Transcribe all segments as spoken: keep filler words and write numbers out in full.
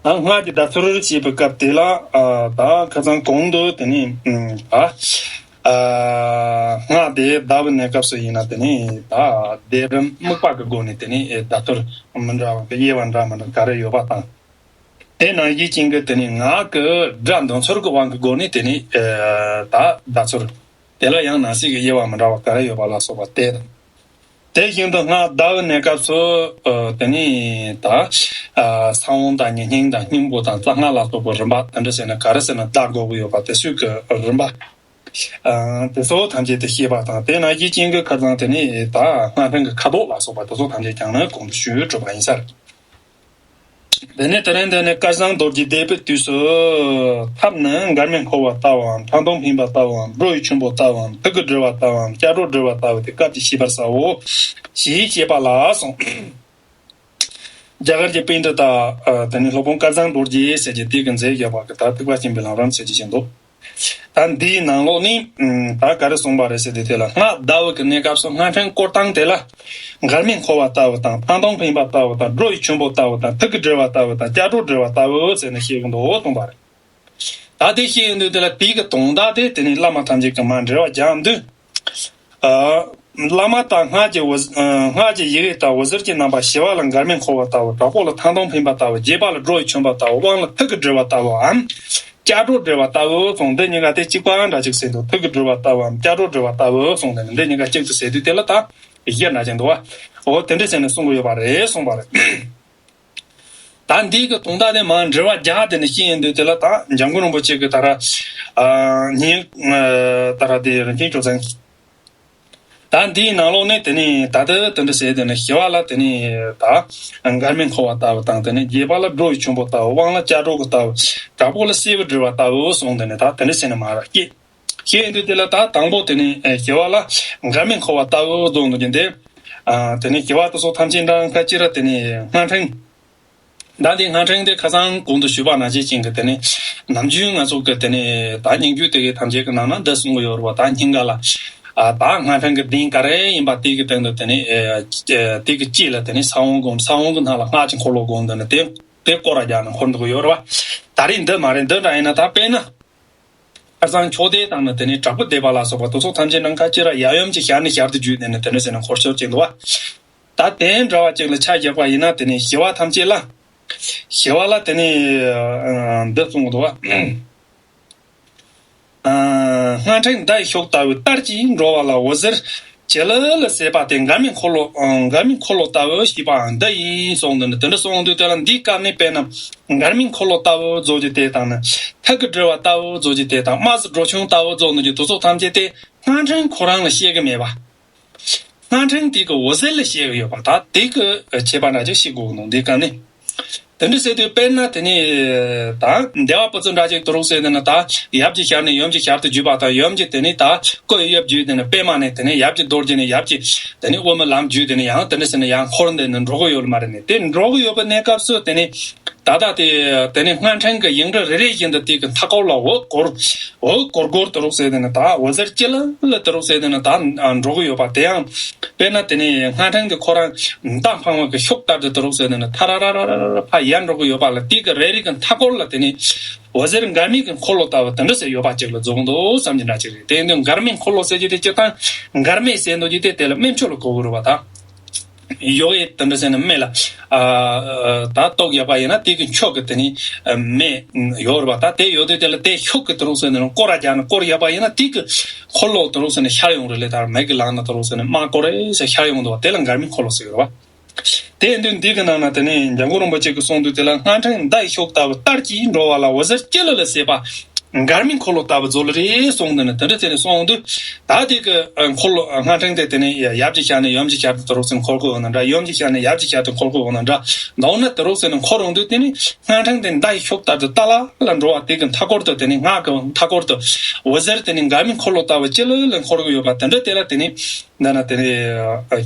ད་སྔགས་ཀྱི་བཟླ་ཚུལ་བྱེད་པའི་སྐབས་དེ་ལ་ཨ་ད་ཁ་སང་གོང་དུ་དེ་ནི་ཨ་ད་ཨ་སྔགས་དེ་བཟླ་བའི་གནས་སྐབས་སུ་ཡིན་ན་དེ་ནི་ད་བཟླས་རིམ་དམིགས་པ་གི་སྒོ་ནས་དེ་ནི་ཨེ་བཟླ་ཚུལ་མི་འདྲ་བ་གི་དབྱེ་བ་འདྲ་མི་འདྲ་ག་རེ་ཡོད་པ་དང་། དེ་ནང་བཞིན་ཅན་གྱི་དེ་ནི་ངག་གི་སྒྲ་འདོན་ཚུལ་གྱི་དབང་གི་སྒོ་ནས་དེ་ནི་ཨེ་ད་བཟླ་ཚུལ་དེ་ལ་ཡང་ནང་གསེས་ཀྱི་དབྱེ་བ་མི་འདྲ་བ་ག་རེ་ཡོད་པ་ལ་སོགས་པ་དེ་དང་། དེ་བཞིན་དུ་སྔགས་བཟླ་བའི་གནས་སྐབས་སུ་ཨ་དེ་ནི་ད་ཨ་ས་བོན་དང་ཉེ་སྙིང་དང་སྙིང་པོ་དང་རྩ་སྔགས་ལ་སོགས་པའི་རིམ་པ་དེ་འདྲ་ཟེར་ན་ག་རེ་ཟེར་ན་བཟླ་དགོས་ཀྱི་ཡོད་པ་དེ་ཚོའི་གི་རིམ་པ་ཨ་དེ་ཚོ་ཐམས་ཅད་དེ་ཤེས་པ་དང་། དེ་ནང་བཞིན་ཅན་གྱི་ཁ་སང་དེ་ནི་ད་སྔགས་ཕྲེང་གི་ཁ་དོག་ལ་སོགས་པ་དེ་ཚོ་ཐམས་ཅད་ཀྱང་ནི་གོང་དུ་ཞུས་གྲུབ་པ་ཡིན་ས་རེད། དེ་ནས་དེ་རིང་འདི་ནི་སྐལ་བཟང་རྡོ་རྗེ་བཟླས་པའི་དུས་སུ། ཐབས་ནི་མགར་མེ་འཁོར་བ་ལྟ་བུའམ་ཁྲག་འཐུང་འཕེན་པ་ལྟ་བུའམ་སྒྲོ་ཡི་ཆུན་པོ་ལྟ་བུའམ་ཐུགས་ཀྱི་དྲིལ་བ་ལྟ་བུའམ་སྐྱ་སྒྲོ་དྲིལ་བ་ལྟ་བུ་དེ་སྐབས་ཀྱིས་ཤེས་པར་བྱའོ། ཞེས་བཤད་པ་ལ་གསུངས། རྒྱ་གར་གྱི་པཎྜི་ཏ་དེ་ནི་སློབ་དཔོན་སྐལ་བཟང་རྡོ་རྗེ་ཟེར་གྱི་དེ་གི་མཛད་བཞག་པ་གི་ད་ཐེག་པ་ཆེན་པོའི་ལམ་རིམ་ཟེར་གྱི་ཞིག་འདུག་ད་འདིའི་ནང་ལོགས་ནས་ད་ག་རེ་གསུངས་པ་རེད་ཟེར་དུས་དེ་ལ་སྔགས་བཟླ་བའི་གི་གནས་སྐབས་སུ་སྔགས་ཕྲེང་བསྐོར་སྟངས་དེ་ལ་མགར་མེ་འཁོར་བ་ལྟ་བུ་དང་ཁྲག་འཐུང་འཕེན་པ་ལྟ་བུ་དང་སྒྲོ་ཡི་ཆུན་པོ་ལྟ་བུ་དང་ཐུགས་ཀྱི་དྲིལ་བ་ལྟ་བུ་དང་སྐྱ་སྒྲོ་དྲིལ་བ་ལྟ་བུ་ཟེར་ནས་བཤད་གི་འདུག་གསུངས་པ་རེད། ད་དེ་བཤད་ཡོང་དུས་དེ་ལ་དེའི་གི་དོན་དག་དེ་དེ་ནི་བླ་མ་ཐམས་ཅད་ཀྱིས་མར་འགྲེལ་བ་རྒྱག་དུས། ཨ། བླ་མ་དང་སྔགས་ཀྱི་འོད་ཨ་སྔགས་ཀྱི་ཡི་གེ་དང་འོད་ཟེར་གྱི་རྣམ་པ། ཞི་བ་ལ་མགར་མེ་འཁོར་བ་ལྟ་བུ། དྲག་པོ་ལ་ཁྲག་འཐུང་འཕེན་པ་ལྟ་བུ། རྒྱས་པ་ལ་སྒྲོ་ཡི་ཆུན་པོ་ལྟ་བུ། དབང་ལ་ཐུགས་ཀྱི་དྲིལ་བ་ལྟ་བུའམ། སྐྱ་སྒྲོ་དྲིལ་བ་ལྟ་བུ་གསུངས། འདི་གཉིས་ཀ་དེ་གཅིག་པ་འདྲ་གཅིག་ཟེར་འདུག་ཐུགས་ཀྱི་དྲིལ་བ་ལྟ་བུའམ་སྐྱ་སྒྲོ་དྲིལ་བ་ལྟ་བུ་གསུངས་ནས་འདི་གཉིས་ཀ་གཅིག་ཏུ་ཟེར་དུས་དེ་ལ་ད་གཞི་འདྲ་གཅིག་འདུག་བ། འོ་དེ་འདྲ་ཟེར་ནས་གསུང་གི་ཡོད་པ་རེད་གསུངས་པ་རེད། ད་འདི་གི་དོན་དག་དེ་མར་འགྲེལ་བ་རྒྱག་དེ་ནས་ཤེས་ཡོང་དུས་དེ་ལ་ད་འཇམ་མགོན་རིན་པོ་ཆེ་གི་ད་ར་ཨ་ཉིན་ཨ་ད་ར་དེ་རིན་ཆེན་ཆོས་ཚན། ད་འདིའི་ནང་ལོགས་ནས་དེ་ནས་ད་ལྟ་དེ་འདྲ་ཟེར་དེ་ནས་ཞི་བ་ལ་དེ་ནས་ད་མགར་མེ་འཁོར་བ་ལྟ་བུ་དང་དེ་ནས་རྒྱས་པ་ལ་སྒྲོ་ཡི་ཆུན་པོ་ལྟ་བུ། དབང་ལ་སྐྱ་སྒྲོ་གི་ལྟ་བུ། དྲག་པོ་ལ་གསེར་གྱི་དྲིལ་བ་ལྟ་བུ་གསུངས་དེ་ནས་ད་དེ་འདྲ་ཟེར་ནས་མར་སྐྱེས། ཞེས་འདུག་དེ་ལ་ད་དང་པོ་དེ་ནི་ཞི་བ་ལ་མགར་མེ་འཁོར་བ་ལྟ་བུ་བཟློག་འདུག་ཀྱང་དེ། དེ་ནི་ཞི་བ་དེ་ཚོ་ཐམས་ཅད་འདྲ་ཁ་ཅི་ར་དེ་ནི་སྔགས་ཕྲེང་། ད་འདི་སྔགས་ཕྲེང་དེ་ཁ་སང་གོང་དུ་ཞུས་པ་ནང་བཞིན་ཅན་གྱི་དེ་ནི་ནམ་རྒྱུན་ང་ཚོ་གི་དེ་ནི་ད་སྙན་བརྒྱུད་དེ་གའི་ཐམས་ཅད་ཀྱི་ནང་ན་འདི་གསུང་གི་ཡོད་རེད་བ། ད་སྙིང་ག་ལ་ད་སྔགས་ཕྲེང་གི་གདིང་ག་རེ་ཡིན་པ་དེ་གི་སྟེང་དུ་དེ་ནི་དེ་གི་དཀྱིལ་ལ་དེ་ནི་ས་བོན་བསྒོམ། ས་བོན་གི་ནང་ལ་སྔགས་ཀྱི་འཁོར་ལོ་བསྒོམ། དེ་ནི་དེ་དེ་སྐོར་ར་རྒྱག་ནས་འཁོར་འདུག་གི་ཡོད་རེད་བ། ད་རེས་འདི་མ་རེད། འདི་འདྲ་ཡིན་ན་ད་དཔེར་ན། ཁ་སང་ཆོས་སྡེ་དང་ནི་དེ་ནས་དྲག་པོ་སྡེ་པ་ལ་སོགས་པ་དེ་ཚོ་ཐམས་ཅད་ནང་ཁ་ཅི་ར་ཡབ་ཡུམ་གྱི་ཞལ་ནས་ཞལ་དུ་བརྒྱུད་དེ་ནི་དེ་འདྲ་ཟེར་ནས་འཁོར་ཆོག་ཅིག་འདུག་བ། ད་དེ་འདྲ་བ་ཅིག་ལ་ཆ་བཞག་པ་ཡིན་ན་དེ་ནས་ཞི་བ་ཐམས་ཅད་ལ། ཞི་བ་ལ་དེ་ནས་འདི་གསུངས་འདུག་བ། སྔགས་ཕྲེང་མདའ་ཡི་གཤོག་ལྟ་བུའི་གཏེར་གྱིས་འགྲོ་བ་ལ་འོད་ཟེར་ཇེ་ལེ་ལེ་སད་པ་དེ་མགར་མེ་འཁོར་ལོ་མགར་མེ་འཁོར་ལོ་ལྟ་བུ་ཞེས་པའང་འདི་ཡིན་གསུངས་འདུག་ནི་དེ་འདྲ་གསུངས་འདུག་དེ་ལ་འདིའི་སྐབས་ནས་དཔེར་ན་མགར་མེ་འཁོར་ལོ་ལྟ་བུ་བཟློག་རྒྱུ་དེ་དང་ནི་ཐུགས་ཀྱི་དྲིལ་བ་ལྟ་བུ་བཟློག་རྒྱུ་དེ་དང་དམར་སེར་སྒྲོ་ཆུན་ལྟ་བུ་བཟློག་ནུས་རྒྱུ་དེ་ཚོ་ཐམས་ཅད་དེ་སྔགས་ཕྲེང་ཁོ་རང་ལ་བཤད་གི་མེད་པ། སྔགས་ཕྲེང་དེ་གི་འོད་ཟེར་ལ་བཤད་གི་ཡོད་པ། ད་དེ་གི་ཁྱད་པར་འདྲ་ཅིག་ཤེས་དགོས་ནོ་འདི་ག་ནི། དེ་འདྲ་ཟེར་དུས་དཔེར་ན་དེ་ནི་ད་འདུལ་བ་པོ་ཏི་འདྲ་ཅིག་ཏུ་རུག་ཟེར་དེ་ན་ད་ཡབ་ཀྱི་ཞལ་ནས་ཡུམ་གྱི་ཞལ་དུ་བརྒྱུད་པ་དང་ཡུམ་གྱི་དེ་ནི་ད་སྐུ་ཡི་ཡབ་བརྒྱུད་དེ་ནི་པད་མ་ནས་དེ་ནི་ཡབ་ཀྱི་རྡོ་རྗེ་ནས་ཡབ་ཀྱི་དེ་ནི་དབུ་མའི་ལམ་བརྒྱུད་དེ་ནི་ཡང་དེ་འདྲ་ཟེར་ནས་ཡང་འཁོར་འདི་ནི་འགྲོ་གི་ཡོད་ལ་མ་རེད། ནི་དེ་འགྲོ་གི་ཡོད་པའི་གནས་སྐབས་སུ་དེ་ནི། ད་ལྟ་དེ་དེ་ནི་སྔགས་ཕྲེང་གི་ཡིག་འབྲུ་རེ་རེ་བཞིན་དུ་དེ་གི་མཐའ་སྐོར་ལ་འོད་སྐོར་འོད་སྐོར་སྐོར་དུ་རུག་ཟེར་དེ་ནི་ད་འོད་ཟེར་ཅི་ལ་ལ་དུ་རུག་ཟེར་དེ་ནི་ད་འགྲོ་གི་ཡོད་པ། དེ་ཡང་དཔེར་ན་དེ་ནི་སྔགས་ཕྲེང་གི་ཁོ་རང་མདའ་འཕང་བ་གི་ཤུགས་ལྟར་དུ་དུ་རུག་ཟེར་དེ་ནི་ཐ་ར་ར་ར་ར་ར་ཕ་ཡར་འགྲོ་གི་ཡོད་པ་ལ་དེ་གི་རེ་རེ་གི་མཐའ་སྐོར་ལ་དེ་ནི་འོད་ཟེར་མགར་མེ་གི་འཁོར་ལོ་ལྟ་བུ་དེ་འདྲ་ཟེར་ཡོད་པ་ཅིག་ལ་རྫོགས་འདུག་བསམ་གྱི་འདྲ་ཅིག་རེད། དེ་ཡིན་དུས་མགར་མེ་འཁོར་ལོ་ཟེར་རྒྱུ་དེ་སྤྱིར་བཏང་མགར་མེ་ཟེར་འདུག་རྒྱུ་དེ་དེ་ལ་སྨན་མཆོག་ལ་གོ་དགོས་རེད་བ་ད། ཡོ་ཨེ་དེ་འདྲ་ཟེར་ན་སྨན་ལ། ཨ་ད་ལྟོགས་ཡོད་པ་ཡིན་ན་དེ་གི་མཆོག་གི་དེ་ནི་སྨན་ཡོད་རེད་བ། ད་དེ་ཡོད་དུས་དེ་ལ་དེ་ཤུགས་ཀྱི་དུ་རུག་ཟེར་ནས་སྐོར་ར་རྒྱག་ན་སྐོར་ཡོད་པ་ཡིན་ན་དེ་གི་འཁོར་ལོ་དུ་རུག་ཟེར་ནས་ཤར་ཡོང་རེད་ལེ། ད་མེ་གི་ལངས་ན་དུ་རུག་ཟེར་ནས་དམག་སྐོར་རེ་ཟེར་ཤར་ཡོང་འདུག་བ། དེ་ལ་མགར་མེ་འཁོར་ལོ་ཟེར་གི་རེད་བ། དེ་ཡིན་དུས་འདི་གི་ནང་ན་དེ་ནི་འཇམ་མགོན་རིན་པོ་ཆེ་གིས་གསུངས་དུས་དེ་ལ་སྔགས་ཕྲེང་མདའ་ཡི་ཤུགས་ལྟ་བུ་གཏེར་གྱིས་འགྲོ་བ་ལ་འོད་ཟེར་ཅི་ལ་ལ་སད་པ། མགར་མེ་འཁོར་ལོ་ལྟ་བུ་མཛོད་ལ་རེ་གསུངས་དེ་ནི་དེ་འདྲ་ཟེར་ནས་གསུངས་འོང་དུས། ད་དེ་གི་འཁོར་ལོ་སྔགས་ཕྲེང་དེ་དེ་ནི་ཡབ་ཀྱི་ཞལ་ནས་ཡུམ་གྱི་ཞལ་དུ་དུ་རུག་ཟེར་ནས་འཁོར་གི་འོང་ན་འདྲ། ཡུམ་གྱི་ཞལ་ནས་ཡབ་ཀྱི་ཞལ་དུ་འཁོར་གི་འོང་ན་འདྲ། མདོར་ན་དུ་རུག་ཟེར་ནས་འཁོར་འོང་དུས་དེ་ནི་སྔགས་ཕྲེང་དེ་མདའ་ཡི་ཤུགས་ལྟར་དུ་ཏ་ལ་ལ་འགྲོ་བ་དེ་གི་མཐའ་སྐོར་དུ་དེ་ནི་སྔགས་ཀྱི་མཐའ་སྐོར་དུ་འོད་ཟེར་དེ་ནི་མགར་མེ་འཁོར་ལོ་ལྟ་བུ་ཅི་ལ་ལ་འཁོར་གི་ཡོད་པ་དེ་འདྲ། དེ་ལ་དེ་ནི་འདི་ན་དེ་ནི་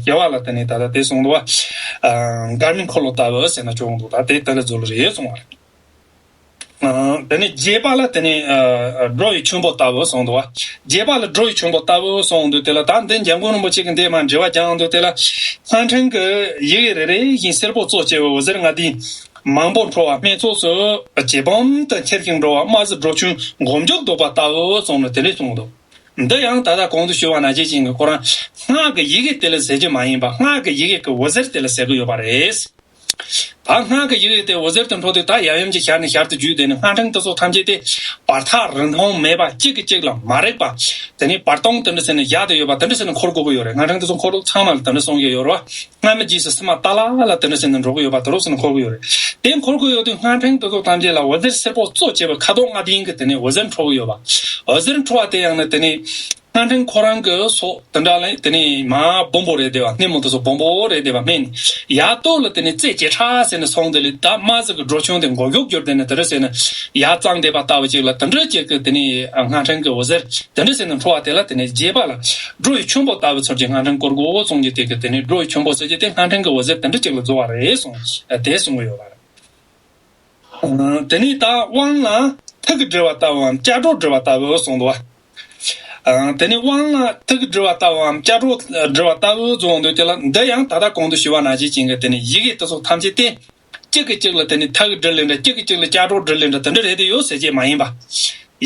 ཞི་བ་ལ་དེ་ནི་ད་ལྟ་དེ་གསུངས་འདུག་བ། མགར་མེ་འཁོར་ལོ་ལྟ་བུ་ཟེར་ན་ཆོག་འདུག་ད་དེ་དེ་ལ་མཛོད་ལ་རེ་གསུངས་བ་རེད། དེ་ནས་རྒྱས་པ་ལ་དེ་ནས་སྒྲོ་ཡི་ཆུན་པོ་ལྟ་བུ་གསུངས་འདུག་བ། རྒྱས་པ་ལ་སྒྲོ་ཡི་ཆུན་པོ་ལྟ་བུ་གསུངས་འདུག་དེ་ལ་ད་འདི་འཇམ་མགོན་རིན་པོ་ཆེ་གིས་འདི་མ་འགྲེལ་བ་རྒྱག་འདུག་དེ་ལ་སྔགས་ཕྲེང་གི་ཡི་གེ་རེ་རེ་བཞིན་སེར་པོ་གཙོ་བྱས་པའི་འོད་ཟེར་ལྔ་ལྡན་ མང་པོ་འཕྲོ་བ་སྨད་ཚོགས་སུ་ཇེ་སྦོམ་དུ་འཁྱིལ་ཞིང་འགྲོ་བ་རྨ་བྱ་སྒྲོ་ཆུན་མགོ་མཇུག་ལྡོག་པ་ལྟ་བུ་གསུངས་ནས་དེ་འདྲས་གསུངས་འདུག། འདི་ཡང་ད་ལྟ་གོང་དུ་ཞུས་པ་ནང་བཞིན་ཅན་གྱི་ཁོ་རང་སྔགས་ཀྱི་ཡི་གེ་དེ་ལ་ཟེར་རྒྱུ་མ་ཡིན་པ། སྔགས་ཀྱི་ཡི་གེ་གི་འོད་ཟེར་དེ་ལ་ཟེར་གྱི་ཡོད་པ་རེད། ད་སྔགས་ཀྱི་ཡི་གེ་དེ་འོད་ཟེར་དུ་འཕྲོ་དུས་ད་ཡབ་ཡུམ་གྱི་ཞལ་ནས་ཞལ་དུ་བརྒྱུད་དེ་ནི་སྔགས་ཕྲེང་དེ་ཚོ་ཐམས་ཅད་དེ་བར་ཐག་རིང་ཐུང་མེད་པ། གཅིག་གིས་གཅིག་ལ་མ་རེག་པ། དེ་ནི་བར་སྟོང་དེ་འདྲ་ཟེར་ནས་བཞག་བསྡད་ཡོད་པ་དེ་འདྲ་ཟེར་ནས་འཁོར་དགོས་ཀྱི་ཡོད་རེད། སྔགས་ཕྲེང་དེ་ཚོ་འཁོར་ལུགས་ཚང་མ་ལ་དེ་འདྲ་གསུང་གི་ཡོད་རེད་བ། སྔ་མའི་རྗེས་སུ་ཕྱི་མ་ཏཱ་ལ་ལ་དེ་འདྲ་ཟེར་ནས་འགྲོ་གི་ཡོད་པ་དེ་རུ་ཟེར་ནས་འཁོར་གི་ཡོད་རེད། དེ་འཁོར་གི་ཡོད་དུས་སྔགས་ཕྲེང་དེ་ཚོ་ཐམས་ཅད་ལ་འོད་ཟེར་སེར་པོ་གཙོ་བྱས་པའི་ཁ་དོག་ལྔ་ལྡན་གྱི་དེ་ནས་འོད་ཟེར་འཕྲོ་གི་ཡོད་པ། འོད་ཟེར་འཕྲོ་བ་དེ་ཡང་ནི་དེ་ནས་སྔགས་ཕྲེང་ཁོ་རང་གི་སོགས་དེ་འདྲ་ལ་དེ་ནས་མ་སྦོམ་པོ་རེད་བསྡད་པ། སྣེ་མོ་དེ་ཚོ་སྦོམ་པོ་རེད་བསྡད་པ་སྨད་ནས་ཡར་ལྟོ་ལ་དེ་ནས་རྩེ་ཇེ་ཕྲ་ཟེར་ནས་སོང་། དེ་ལས་ད་རྨ་བྱ་གི་སྒྲོ་ཆུན་དེ་མགོ་མཇུག་གྱུར་དེ་ནས་དེ་འདྲ་ཟེར་ནས་ཡར་གཙང་བསྡད་པ་ལྟ་བུ་ཅིག་ལ་དེ་འདྲ་ཅིག་གི་དེ་ནས་སྔགས་ཕྲེང་གི་འོད་ཟེར་དེ་འདྲ་ཟེར་ནས་འཕྲོ་བ་དེ་ལ་དེ་ནས་རྒྱས་པ་ལ་སྒྲོ་ཡི་ཆུན་པོ་ལྟ་བུ་ཚོར་གྱི་སྔགས་ཕྲེང་བསྐོར་དགོས་གསུངས་ཀྱི་དེ་གི་དེ་ནས་སྒྲོ་ཡི་ཆུན་པོ་ཟེར་གྱི་དེ་སྔགས་ཕྲེང་གི་འོད་ཟེར་དེ་འདྲ་ཅིག་ལ་རྫོགས་པ་རེད་གསུངས། དེ་གསུང་གི་ཡོད་པ་རེད། དེ་ནས་ད་དབང་ལ་ཐུགས་ཀྱིས་བསྒྲིལ་བ་ལྟ་བུའམ་སྐྱ་བྲོ་བསྒྲིལ་བ་ལྟ་བུ་གསུངས་འདུག་བ། དེ་ནས་དབང་ལ་ཐུགས་ཀྱིས་བསྒྲིལ་བ་ལྟ་བུའམ་སྐྱ་བྲོ་བསྒྲིལ་བ་ལྟ་བུ་གསུངས་འདུག། དེ་ལ་འདི་ཡང་ད་ལྟ་གོང་དུ་ཞུས་པ་ནང་བཞིན་ཅན་གྱི་དེ་ནས་ཡི་གེ་དེ་ཚོ་ཐམས་ཅད་དེ། གཅིག་གིས་གཅིག་ལ་དེ་ནི་ཐུགས་ཀྱིས་བསྒྲིལ་ལེ་འདྲ། གཅིག་གིས་གཅིག་ལ་སྐྱ་བྲོ་བསྒྲིལ་ལེ་འདྲ་དེ་འདྲ་རེད་དེ་ཡོད་ཟེར་གྱི་མ་ཡིན་པ།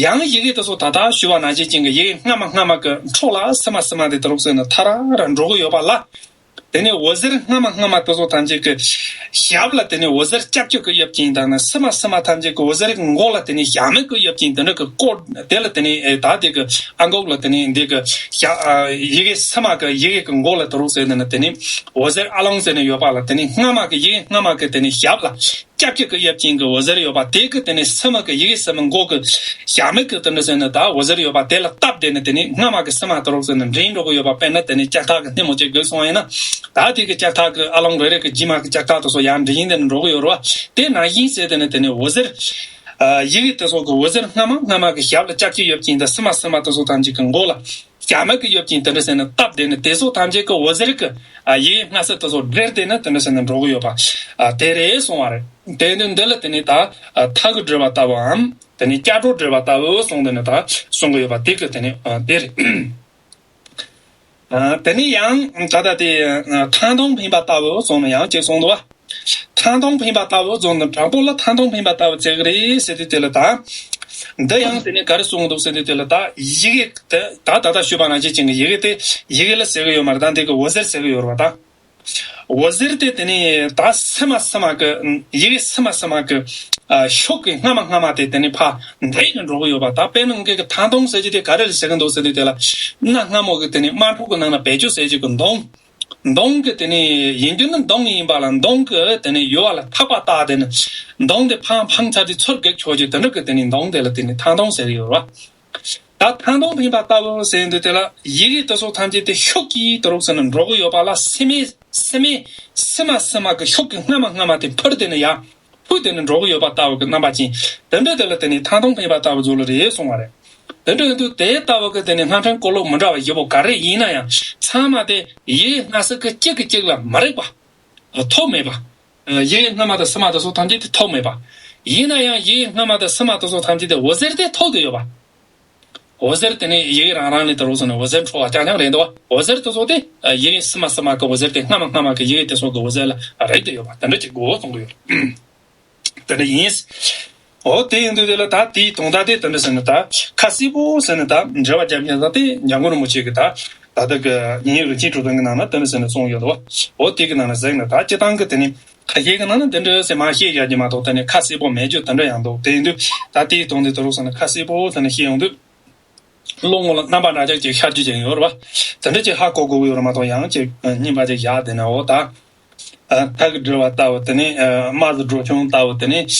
ཡང་ཡི་གེ་དེ་ཚོ་ད་ལྟ་ཞུ་བ་ནང་བཞིན་ཅན་གྱི་ཡི་གེ་སྔ་མ་སྔ་མ་གི་འཕྲོ་ལ་སི་མ་སི་མ་དེ་དུ་རུག་ཟེར་ནས་ཐ་ར་ར་འགྲོ་གི་ཡོད་པ་ལ། དེ་ནས་འོད་ཟེར་སྔ་མ་སྔ་མ་དེ་ཚོ་ཐམས་ཅད་ཀྱི་ཞབས་ལ་དེ་ནས་འོད་ཟེར་ལྕགས་ཀྱུ་གི་གཡབ་ཅན་དང་ནི་སི་མ་སི་མ་ཐམས་ཅད་ཀྱི་འོད་ཟེར་གྱི་མགོ་ལ་དེ་ནས་ཞྭ་མོ་གི་གཡབ་ཅན་དེ་འདྲ་གི་སྐོར་དེ་ལ་དེ་ནས་ད་དེ་གི་ཨ་འགོག་ལ་དེ་ནས་འདི་གི་ཞྭ་ཡི་གེ་སི་མ་གི་ཡི་གེ་གི་མགོ་ལ་དུ་རུག་ཟེར་ནས་དེ་ནས་འོད་ཟེར་ཨ་ལོང་ཟེར་ནས་ཡོད་པ་ལ་དེ་ནས་སྔ་མ་གི་ཡི་གེ་སྔ་མ་གི་དེ་ནས་ཞབས་ལ། ལྕགས་ཀྱུ་གི་གཡབ་ཅན་གྱི་འོད་ཟེར་ཡོད་པ་དེ་གི་དེ་ནས་སི་མ་གི་ཡི་གེ་སི་མ་མགོ་གི་ཞྭ་མོ་གི་དེ་འདྲ་ཟེར་ནས་ད་འོད་ཟེར་ཡོད་པ་དེ་ལ་བཏབ་དེ་ནས་དེ་ནས་སྔ་མ་གི་སི་མ་དུ་རོག་ཟེར་ནས་འདྲེན་འགྲོ་གི་ཡོད་པ། དཔེར་ན་དེ་ནས་ལྕགས་ཐག་གི་སྣེ་མོ་གཅིག་གི་སོང་ཡིན་ན། ད་དེ་གི་ལྕགས་ཐག་གི་ཨ་ལོང་རེ་རེ་གི་རྗེས་མ་གི་ལྕགས་ཐག་དེ་ཚོ་ཡང་འདྲེན་དེ་ནས་འགྲོ་གི་ཡོད་རེད་བ། དེ་ནང་བཞིན་ཟེར་དེ་ནས་དེ་ནས་འོད་ཟེར། ཡི་གེ་དེ་ཚོ་གི་འོད་ཟེར་སྔ་མ་སྔ་མ་གི་ཞབས་ལ་ལྕགས་ཀྱུ་གཡབ་ཅན་དང་སི་མ་སི་མ་དེ་ཚོ་ཐམས་ཅད་གི་མགོ་ལ། ཞྭ་མོ་གི་གཡབ་ཅན་དེ་འདྲ་ཟེར་ནས་བཏབ་དེ་ནས་དེ་ཚོ་ཐམས་ཅད་ཀྱི་འོད་ཟེར་གྱི་ཡི་གེ་སྔ་ས་དེ་ཚོ་སྦྲེལ་དེ་ནས་དེ་འདྲ་ཟེར་ནས་འགྲོ་གི་ཡོད་པ། དེ་རེད་གསུང་བ་རེད། དེ་ནས་འདི་ལ་དེ་ནས་ད་ཐག་གིས་བསྒྲིལ་བ་ལྟ་བུའམ་དེ་ནས་སྐྱ་བྲོ་བསྒྲིལ་བ་ལྟ་བུ་གསུངས་དེ་ནས་ད་གསུང་གི་ཡོད་པ་དེ་གི་དེ་ནས་དེ་རེད། དེ་ནས་ཡང་ད་ལྟ་དེ་ཐང་སྟོང་འཕེན་པ་ལྟ་བུ་གསུངས་ནས་ཡང་གཅིག་གསུངས་འདུག་བ། ཐང་སྟོང་འཕེན་པ་ལྟ་བུ་རྫོང་ནི་དྲང་པོ་ལ་ཐང་སྟོང་འཕེན་པ་ལྟ་བུ་བརྩི་གི་རེད་ཟེར་དུས་དེ་ལ་ད། འདི་ཡང་དེ་ནས་ག་རེ་གསུངས་འདུག་ཟེར་དུས་དེ་ལ་ད་ཡི་གེ་དེ་ད་ད་ལྟ་ཞུས་པ་ནང་བཞིན་ཅན་གྱི་ཡི་གེ་དེ་ཡི་གེ་ལ་ཟེར་གི་ཡོད་མ་རེད། ད་འདི་གི་འོད་ཟེར་ཟེར་གི་ཡོད་རེད་བ་ད། འོད་ཟེར་དེ་དེ་ནས་ད་སི་མ་སི་མ་གི་ཡི་གེ་སི་མ་སི་མ་གི་ཤུགས་ཀྱིས་སྔ་མ་སྔ་མ་དེ་དེ་ནས་ཕར་འདྲེས་ནས་འགྲོ་གི་ཡོད་པ། ད་དཔེར་ན་ངས་གི་ཐང་སྟོང་ཟེར་གྱི་དེ་ག་རེ་ལ་ཟེར་གི་འདུག་ཟེར་དུས་དེ་ལ་གནའ་སྔ་མོ་གི་དེ་ནས་དམར་ཕྲུག་གི་ནང་ན་བེད་སྤྱོད་ཟེར་གྱི་གི་མདོང་། མདོང་གི་དེ་ནས་ཡིན་རྒྱུ་ནི་མདོང་ཡིན་པ་ལ་མདོང་གི་དེ་ནས་ཡོལ་བ་ལ་ཐག་པ་བཏགས་དེ་ནས་མདོང་དེ་འཕངས་འཕངས་ཚར་དུས་ཚུར་བགེགས་ཆོག་རྒྱུ་དེ་འདྲ་གི་དེ་ནས་མདོང་དེ་ལ་དེ་ནས་ཐང་སྟོང་ཟེར་གི་ཡོད་རེད་བ། ད་ཐང་སྟོང་འཕེན་པ་ལྟ་བུ་ཟེར་འདུག་དེ་ལ་ཡི་གེ་དེ་ཚོ་ཐམས་ཅད་དེ་ཤུགས་ཀྱིས་དུ་རུག་ཟེར་ནས་འགྲོ་གི་ཡོད་པ་ལ་སི་མའི་སི་མའི་སི་མ་སི་མ་གི་ཤུགས་ཀྱིས་སྔ་མ་སྔ་མ་དེ་འཕུར་དེ་ནས་ཡར་འཕུར་དེ་ནས་འགྲོ་གི་ཡོད་པ་ལྟ་བུ་གི་རྣམ་པ་ཅན་དེ་འདྲ་དེ་ལ་དེ་ནས་ཐང་སྟོང་འཕེན་པ་ལྟ་བུ་ཟེར་གི་རེད་གསུང་བ་རེད། དེ་འདྲ་ཡིན་དུས་དེ་ལྟ་བུ་གི་དེ་ནས་སྔགས་ཕྲེང་བསྐོར་ལུགས་མི་འདྲ་བ་བཞི་པོ་ག་རེ་ཡིན་ན་ཡང་ཚང་མ་དེ་ཡི་གེ་སྔ་ས་གི་གཅིག་གིས་གཅིག་ལ་མ་རེག་པ། ཐོགས་མེད་པ། ཡི་གེ་སྔ་མ་དང་སི་མ་དེ་ཚོ་ཐམས་ཅད་དེ་ཐོགས་མེད་པ། ཡིན་ན་ཡང་ཡི་གེ་སྔ་མ་དང་སི་མ་དེ་ཚོ་ཐམས་ཅད་དེ་འོད་ཟེར་དེ་ཐོགས་དེ་ཡོད་པ། འོད་ཟེར་དེ་ནས་ཡི་གེ་རང་རང་ལས་དུ་རུག་སོང་ནས་འོད་ཟེར་འཕྲོ་བ་རྐྱང་རྐྱང་རེད་འདུག་བ། འོད་ཟེར་དེ་ཚོ་དེ་ཡི་གེ་སི་མ་སི་མ་གི་འོད་ཟེར་དེ་སྔ་མ་སྔ་མ་གི་ཡི་གེ་དེ་ཚོ་གི་འོད་ཟེར་ལ་རེག་དེ་ཡོད་པ་དེ་འདྲ་ཅིག་གོ་གསུང་གི་ཡོད། དེ་འདྲ་ཡིན། འོ་དེ་ཡིན་དུས་དེ་ལ་ད་དེའི་དོན་དག་དེ་དེ་འདྲ་ཟེར་ན་ད་ཁ་སིལ་པོ་ཟེར་ན་ད་འགྲེལ་པ་རྒྱབ་མཁན་ད་དེ་འཇམ་མགོན་རིན་པོ་ཆེ་གི་ད་ད་ལྟ་གི་ཡིན་རིན་ཆེན་གྲུབ་དོན་གི་ནང་ན་དེ་འདྲ་ཟེར་ན་གསུངས་ཡོད་དོ། འོ་དེ་གི་ནང་ན་ཟེར་ན་ད་སྤྱི་བཏང་གི་དེ་ནི་ཁ་ཤས་གི་ནང་ན་དེ་འདྲ་ཟེར་མ་བཤད་ཡ་གི་མ་གཏོགས་དེ་ནི་ཁ་སིལ་པོ་མེད་རྒྱུ་དེ་འདྲ་ཡང་འདུག། དེ་ཡིན་དུས་ད་དེའི་དོན་དེ་དེ་རུ་ཟེར་ན་ཁ་སིལ་པོ་ཟེར་ན་བཤད་ཡོང་དུས། བློ་ངོ་ལ་རྣམ་པ་འདྲ་ཅག་ཅིག་ཤར་རྒྱུ་ཅན་ཡོད་རེད་བ། དེ་འདྲ་ཅིག་ཧ་གོ་དགོས་ཀྱི་ཡོད་རེད་མ་གཏོགས་ཡང་ཅིག་རྙིང་པ་ཅིག་བཞག་བསྡད་ན་འོ་ད། ཐག་གིས་བསྒྲིལ་བ་ལྟ་བུ་དེ་ནས་རྨ་བྱ་སྒྲོ་ཆུན་ལྟ་བུ་དེ་ནས་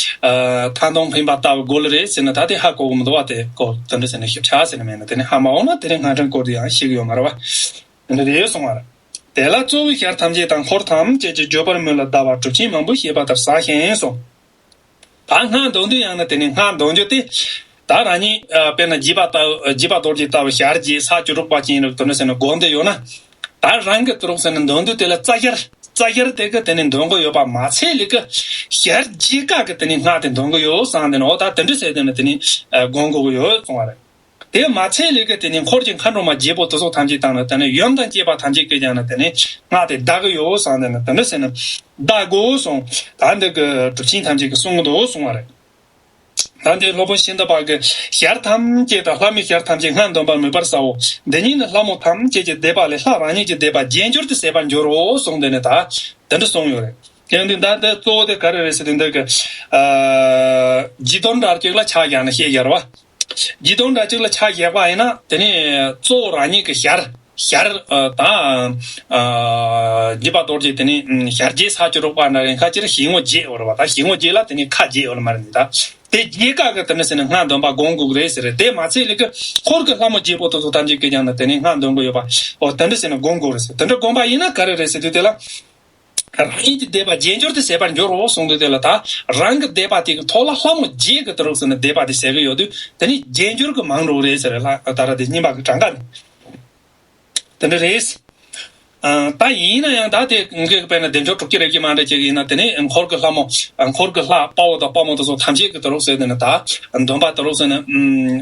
ཐང་སྟོང་འཕེན་པ་ལྟ་བུ་དགོས་ལེ་རེད་ཟེར་ན་ད་དེ་ཧ་གོ་གི་མི་འདུག་བ། དེ་ཀོ་དེ་འདྲ་ཟེར་ན་ཞིབ་ཆ་ཟེར་ན་མེད་ན་དེ་ནས་ཧ་མ་གོ་ན་དེ་ནས་སྔགས་ཕྲེང་སྐོར་དུ་ཡང་ཤེས་ཀྱི་ཡོད་མ་རེད་བ། དེ་འདྲ་རེད་གསུང་བ་རེད། དེ་ལ་གཙོ་བོའི་ཞལ་ཐམས་ཅད་དང་འཁོར་ཐམས་ཅད་ཀྱི་བརྗོད་པར་མོས་ལ་བཟླ་བ་གྲུབ་ཆེན་མང་པོས་བཤད་པ་ལྟར་ཟ་ཞིང་གསུངས། ད་སྔགས་འདོན་དུས་ཡང་ན་དེ་ནི་སྔགས་འདོན་རྒྱུ་དེ། ད་རང་ཉིད་དཔེར་ན་འཇིགས་པ་ལྟ་བུ་འཇིགས་པ་རྡོ་རྗེ་ལྟ་བུ་ཞལ་གྱི་ས་བཅུ་དྲུག་པ་ཅན་རིགས་དེ་འདྲ་ཟེར་ན་སྒོམ་དེ་ཡོད་ན། ད་རང་གི་དུ་རུག་ཟེར་ན་འདོན་དུས་དེ་ལ་རྩ་ཞར་རྩ་ཞར་དེ་གི་དེ་ནི་འདོན་གི་ཡོད་པ་མ་ཚད་ལི་གི་ཞལ་གྱི་ཀ་གི་དེ་ནི་སྔགས་དེ་འདོན་གི་ཡོད་བསམ་དེ་ནི་འོ་ད་དེ་འདྲ་ཟེར་དེ་ནི་དེ་ནི་སྒོམ་དགོས་གི་ཡོད་གསུང་བ་རེད། དེ་མ་ཚད་ལས་ཀ་དེ་ནི་འཁོར་གྱི་མཁའ་འགྲོ་མ་བརྒྱད་པོ་དེ་ཚོ་ཐམས་ཅད་དང་ནི་དེ་ནི་ཡུམ་དང་བཅས་པ་ཐམས་ཅད་ཀྱིས་ཀྱང་ནི་དེ་ནི་སྔགས་དེ་བཟླ་གི་ཡོད་བསམ་དེ་ནི་དེ་འདྲ་ཟེར་ནི་བཟླ་དགོས་གསུངས། ད་འདི་གི་གྲུབ་ཆེན་ཐམས་ཅད་ཀྱིས་གསུང་གི་འདུག་གསུང་བ་རེད། ད་འདི་སློབ་དཔོན་ཤིན་ཏུ་པ་གི་ཞལ་ཐམས་ཅད་དང་ལྷ་མོའི་ཞལ་ཐམས་ཅད་སྔགས་འདོན་པར་མོས་པར་བྱའོ། འདི་ཉིད་ནི་ལྷ་མོ་ཐམས་ཅད་ཀྱི་བཟླས་པ་ལས་ལྷ་རང་ཉིད་ཀྱི་བཟླས་པ་རྗེས་འགྱུར་དུ་ཟད་པར་འགྱུར་རོ་གསུངས་དེ་ནི་ད་དེ་འདྲ་གསུངས་ཡོད་རེད། ཡང་འདི་ད་ལྟ་གཙོ་བོ་དེ་ག་རེ་རེད་ཟེར་དུས་འདི་གི་ཨ་བརྒྱད་སྟོང་དྲུག་ཅུ་ལ་ཆ་བཞག་ན་བཤད་རྒྱུ་རེད་བ། བརྒྱད་སྟོང་དྲུག་ཅུ་ལ་ཆ་བཞག་པ་ཡིན་ན་དེ་ནི་གཙོ་བོ་རང་ཉིད་ཀྱི་ཞལ་ཞལ་ཨ་དང་ཨ་འཇིགས་པ་རྡོ་རྗེ་དེ་ནི་ཨ་ཞལ་བརྒྱད་ས་བཅུ་དྲུག་པ་འདྲ་རེད། ཁ་ཅིག་ཞལ་ངོ་བརྒྱད་ཡོད་རེད་བ། ད་ཞལ་ངོ་བརྒྱད་ལ་དེ་ནི་ཁ་བརྒྱད་ཡོད་ལ་མ་རེད་ད། དེ་བརྒྱད་ཀ་གི་དེ་འདྲ་ཟེར་ནས་སྔགས་འདོན་པ་སྒོམ་དགོས་ཀྱི་རེད་ཟེར། དེ་མ་ཚད་ལས་ཀི་འཁོར་གྱི་ལྷ་མོ་བརྒྱད་པོ་དེ་ཚོ་ཐམས་ཅད་ཀྱིས་ཀྱང་ནི་དེ་ནས་སྔགས་འདོན་གྱི་ཡོད་པ། འོ་དེ་འདྲ་ཟེར་ནས་སྒོམ་དགོས་རེད་ཟེར། དེ་འདྲ་སྒོམ་པ་ཡིན་ན་ག་རེ་རེད་ཟེར་དུས་དེ་ལ། རང་ཉིད་ཀྱི་བཟླས་པ་རྗེས་འགྱུར་དུ་ཟད་པར་འགྱུར་རོ་གསུངས་དུས་དེ་ལ་ད། རང་གི་བཟླས་པ་དེ་གི་ཐོག་ལ་ལྷ་མོ་བརྒྱད་ཀྱིས་དེ་རུ་ཟེར་ནས་བཟླས་པ་དེ་ཟད་ཀྱི་ཡོད་དུས་དེ་ནི་རྗེས་འགྱུར་གྱི་མང་རུ་རེད་ཟེར། ལྷ་ད་ར་དེ་རྙིང་པ་གི་གྲངས་ཀ་ནི། དེ་འདྲ་རེད། ཨ་ད་ཡིན་ན་ཡང་ད་དེ་འགའ་གི་དཔེར་ན་བདེ་མཆོག་དྲུག་ཅུ་རེ་གཅིག་མ་འདྲ་ཅིག་ཡིན་ན་དེ་ནི་འཁོར་གྱི་ལྷ་མོ། འཁོར་གྱི་ལྷ་དཔའ་བོ་དང་དཔའ་མོ་དེ་ཚོ་ཐམས་ཅད་ཀྱིས་དེ་རུ་ཟེར་དེ་ནི་ད་འདོན་པ་དེ་རུ་ཟེར་ནི་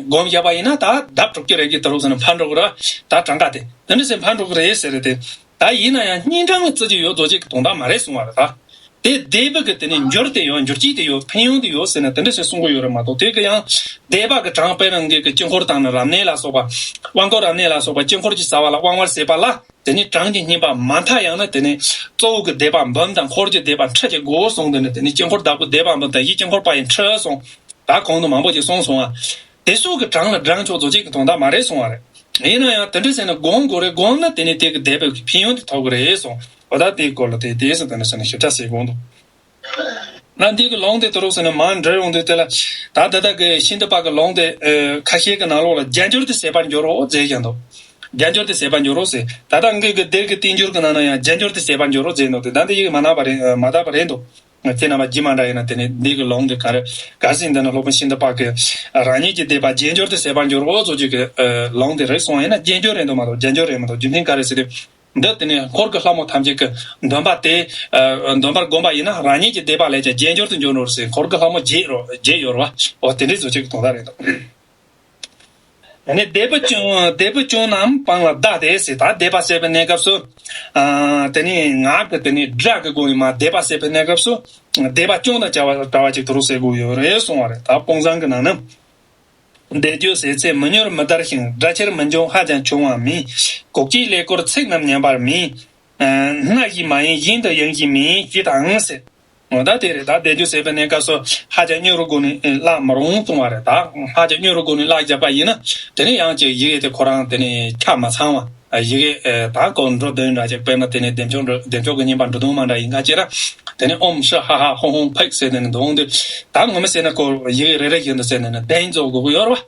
སྒོམ་བཞག་པ་ཡིན་ན་ད་ལྡབ་དྲུག་ཅུ་རེ་གཅིག་དེ་རུ་ཟེར་ནི་འཕར་འགྲོ་གི་རེད། ད་གྲངས་ཀ་དེ་དེ་འདྲ་ཟེར་འཕར་འགྲོ་གི་རེད་ཟེར་རེད་དེ། ད་ཡིན་ན་ཡང་སྙིང་གྲངས་ལ་བརྩི་རྒྱུ་ཡོད་རྫོགས་བྱེད་ཀྱི་དོན་དག་མ་རེད་གསུང་བ་རེད་ད། དེ་བཟླས་པ་གི་དེ་ནི་འགྱུར་དེ་ཡོད། འགྱུར་གྱི་དེ་ཡོད། ཕན་ཡོན་དེ་ཡོད་ཟེར་ནས་དེ་འདྲ་ཞིག་གསུང་གི་ཡོད་རེད་མ་གཏོགས། དེ་གི་ཡང་བཟླས་པ་གི་གྲངས་དཔེར་ན་འགའ་གི་དཀྱིལ་འཁོར་དང་ནི་རབ་གནས་ལ་སོགས་པ། དབང་བསྐུར་རབ་གནས་ལ་སོགས་པ་དཀྱིལ་འཁོར་གྱི་བྱ་བ་ལ་དབང་བར་བྱེད་པ་ལ་དེ་ནི་གྲངས་ཀྱི་བསྙེན་པ་མ་མཐའ་ཡང་ན་དེ་ནི་གཙོ་བོ་གི་བཟླས་པ་འབུམ་དང་འཁོར་གྱི་བཟླས་པ་ཁྲི་གཅིག་དགོས་གསུངས། དེ་ནི་དེ་ནི་དཀྱིལ་འཁོར་བདག་པོའི་བཟླས་པ་འབུམ་དང་ཡི་དཀྱིལ་འཁོར་པ་ཡི་ཁྲི་གསུངས། ད་གོང་དུ་མང་པོ་ཅིག་གསུངས་སོང་ང་། དེ་སོགས་ཀྱི་གྲངས་ལ་བགྲང་ཆོག་རྫོགས་བྱེད་ཀྱི་དོན་དག་མ་རེད་གསུང་བ་རེད། ཡིན་ན་ཡང་དེ་འདྲ་ཟེར་ནས་སྒོམ་དགོས་རེད། སྒོམ་ན་དེ་ནི་དེ་གི་བཟླས་པའི་ཕན་ཡོན་དེ་ཐོབ་གི་རེད་གསུང་། འོ་ད་དེའི་སྐོར་ལ་དེ་དེ་སོགས་དེ་འདྲ་ཟེར་ནས་ཞིབ་ཕྲ་ཟེར་དགོངས་འདུག་ན་འདི་གི་ལུང་དེ་དུ་རུག་ཟེར་ནས་མར་འདྲི་ཡོང་དུས་དེ་ལ། ད་ད་ལྟ་གི་ཤིན་ཏུ་པ་གི་ལུང་དེ་ཁ་ཤས་ཀྱི་ནང་ལོགས་ལ་བརྒྱ་འགྱུར་དུ་ཟད་པར་འགྱུར་རོ་ཟེར་ཀྱང་འདུག་བརྒྱ་འགྱུར་དུ་ཟད་པར་འགྱུར་རོ་ཟེར། ད་ལྟ་འགའ་གི་འདིར་གི་བསྟན་འགྱུར་གྱི་ནང་ན་ཡང་བརྒྱ་འགྱུར་དུ་ཟད་པར་འགྱུར་རོ་ཟེར་འདུག་དེ་ད་འདི་ཡིག་མ་ནག་པ་རེད། མ་དག་པ་རེད་འདུག་ཁྱེད་རྣམ་པ་རྗེས་མ་འདྲ་ཡིན་ན་དེ་ནས་འདི་གི་ལུང་དེ་ག་རེ་ག་ཟིན་འདི་ན་སློབ་དཔོན་ཤིན་ཏུ་པ་གི་རང་ཉིད་ཀྱི་བཟླས་པ་བརྒྱ་འགྱུར་དུ་ཟད་པར་འགྱུར་རོ་ཟེར་རྒྱུ་གི་ལུང་དེ་རེད་གསུངས་ཡིན་ན་བརྒྱ་འགྱུར་རེད་འདུག་མ་གཏོགས་བརྒྱ་འགྱུར་རེད་མ་གཏོགས་རྒྱུ་མཚན་ག་རེ་ཟེར་དུས། འདི་དེ་ནས་འཁོར་གྱི་ལྷ་མོ་ཐམས་ཅད་ཀྱི་འདོན་པ་དེ་འདོན་པར་བསྒོམས་པ་ཡིན་ན་རང་ཉིད་ཀྱི་བཟླས་པ་ལས་ཀྱང་བརྒྱ་འགྱུར་དུ་འགྱུར་རོ་ཟེར། འཁོར་གྱི་ལྷ་མོ་བརྒྱད་རོ་བརྒྱད་ཡོད་རོ་བ། འོ་དེ་འདྲའི་བཟོ་བྱེད་ཀྱི་དོན་དག་རེད་འདུག་དེ་ནས་བཟླས་པ་བཅུ་བཟླས་པ་བཅུ་རྣམས་སྤང་ལ་བཟླ་སྟེ་ཟེར། ད་བཟླས་པ་བྱེད་པའི་གནས་སྐབས་སུ། དེ་ནས་ངག་གི་དེ་ནས་སྒྲ་གི་སྒོ་ནས་མ་བཟླས་པ་བྱེད་པའི་གནས་སྐབས་སུ། བཟླས་པ་བཅུ་དང་བཅས་པ་བཅས་པ་ཅིག་ཏུ་རུ་ཟེར་དགོས་ཡོད་རེད་གསུང་བ་རེད། ད་དཔུང་བཟང་གི་ནང་ན། བཟླས་བརྗོད་ཟེར་ཚད་མི་མྱུར་མི་དར་ཞིང་། སྒྲ་ཆེར་མི་འབྱུང་ཧ་ཅང་ཆུང་བ་མིན། གོ་ཀྱི་ཀླད་ཀོར་ཚིག་རྣམས་ཉམས་པར་མིན། སྣ་བཞིན་མ་ཡིན་བཞིན་དུ་ཡིན་བཞིན་མིན་ཞེས་དང་ཟེར། འོ་ད་དེ་རེད། ད་བཟླས་བརྗོད་ཟེར་བའི་གནས་སྐབས་སུ་ཧ་ཅང་མྱུར་བའི་སྒོ་ནས་བཀླག་མི་རུང་གསུང་བ་རེད། ད་ཧ་ཅང་མྱུར་བའི་སྒོ་ནས་བཀླག་བཞག་པ་ཡིན་ན་དེ་ནས་ཡང་ཅིག་ཡི་གེ་དེ་ཁོ་རང་དེ་ནས་ཆ་མ་ཚང་བ། ཡི་གེ་ད་ཀོ་འགྲོ་དོན་འདྲ་ཅིག་དཔེར་ན་དེ་ནས་བདེ་མཆོག་འགྲོ་བདེ་མཆོག་གི་བསྙེན་པ་འགྲོ་དོན་མ་འདྲ་ཡིན་ག་ཅེ་ར། དེ་ནས་ཨོམ་ཧྲི་ཧ་ཧ་ཧོང་ཧོང་ཕེག་ཟེར་དེ་ནས་འདོན་དུས། ད་ངོ་མ་ཟེར་ན་ཀོ་ཡི་གེ་རེ་རེ་བཞིན་དུ་ཟེར་ནས་ནི་གདན་རྫོགས་དགོས་ཀྱི་ཡོད་རེད་བ།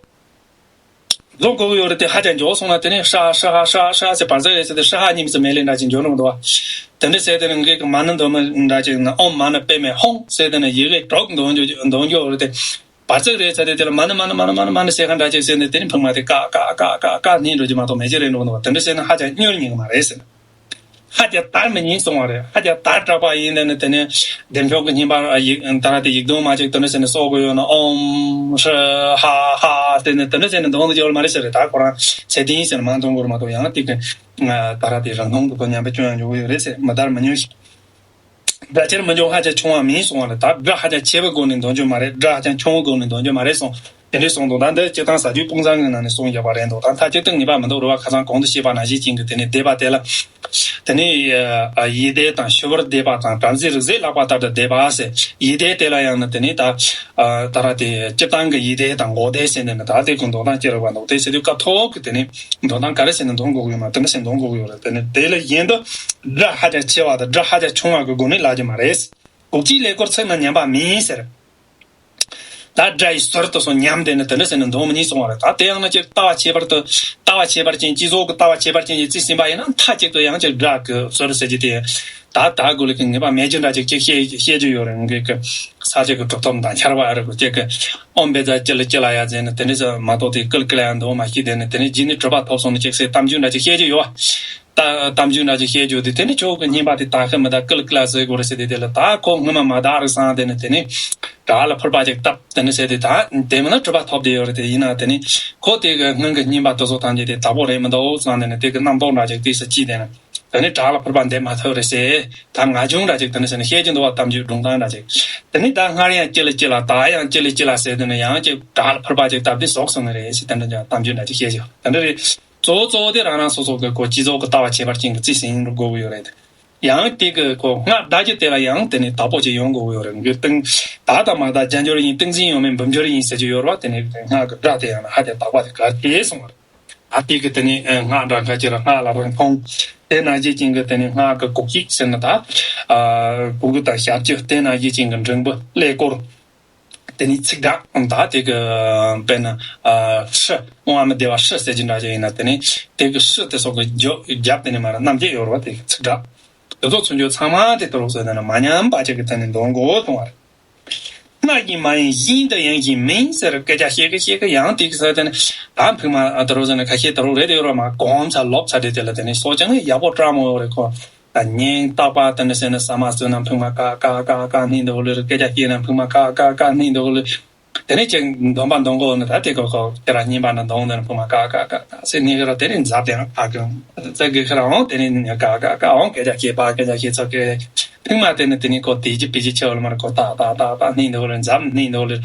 རྫོགས་དགོས་ཀྱི་ཡོད་རེད་དེ་ཧ་ཅང་མགྱོགས་སོང་ན་དེ་ནས་ཧྲ་ཧྲ་ཧ་ཧྲ་ཧྲ་ཟེར་བར་ཚིག་རེ་ཟེར་དེ་ཧྲ་ཧ་གཉིས་མི་ཟེར་མེ་ལེ་འདྲ་ཅིག་འགྱོ་ནོ་འདུག་བ། དེ་འདྲ་ཟེར་དེ་ནས་ངེད་ཀྱི་མ་ཎི་འདོན་མི་འདྲ་ཅིག་ན་ཨོམ་མ་ཎི་པདྨེ་ཧཱུྃ་ཟེར་དེ་ནས་ཡི་གེ་དྲུག་འདོན་རྒྱུ་འདོན་རྒྱུ་རེད་དེ། བར་ཚིག་རེ་ཟེར་དེ་དེ་ལ་མ་ཎི་མ་ཎི་མ་ཎི་མ་ཎི་མ་ཎི་ཟེར་མཁན་འདྲ་ཅིག་ཟེར་ནས་དེ་ནས་ཕུང་མ་དེ་ཀ་ཀ་ཀ་ཀ་ཀ་ནི་འགྲོ་རྒྱུ་མ་གཏོགས་མེ་ལྕེ་རེ་འགྲོ་གི་འདུག་བ། དེ་འདྲ་ཟེར་ན་ཧ་ཅང་མྱུར་ཉིན་གི་མ་རེད་ཟེར། ཧ་ཅང་དར་མི་ཉན་གསུང་བ་རེད། ཧ་ཅང་དར་དྲགས་པ་ཡིན་ན་ནི་དེ་ནས་བདེ་མཆོག་གི་བསྙེན་པ་ཡིག་ད་ར་དེ་ཡིག་དུམ་མ་ཅིག་དེ་འདྲ་ཟེར་ནས་གསོག་གི་ཡོད་ན་ཨོམ་ཧྲི་ཧ་ཧ་དེ་ནས་དེ་འདྲ་ཟེར་ནས་འདོན་དུ་འཇོག་མ་རེད་ཟེར་རེད། ད་ཁོ་རང་ཚད་ལྡན་ཟེར་ནས་མ་འདོན་དགོས་རེད་མ་གཏོགས་ཡང་དེ་གི་ད་ར་དེ་རང་སྣང་དུ་ཁོ་ཉམས་པ་སྐྱོན་ཡང་འཇོག་གི་ཡོད་རེད་ཟེར། མི་དར་མི་ཉུང་ཞིག་སྒྲ་ཆེར་མི་འབྱུང་ཧ་ཅང་ཆུང་བ་མིན་གསུང་བ་རེད། ད་སྒྲ་ཧ་ཅང་ཆེ་བའི་སྒོ་ནས་འདོན་རྒྱུ་མ་རེད། སྒྲ་ཧ་ཅང་ཆུང་བའི་སྒོ་ནས་འདོན་རྒྱུ་མ་རེད་གསུང་། དེ་འདྲའི་གསུང་དང་ད་འདི་སྤྱིར་བཏང་ཟ་རྒྱུའི་དཔུང་བཟང་གི་ནང་ནས་གསུངས་ཡོད་པ་རེད་འདུག་ད་མཐའ་གཅིག་ཏུ་ངེས་པ་མི་འདུག་རེད་བ། ཁ་སང་གོང་དུ་བཤད་པ་ནང་བཞིན་ཅན་གྱི་དེ་ནས་བཟླས་པ་དེ་ལ། དེ་ནས་ཡི་བཟླས་དང་ཞུ་བར་བཟླས་པ་དང་བྲམ་ཟེའི་རིགས་བཟླས་ལག་པ་ལྟར་དུ་བཟླས་པ་ཟེར། ཡི་བཟླས་དེ་ལ་ཡང་ན་དེ་ནས་ད་ད་ར་དེ་སྤྱིར་བཏང་གི་ཡི་བཟླས་དང་འོག་བཟླས་ཟེར་ནས་ནི་ད་དེ་ཀུན་འདོན་སྟངས་ཅི་རེད་བ་འདུག་དེ་ཟེར་དུས་སྐབས་ཐོག་གི་དེ་ནས་འདོན་སྟངས་ག་རེ་ཟེར་ནས་འདོན་དགོས་ཀྱི་ཡོད་ན་དེ་འདྲ་ཟེར་འདོན་དགོས་ཀྱི་ཡོད་རེད། དེ་ནས་དེ་ལ་གཞན་དུ་སྒྲ་ཧ་ཅང་ཆེ་བ་དང་སྒྲ་ཧ་ཅང་ཆུང་བ་གི་སྒོ་ནས་ལབ་ཀྱི་མ་རེད། གོ་ཀྱི་ཀླད་ཀོར་ཚིག་རྣམས་ཉམས་པ་མིན་ཟེར། ད་སྒྲ་ཡི་ཟུར་དུ་སོང་ཉམས་དེ་ནི་དེ་འདྲ་ཟེར་ནས་འདོན་མི་ཉན་གསུང་བ་རེད། ད་དེ་ཡང་ན་ཅིག་ལྟ་བ་ཁྱད་པར་དུ་ལྟ་བ་ཁྱད་པར་ཅན་སྤྱི་ཚོགས་ཀྱི་ལྟ་བ་ཁྱད་པར་ཅན་གྱིས་རྩིས་ཟིན་པ་ཡིན་ན་མཐའ་གཅིག་ཏུ་ཡང་ཅིག་སྒྲ་གི་ཟུར་ཟེར་གྱི་དེ་ད་ད་དགོས་ལ་གི་ངེས་པ་མེད་ཀྱི་འདྲ་ཅིག་ཅིག་བཤད་བཤད་རྒྱུ་ཡོད་རེད། ངེད་ཀྱི་ས་ཆ་གི་གྲུབ་ཐོབ་དང་ཆར་པ་ཨ་རི་གི་ཅིག་གི་ཨོམ་བེ་ཛ་ཅི་ལ་ཅི་ལ་ཡ་ཟེར་ནས་དེ་འདྲ་ཟེར་མ་གཏོགས་དེ་ཀི་ལ་ཀི་ལ་ཡ་འདོན་མ་ཤེས། དེ་ནས་དེ་ནས་རྗེས་ནས་གྲུབ་པ་ཐོབ་སོང་ནས་ཅིག་ཟེར་གཏམ་རྒྱུད་འདྲ་ཅིག་བཤད་རྒྱུ་ཡོད་བ། ད་གཏམ་རྒྱུད་འདྲ་ཅིག་བཤད་རྒྱུ་དེ། དེ་ནི་ཁྱོད་ཀྱི་སྙིང་པ་དེ་དག་གི་མི་དག་ཀི་ལ་ཀི་ལ་ཟེར་དགོས་རེད་ཟེར་དེ། དེ་ལ་ད་ཁོ་སྔོན་མ་མ་དག་རེད་བསམ་དེ་ནི། དེ་ནི་བྲག་ལ་ཕུར་པ་ཅིག་བཏབ། དེ་ནི་ཟེར་དེ། ད་དེ་མིན་ན་གྲུབ་པ་ཐོབ་བསྡད་ཡོད་རེད། དེ་ཡིན་ན་དེ་ནི་ཁོ་དེ་གི་སྔོན་གྱི་སྙིང་པ་དེ་ཚོ་ཐམས་ཅད་དེ་དག་པོ་རེད་མི་འདུག་བསམ་དེ་ནི། དེ་གི་རྣམ་རྟོག་འདྲ་ཅིག་དུས་སུ་སྐྱེས། དེ་ནི་དེ་ནི་བྲག་ལ་ཕུར་པ་འདེབས་མ་ཐུབ་རེད་ཟེར། ད་ང་ཆུང་འདྲ་ཅིག་དེ་ནི་ཟེར་ནི་བཤད་ཀྱི་འདུག་བ། གཏམ་རྒྱུད་སྒྲུང་གཏམ་འདྲ་ཅིག་དེ་ནི་ད་སྔར་ཡང་ཅི་ལ་ཅི་ལ། ད་ཡང་ཅི་ལ་ཅི་ལ་ཟེར། དེ་ནི་ཡང་ཅིག་བྲག་ལ་ཕུར་པ་ཅིག་བཏབ་དུས་ཟོག་སོང་ནི་རེད་ཟེར། དེ་འདྲ་ཅིག་གཏམ་རྒྱུད་འདྲ་ཅིག་བཤད་ཀྱི་ཡོད། དེ་འདྲ་རེད། གཙོ་བོ་གཙོ་བོ་དེ་རང་རང་སོ་སོ་གི་གོ་སྤྱི་ཚོགས་ཀྱི་ལྟ་བ་ཁྱད་པར་ཅན་གྱི་རྩིས་ཟིན་འགྲོ་དགོས་ཀྱི་ཡོད་རེད། ཡང་དེ་གི་གོ་སྔགས་བཟླ་རྒྱུ་དེ་ལ་ཡང་དེ་ནི་དག་པོ་ཅིག་ཡོང་དགོས་ཀྱི་ཡོད་རེད། གི་ཏིང་ད་ལྟ་མ་ད་རྒྱ་འགྱུར་ཡིན། ཏིང་འཛིན་ཡོད་མེད་འབུམ་འགྱུར་ཡིན་ཟེར་གྱི་ཡོད་རེད་བ། དེ་ནི་སྔགས་ཀྱི་སྒྲ་དེ་ཡང་ན་ཧ་དེ་དག་པ་དེ་ག་དེ་སོང་བ་རེད། ཨ་དེ་གི་དེ་ནི་སྔགས་འདྲ་ཁ་ཅིག་ལ་སྔགས་ལ་རང་མཐོང་། དེ་ནང་བཞིན་ཅན་གི་དེ་ནི་སྔགས་ཀྱི་གོ་སྐྱིད་ཟེར་ན་ད་གུ་གུ་དང་ཞབས་ཀྱུ། དེ་ནང་བཞིན་ཅན་གི་འགྲེང་བུ་ཀླད་ཀོར། དེ་ནི་ཚིག་གྲགས་ད་དེ་གི་དཔེར་ན་ཨ་ཧྲི། དབང་མི་བདེ་བ་ཧྲི་ཟེར་གྱི་འདྲ་ཅིག་ཡིན་ན། དེ་ནི་དེ་གི་ཧྲི་དེ་སོགས་ཀྱི་རྒྱབ་རྒྱབ་དེ་ནི་མར་རྣམ་འབྱེད་ཡོད་རེད་བ། དེ་གི་ཚིག་གྲགས་དེ་ཚོ་ཚུན་ཆོད་ཚང་མ་དེ་ལྟ་བུ་ཟེར་ན་མ་ཉམས་པ་ཅིག་གི་དེ་ནི་འདོན་དགོས་གསུང་བ་རེད། སྔགས་ཡིན་མ་ཡིན་ཡིན་དང་ཡིན་བཞིན་མིན་ཟེར་སྐད་ཆ་བཤད་གི་བཤད་གི་ཡང་དེ་གི་ཟེར། དེ་ནི་ད་ཕུགས་མ་ད་ལྟ་བུ་ཟེར་ན་ཁ་ཤས་ད་ལྟ་བུ་རེད་དེ་ཡོད་རེད་མ། གོམས་ཚ་ལོབས་ཚ་དེ་དེ་ལ་དེ་ནི་སོ་ཅང་ཡག་པོ་སྤྲང་མོ་ཡོད་རེད་ཁོ། ད་ཉིན་རྟག་པར་དེ་འདྲ་བྱས་ན་ཟ་མ་ཟོས་ན་ཕུང་མ་ཀ་ཀ་ཀ་ཀ་སྙིང་འདོད་ལེ། སྐད་ཆ་བཤད་ན་ཕུང་མ་ཀ་ཀ་ཀ་སྙིང་འདོད་ལེ། དེ་ནས་ཅིག་འདོན་པ་འདོན་གོ་ནི་ད་དེ་ཁོ་ཁོ་ཁྱེད་རང་སྙིང་པ་ན་འདོན་ནི་ཕུང་མ་ཀ་ཀ་ཀ་ཀ་ཟེར་ནས་ཁྱེད་རང་དེ་ནས་འཛབ་དེ་ཨ་གི་ཙི་གི་ཁྱེད་རང་འོང་དེ་ནས་ཀ་ཀ་ཀ་འོང་སྐད་ཆ་བཤད་པ་སྐད་ཆ་བཤད་ཚོ་གི་ཕུང་མ་དེ་ནས་དེ་ནས་ཁོ་དེ་ཅི་པི་ཅི་ཆེ་བ་ལ་མར་ཁོ་ཏག་ཏག་ཏག་ཏག་སྙིང་འདོད་ལེ། འཛབ་སྙིང་འདོད་ལེ།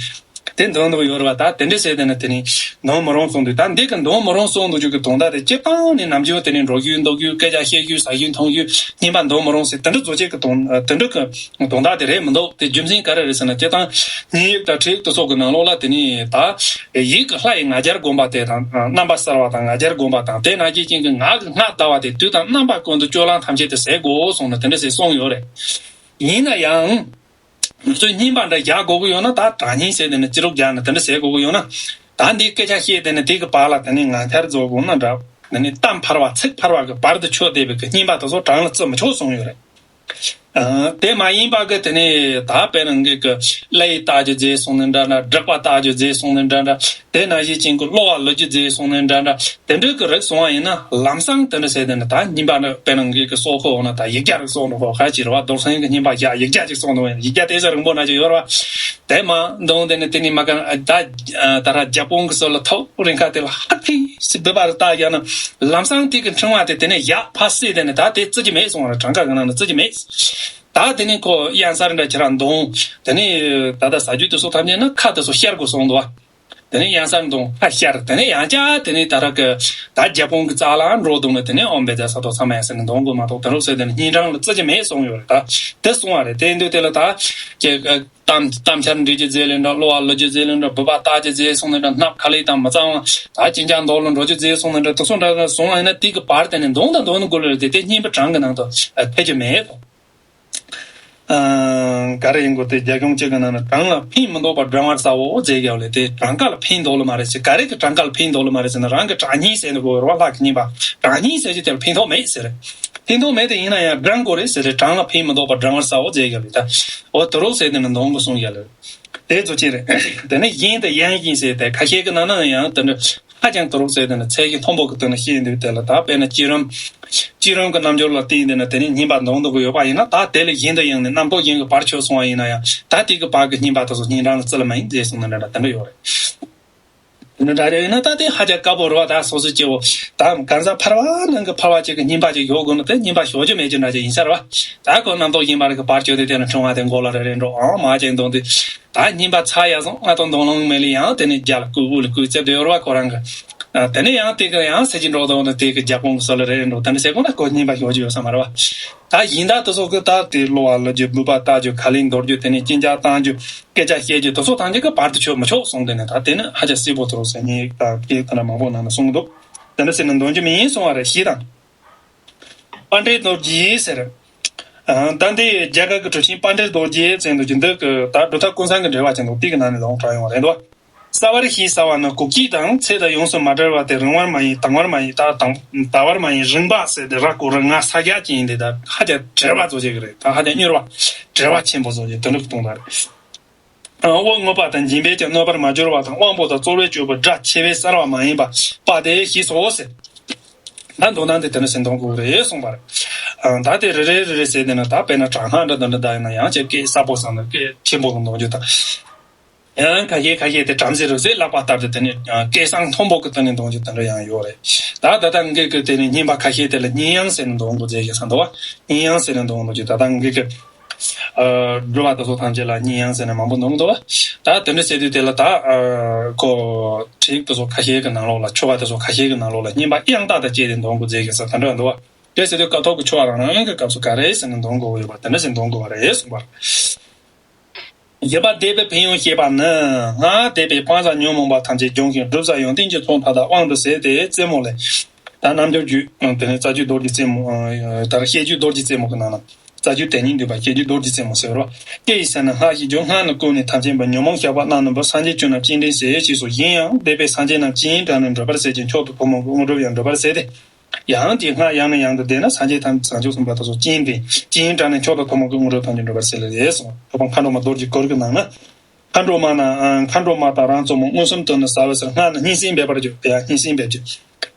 དེ་འདོན་འདོག་ཡོད་རེད་བ། ད་དེ་འདྲ་བྱས་དེ་ནི་དེ་ནི་འདོན་མི་རུང་གསུངས་འདུག་ད་འདི་གི་འདོན་མི་རུང་གསུངས་འདུག་རྒྱུ་གི་དོན་དག་དེ་སྤྱིར་བཏང་ནི་ནམ་རྒྱུན་དེ་ནི་འགྲོ་རྒྱུ་འདུག་རྒྱུ་སྐད་ཆ་བཤད་རྒྱུ་ཟ་རྒྱུ་འཐུང་རྒྱུ་སྙིང་པ་འདོན་མི་རུང་ཟེར་དེ་འདྲ་བཟོ་བྱེད་ཀྱི་དོན་དེ་འདྲ་གི་དོན་དག་དེ་རེད་མི་འདུག་དེ་རྒྱུ་མཚན་ག་རེ་རེད་ཟེར་ན་སྤྱིར་བཏང་སྙན་ཡིག་དང་ཁྲིད་ཡིག་དེ་སོགས་ཀྱི་ནང་ལོགས་ལ་དེ་ནི་ད་ཡིད་ཀྱི་ལྷ་ཡི་ང་རྒྱལ་བསྒོམ་པ་དེ་དང་རྣམ་པ་གསལ་བ་དང་ང་རྒྱལ་བསྒོམ་པ་དང་དེ་ནང་བཞིན་ཅན་གྱི་ངག་གི་སྔགས་བཟླ་བ་དེ་དུས་དང་རྣམ་པ་ཀུན་ཏུ་སྤྱོད་ལམ་ཐམས་ཅད་དུ་ཟད་དགོས་གསུངས་ནས་དེ་འདྲ་ཟེར་གསུངས་ཡོད་རེད། ཡིན་ན་ཡང་། ང་ཚོས་སྙིང་པ་འདྲ་རྒྱག་དགོས་ཀྱི་ཡོད་ན། ད་གྲངས་སྙིང་ཟེར་དེ་ནི་ཅི་རུག་རྒྱག་ན་དེ་འདྲ་ཟེར་དགོས་ཀྱི་ཡོད་ན། ད་འདི་སྐད་ཆ་བཤད་དེ་ནི་དེ་གི་བར་ལ་དེ་ནི་ངག་འཁྱལ་བཟོ་དགོས་ན་འདྲ། དེ་ནི་གཏམ་འཕར་བ་ཚིག་འཕར་བ་གི་བར་དུ་ཆོད་བསྡད་པའི་གི་སྙིང་པ་དེ་ཚོ་གྲངས་ལ་བརྩི་མི་ཆོག་གསུངས་ཡོད་རེད། ཨ་དེ་མ་ཡིན་པ་གི་དེ་ནི་ད་དཔེར་ན་ངེད་ཀྱི་ཀླད་ཡིག་བལྟ་རྒྱུ་བརྗེད་སོང་ནི་འདྲ་འདྲ། སྒྲིག་པ་བལྟ་རྒྱུ་བརྗེད་སོང་ནི་འདྲ་འདྲ། དེ་ནང་བཞིན་ཅན་གྱི་གློ་བ་ལུ་རྒྱུ་བརྗེད་སོང་ནི་འདྲ་འདྲ། དེ་འདྲ་གི་རིགས་སོང་བ་ཡིན་ན་ལམ་སང་དེ་འདྲ་ཟེར་དེ་ནི་ད་སྙིང་པ་ནི་དཔེར་ན་ངེད་ཀྱི་སྲོག་ཁོག་འོ་ན་ད་ཡིག་བརྒྱ་རིགས་སོང་འགྲོ་གོ་ཁ་ཅིག་རེད་བ། རྡོར་སེམས་ཀྱི་སྙིང་པ་བརྒྱ་ཡིག་བརྒྱ་ཅིག་སོང་འགྲོ་ཡིན། ཡིག་བརྒྱ་དེ་ཚོ་རིང་པོ་ན་ཅིག་ཡོད་རེད་བ། དེ་མ་འདོན་དེ་ནི་དེ་ནི་མ་ག་ད་ད་ར་རྒྱ་དཔུང་གི་སོ་ལ་ཐོག་རིང་ཁ་དེ་ལ་ཧ་ཐི་སི་བི་བ་རི་ལྟ་རྒྱ་ན་ལམ་སང་དེ་གི་འཕྲེང་བ་དེ་དེ་ནི་ཡག་ཕ་སི་དེ་ནི་ད་དེ་བརྩི་རྒྱུ་མེད་སོང་བ་རེད། གྲངས་ཀ་གི་ནང་ནས་བརྩི་རྒྱུ་མེད། ད་དེ་ནི་ཁོ་གཡང་གཟར་འདྲ་ཁྱེད་རང་འདོན་དེ་ནི་ད་ད་ཟ་རྒྱུ་དེ་ཚོ་ཐམས་ཅད་ན་ཁ་དེ་ཚོ་བཤར་དགོས་སོང་འདུག་བ། དེ་ནས་ཡང་སར་འདོན་ཁ་ཤར། དེ་ནས་ཡང་བསྐྱར་དེ་ནས་ད་ར་གི་ད་རྒྱ་དཔུང་གི་རྩ་ལ་འགྲོ་འདུག་ན། དེ་ནས་ཨོཾ་བཛྲ་སཏྭ་ཐ་མ་ཡ་ཟེར་ནས་འདོན་དགོས་མ་གཏོགས་དེ་རུ་ཟེར་དེ་ནས་སྙིང་བྲང་ལ་བརྩི་རྒྱུ་མེད་གསུངས་ཡོད་རེད། ད་དེ་གསུང་བ་རེད། དེ་འདུག་དེ་ལ་ད་ཀྱི་གཏམ་གཏམ་འཆལ་འདྲི་རྒྱུ་བརྗེད་ལེ་འདྲ། གློ་བ་ལུ་རྒྱུ་བརྗེད་ལེ་འདྲ། སྦུག་པ་བཏགས་རྒྱུ་བརྗེད་སོང་ནས་འདྲ། སྣབས་ཁ་ལས་དང་མི་གཙང་བ་ད་ཅིན་ཅང་མདོག་ལ་འགྲོ་རྒྱུ་བརྗེད་སོང་ནས་འདྲ། དེ་ཚོ་འདྲ་སོང་བ་ཡིན་ན་དེ་གི་བར་དེ་ནས་འདོན་དང་འདོན་དགོས་ལེ་རེད། དེ་དེ་སྙིང་པོ་བྲང་གི་ནང་དུ་ཕེབས་རྒྱུ་མེད་དོ། ག་རེ་ཡིན་གོ་དེ་རྒྱ་གཞུང་གཅིག་གི་ནང་ན་གྲངས་ལ་ཕན་མི་འདོགས་པ་སྦྲང་བར་ཟ་འོ་ཟེར་གི་ཡོད་ལེ། དེ་གྲངས་ཀ་ལ་ཕན་འདོགས་ལེ་མ་རེད་ཟེར། ག་རེ་གི་གྲངས་ཀ་ལ་ཕན་འདོགས་ལེ་མ་རེད་ཟེར་ན་རང་གི་གྲངས་སྙིང་ཟེར་ནི་གོ་ར་བ་ལྷག་གི་སྙིང་པ། གྲངས་སྙིང་ཟེར་གྱི་དེ་ལ་ཕན་ཐོགས་མེད་ཟེར། ཕན་ཐོགས་མེད་དེ་ཡིན་ན་ཡང་སྦྲང་དགོས་རེད་ཟེར་རེད། གྲངས་ལ་ཕན་མི་འདོགས་པ་སྦྲང་བར་ཟ་འོ་ཟེར་གི་ཡོད་ལེ། ད་འོ་དེ་རུ་ཟེར་དེ་ནི་འདོན་གི་གསུང་གི་ཡོད་ལེ། དེ་ཚོ་ཅི་རེད། དེ་ནི་ཡིན་དང་ཡང་ཡིན་ཟེར་དེ་ཁ་ཤས་ཀྱི་ནང་ན་ཡང་དེ་འདྲ། ཧ་ཅང་དུ་རུག་ཟེར་དེ་ནི་ཚད་ཀྱི་མཐོན་པོ་གི་དོན་ལ་བཤད་འདུག་དེ་ལ་ད་དཔེར་ན་བསྐྱེད་རིམ། བསྐྱེད་རིམ་གྱི་རྣལ་འབྱོར་ལ་བརྟེན་དེ་ནི་དེ་ནི་སྙིང་པ་འདོན་འདོགས་ཀྱི་ཡོད་པ་ཡིན་ན། ད་དེ་ལས་གཞན་དུ་ཡང་ནི་རྣམ་རྟོག་གཞན་གྱི་བར་ཆོད་སོང་བ་ཡིན་ན་ཡང་ད་དེ་གི་བར་གྱི་སྙིང་པ་དེ་ཚོ་སྙིང་བྲང་ལ་བརྩི་ལེ་མ་ཡིན་ཟེར་གསུངས་ནི་འདྲ་འདྲ་དེ་འདྲ་ཡོད་རེད། དེ་འདྲ་འདྲ་རེད་ཡིན་ན་ད་དེ་ཧ་ཅང་དཀའ་པོ་རེད་བ། ད་སོ་སོའི་སྐྱེ་བོ་ད་གང་ཟག་ཕལ་བ་ནང་གི་ཕལ་བ་ཅིག་གི་སྙིང་པ་ཅིག་ཞོག་དགོས་ན་དེ་སྙིང་པ་ཞོག་རྒྱུ་མེད་རྒྱུ་འདྲ་ཅིག་ཡིན་ས་རེད་བ། ད་ཁོ་རྣམ་རྟོག་གཞན་པ་རིགས་ཀྱི་བར་ཆོད་དེ་དེ་ནི་འཕྲེང་བ་དེ་མགོ་ལ་རེ་རེ་འགྲོ་ཨང་མ་ཅིག་འདོན་དུས། ད་སྙིང་པ་ཚ་ཡ་སོང་ང་དང་འདོན་ལོང་མེད་ལེ། ཡང་དེ་ནས་རྒྱ་ལ་བསྐུལ་དབུ་ལ་བསྐུལ་ཚེ་དེ་ཡོར་བ་ཁོ་རང་གི། དེ་ནས་ཡང་དེ་ག་ཡང་ཟེར་གྱི་འགྲོ་དང་དེ་གི་རྒྱ་དཔུང་གི་སོ་ལ་རེ་རེ་འགྲོ། དེ་འདྲ་ཟེར་གོ་ན་ཁོ་སྙིང་པ་ཞོག་རྒྱུ་ཡོད་ས་མ་རེད་བ། ད་ཡིན་ད་དེ་ཚོ་གི་ད་དེ་གློ་བ་ལུ་རྒྱུ་སྦུག་པ་བཏགས་རྒྱུ་ཁ་ལས་འདོར་རྒྱུ་དེ་ནས་གཅིན་སྐྱག་བཏང་རྒྱུ་སྐད་ཆ་བཤད་རྒྱུ་དེ་ཚོ་ཐམས་ཅད་ཀྱི་བར་དུ་ཆོད་མི་ཆོག་གསུངས། དེ་ནས་ད་དེ་ནི་ཧ་ཅང་གསལ་པོ་དེ་རུ་ཟེར་ངེས་ད་སྐད་དེ་འདྲ་མང་པོ་ནང་ན་གསུངས་འདུག་དེ་འདྲ་ཟེར་ནས་འདོན་རྒྱུ་མི་ཡིན་གསུང་བ་རེད། ཞེས་དང་། པཎྜི་ཏ་རྡོ་རྗེ་ཟེར། ད་འདི་རྒྱ་གར་གྱི་གྲུབ་ཆེན་པཎྜི་ཏ་རྡོ་རྗེ་ཟེར་འདུག་ཅིང་འདི་གི་ད་སྒྲུབ་ཐབས་ཀུན་བཟང་གི་འགྲེལ་བ་ཅན་འདུག་དེ་གི་ནང་ནས་ལོང་དྲངས་ཡོང་བ་རེད་འདུག་ས་བར་ཞེས་ཟ་བ་ནི་གུག་ཀྱི་དང་ཚེ་དང་ཡོངས་སུ་མ་བྲལ་བ་སྟེ། རིང་བར་མ་ཡིན་དྭངས་བར་མ་ཡིན་ད་དང་དལ་བར་མ་ཡིན་རིང་བ་ཟེར་ཏེ་ར་ཀོ་ར་ང་ས་རྒྱ་ཅན་འདི་ད་ཧ་ཅང་བྲེལ་བ་བཟོ་བྱེད་ཀྱི་རེད། ད་ཧ་ཅང་མྱུར་བ་བྲེལ་བ་ཆེན་པོ་བཟོ་བྱེད་དོན་འགྲུབ་གཏོང་ད་རེད། དབང་མངོན་པ་དང་སྦྱིན་པས་ཀྱང་གནོད་པར་མ་གྱུར་པ་དང་། དབང་པོ་དང་རྩོལ་བས་བསྐྱོད་པའི་སྒྲ་ཆེ་བས་གསལ་བ་མ་ཡིན་པ་པ་དེ་ཞེས་སོ་ཟེར། ད་འདོན་སྟངས་དེ་དེ་འདྲ་ཟེར་འདོན་དགོས་རེད་གསུངས་པ་རེད། ཨ། ད་དེ་རེ་རེ་རེ་རེ་ཟེར་དེ་ན་ད་དཔེར་ན་གྲྭ་སྔགས་འདྲ་དེ་འདྲ་ད་ཡིན་ན་ཡང་ཅིག་སྐད་གསལ་པོ་བཟང་ན་སྐད་ཆེན་པོ་ལ་འདོན་རྒྱུ་དང་། ཡང་ཁ་ཤས་ཁ་ཤས་དེ་བྲམ་ཟེ་རུ་ཟེར་ལབ་པ་ལྟར་དུ་དེ་ནི་སྐད་གསང་མཐོན་པོ་གི་དོན་ནས་འདོན་རྒྱུ་དེ་འདྲ་ཡང་ཡོད་རེད། ད་ད་ལྟ་ངེད་ཀྱི་དེ་ནི་སྙན་པ་ཁ་ཤས་དེ་ལ་སྙན་དབྱངས་ཟེར་ནས་འདོན་དགོས་ཟེར་གྱི་ས་འདུག་བ། སྙན་དབྱངས་ཟེར་ནས་འདོན་དགོས་ཀྱི་ད་ལྟ་ངེད་ཀྱི་ཨ་སྒྲུབ་པ་དེ་ཚོ་ཐམས་ཅད་ལ་སྙན་དབྱངས་ཟེར་ནས་མང་པོ་འདོན་གྱི་འདུག་བ། ད་དེ་འདྲ་ཟེར་དུས་དེ་ལ་ད་ཨ་ཁོ་ཁྲིད་ཡིག་དེ་ཚོ་ཁ་ཤས་ཀྱི་ནང་ལོགས་ལ་ཆོ་ག་དེ་ཚོ་ཁ་ཤས་ཀྱི་ནང་ལོགས་ལ་སྙན་པ་དབྱངས་རྟ་དང་བཅས་ཏེ་འདོན་དགོས་ཟེར་གྱི་ས་དེ་འདྲ་འདུག་བ། དེ་ཟེར་དུས་སྐབས་ཐོག་གི་ཆོ་ག་རང་རང་གི་སྐབས་སུ་ག་རེ་ཟེར་ནས་འདོན་དགོས་ཡོད་པ་དེ་འདྲ་ཟེར་འདོན་དགོས་པ་རེད་གསུངས་པ་རེད། བཞི་པ་བཟླས་པའི་ཕན་ཡོན་བཤད་པ་ནི། སྔགས་བཟླས་པས་སྤང་བྱ་ཉོན་མོངས་པ་ཐམས་ཅད་སྦྱོང་ཞིང་བསྒྲུབ་བྱ་ཡོན་ཏན་གྱི་ཚོགས་མཐའ་དག་དབང་དུ་བྱས་ཏེ་རྩེ་མོ་ལས། ད་རྣལ་འབྱོར་རྒྱུད་དེ་ནས་རྩ་རྒྱུད་རྡོ་རྗེ་རྩེ་མོ། ད་བཤད་རྒྱུད་རྡོ་རྗེ་རྩེ་མོ་གི་ནང་ན། རྩ་རྒྱུད་དོན་གཉིས་འདུས་པ་བཤད་རྒྱུད་རྡོ་རྗེ་རྩེ་མོ་ཟེར་བ། སྐད་ཡིག་ཟེར་ན་སྔགས་ཀྱི་རྒྱུད། སྔགས་ནི་བཀོད་ནས་ཐམས་ཅད་པ། ཉོན་མོངས་བཤགས་པ་རྣམས་ནི་འབུལ། སངས་རྒྱས་སྤྱོད་ན་སྤྱན་འདྲེན་བྱེད། ཞེས་སོ། གཞན་ཡང་བཟླས་པས་སངས་རྒྱས་རྣམས་སྤྱན་དྲངས་ནས་འགྲུབ་པར་བྱེད་ཅིང་མཆོག་ཏུ་ཐུན་མོང་གི་དངོས་གྲུབ་ཡང་འགྲུབ་པར་བྱེད་དེ། ཡང་དེའི་སྔགས་ཡང་ནས་ཡང་དུ་བཟླས་ན་སངས་རྒྱས་དང་བྱང་ཆུབ་སེམས་དཔའ་དེ་ཚོ་སྤྱན་འདྲེན། སྤྱན་དྲངས་ནས་མཆོག་ཏུ་ཐུན་མོང་གི་དངོས་གྲུབ་ཐམས་ཅད་འགྲུབ་པར་བྱེད་ལ་རེད་གསུངས། ཁ་སྒྲོག་མ་རྡོ་རྗེ་གུར་གྱི་ནང་ན། མཁའ་འགྲོ་མ་ན། མཁའ་འགྲོ་མ་དང་རང་བཙུན་མོ། མངོན་སུམ་དུ་ནི་ཟ་བར་ཟེར། སྔགས་ནི་སྙན་གསན་འབད་པར་བྱ། ཡང་སྙན་གསན་འབད་རྒྱུ།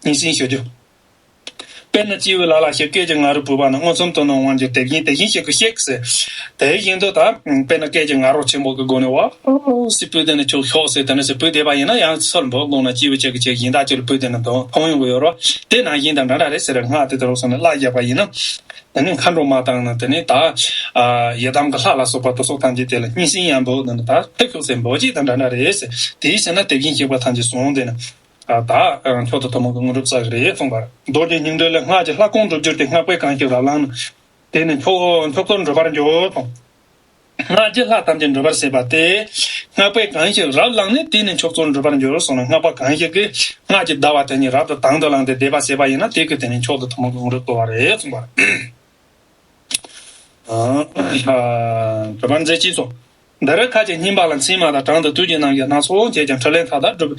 སྙན་གསན་ཞུ་རྒྱུ། དཔེར་ན་སྐྱེས་བུ་ལ་ལ་ཞིག་སྐད་ཅིག་ང་རོས་བུས་པ་ན། མངོན་སུམ་དུ་ནི་དབང་བསྒྱུར། དེ་བཞིན་དེ་བཞིན་གཤེགས་ཀྱིས་གཤེགས་ཟེར། དེ་བཞིན་དུ་ད་དཔེར་ན་སྐད་ཅིག་ང་རོ་ཆེན་པོ་གི་སྒོ་ནས་ཝའོ་ཟེར་བུས་བསྡད་ན་ཆོག་ཤོག་ཟེར། དེ་ནས་ཟེར་བུས་བསྡད་པ་ཡིན་ན་ཡང་ཚུར་འབོ་དགོངས་ན་སྐྱེས་བུ་ཅིག་གིས་ཅིག་གཞན་དག་ཅིག་ལ་བུས་བསྡད་ན་མཐོང་ཡོང་གི་ཡོད་རེད། དེ་ནང་བཞིན་དང་འདྲ་འདྲ་རེད་ཟེར། སྔགས་དེ་ལྟ་བུ་སོང་ནས་བླ་བཞག་པ་ཡིན་ན། དེ་ནས་མཁའ་འགྲོ་མ་དང་ནི་དེ་ནས་ད་ཡི་དམ་གྱི་ལྷ་ལ་སོགས་པ་དེ་ཚོ་ཐམས་ཅད་དེ་ལ་སྙན་གསན་ཡང་འབོ་ནི་ད་ཐུགས་ཤུགས་ཟེར་འབོ་ཅིག་དང་འདྲ་འདྲ་རེད་ཟེར། དེའི་ཕྱིར་ན་དེ་བཞིན་གཤེགས་པ་ཐམས་ཅད་གསུངས་དེ་ནི། ད་མཆོག་ཏུ་ཐུན་མོང་གི་དངོས་གྲུབ་བསགས་ཀྱི་རེད་གསུངས་པར། རྡོ་རྗེ་སྙིང་ཏོག་ལས། སྔགས་ཀྱི་ལྷ་གང་འགྲུབ་གྱུར་ཏེ། སྔགས་པས་གང་ཞིག་རབ་བླངས་ན། དེ་ནི་མཆོག་མཆོག་ཐོབ་འགྲུབ་པར་འགྱུར་དང་། སྔགས་ཀྱི་ལྷ་ཐམས་ཅད་འགྲུབ་པར་བྱེད་པ་སྟེ། སྔགས་པས་གང་ཞིག་རབ་བླངས་ནས། དེ་ནི་མཆོག་ཐོབ་འགྲུབ་པར་འགྱུར་གསུངས་ནས། སྔགས་པ་གང་ཞིག་གིས་སྔགས་ཀྱི་བཟླ་བ་དེ་ཉིད་རབ་ཏུ་དང་དུ་བླངས་ཏེ་བཟླས་པ་བྱས་པ་ཡིན་ན་དེ་གིས་དེ་ནི་མཆོག་ཏུ་ཐུན་མོང་གི་དངོས་གྲུབ་ཐོབ་པ་རེད་གསུངས་པར། གྲུབ་པར་མཛད་ཅེས་སོ། འདི་རུ་ཁ་ཅིག་སྙན་པ་ལ་མཚན་མ་དང་གྲངས་དང་དུས་ཀྱི་རྣམ་གཞག་སྣ་ཚོགས་བྱས་ཀྱང་ཕྲིན་ལས་མཐའ་དག་སྒྲུབ།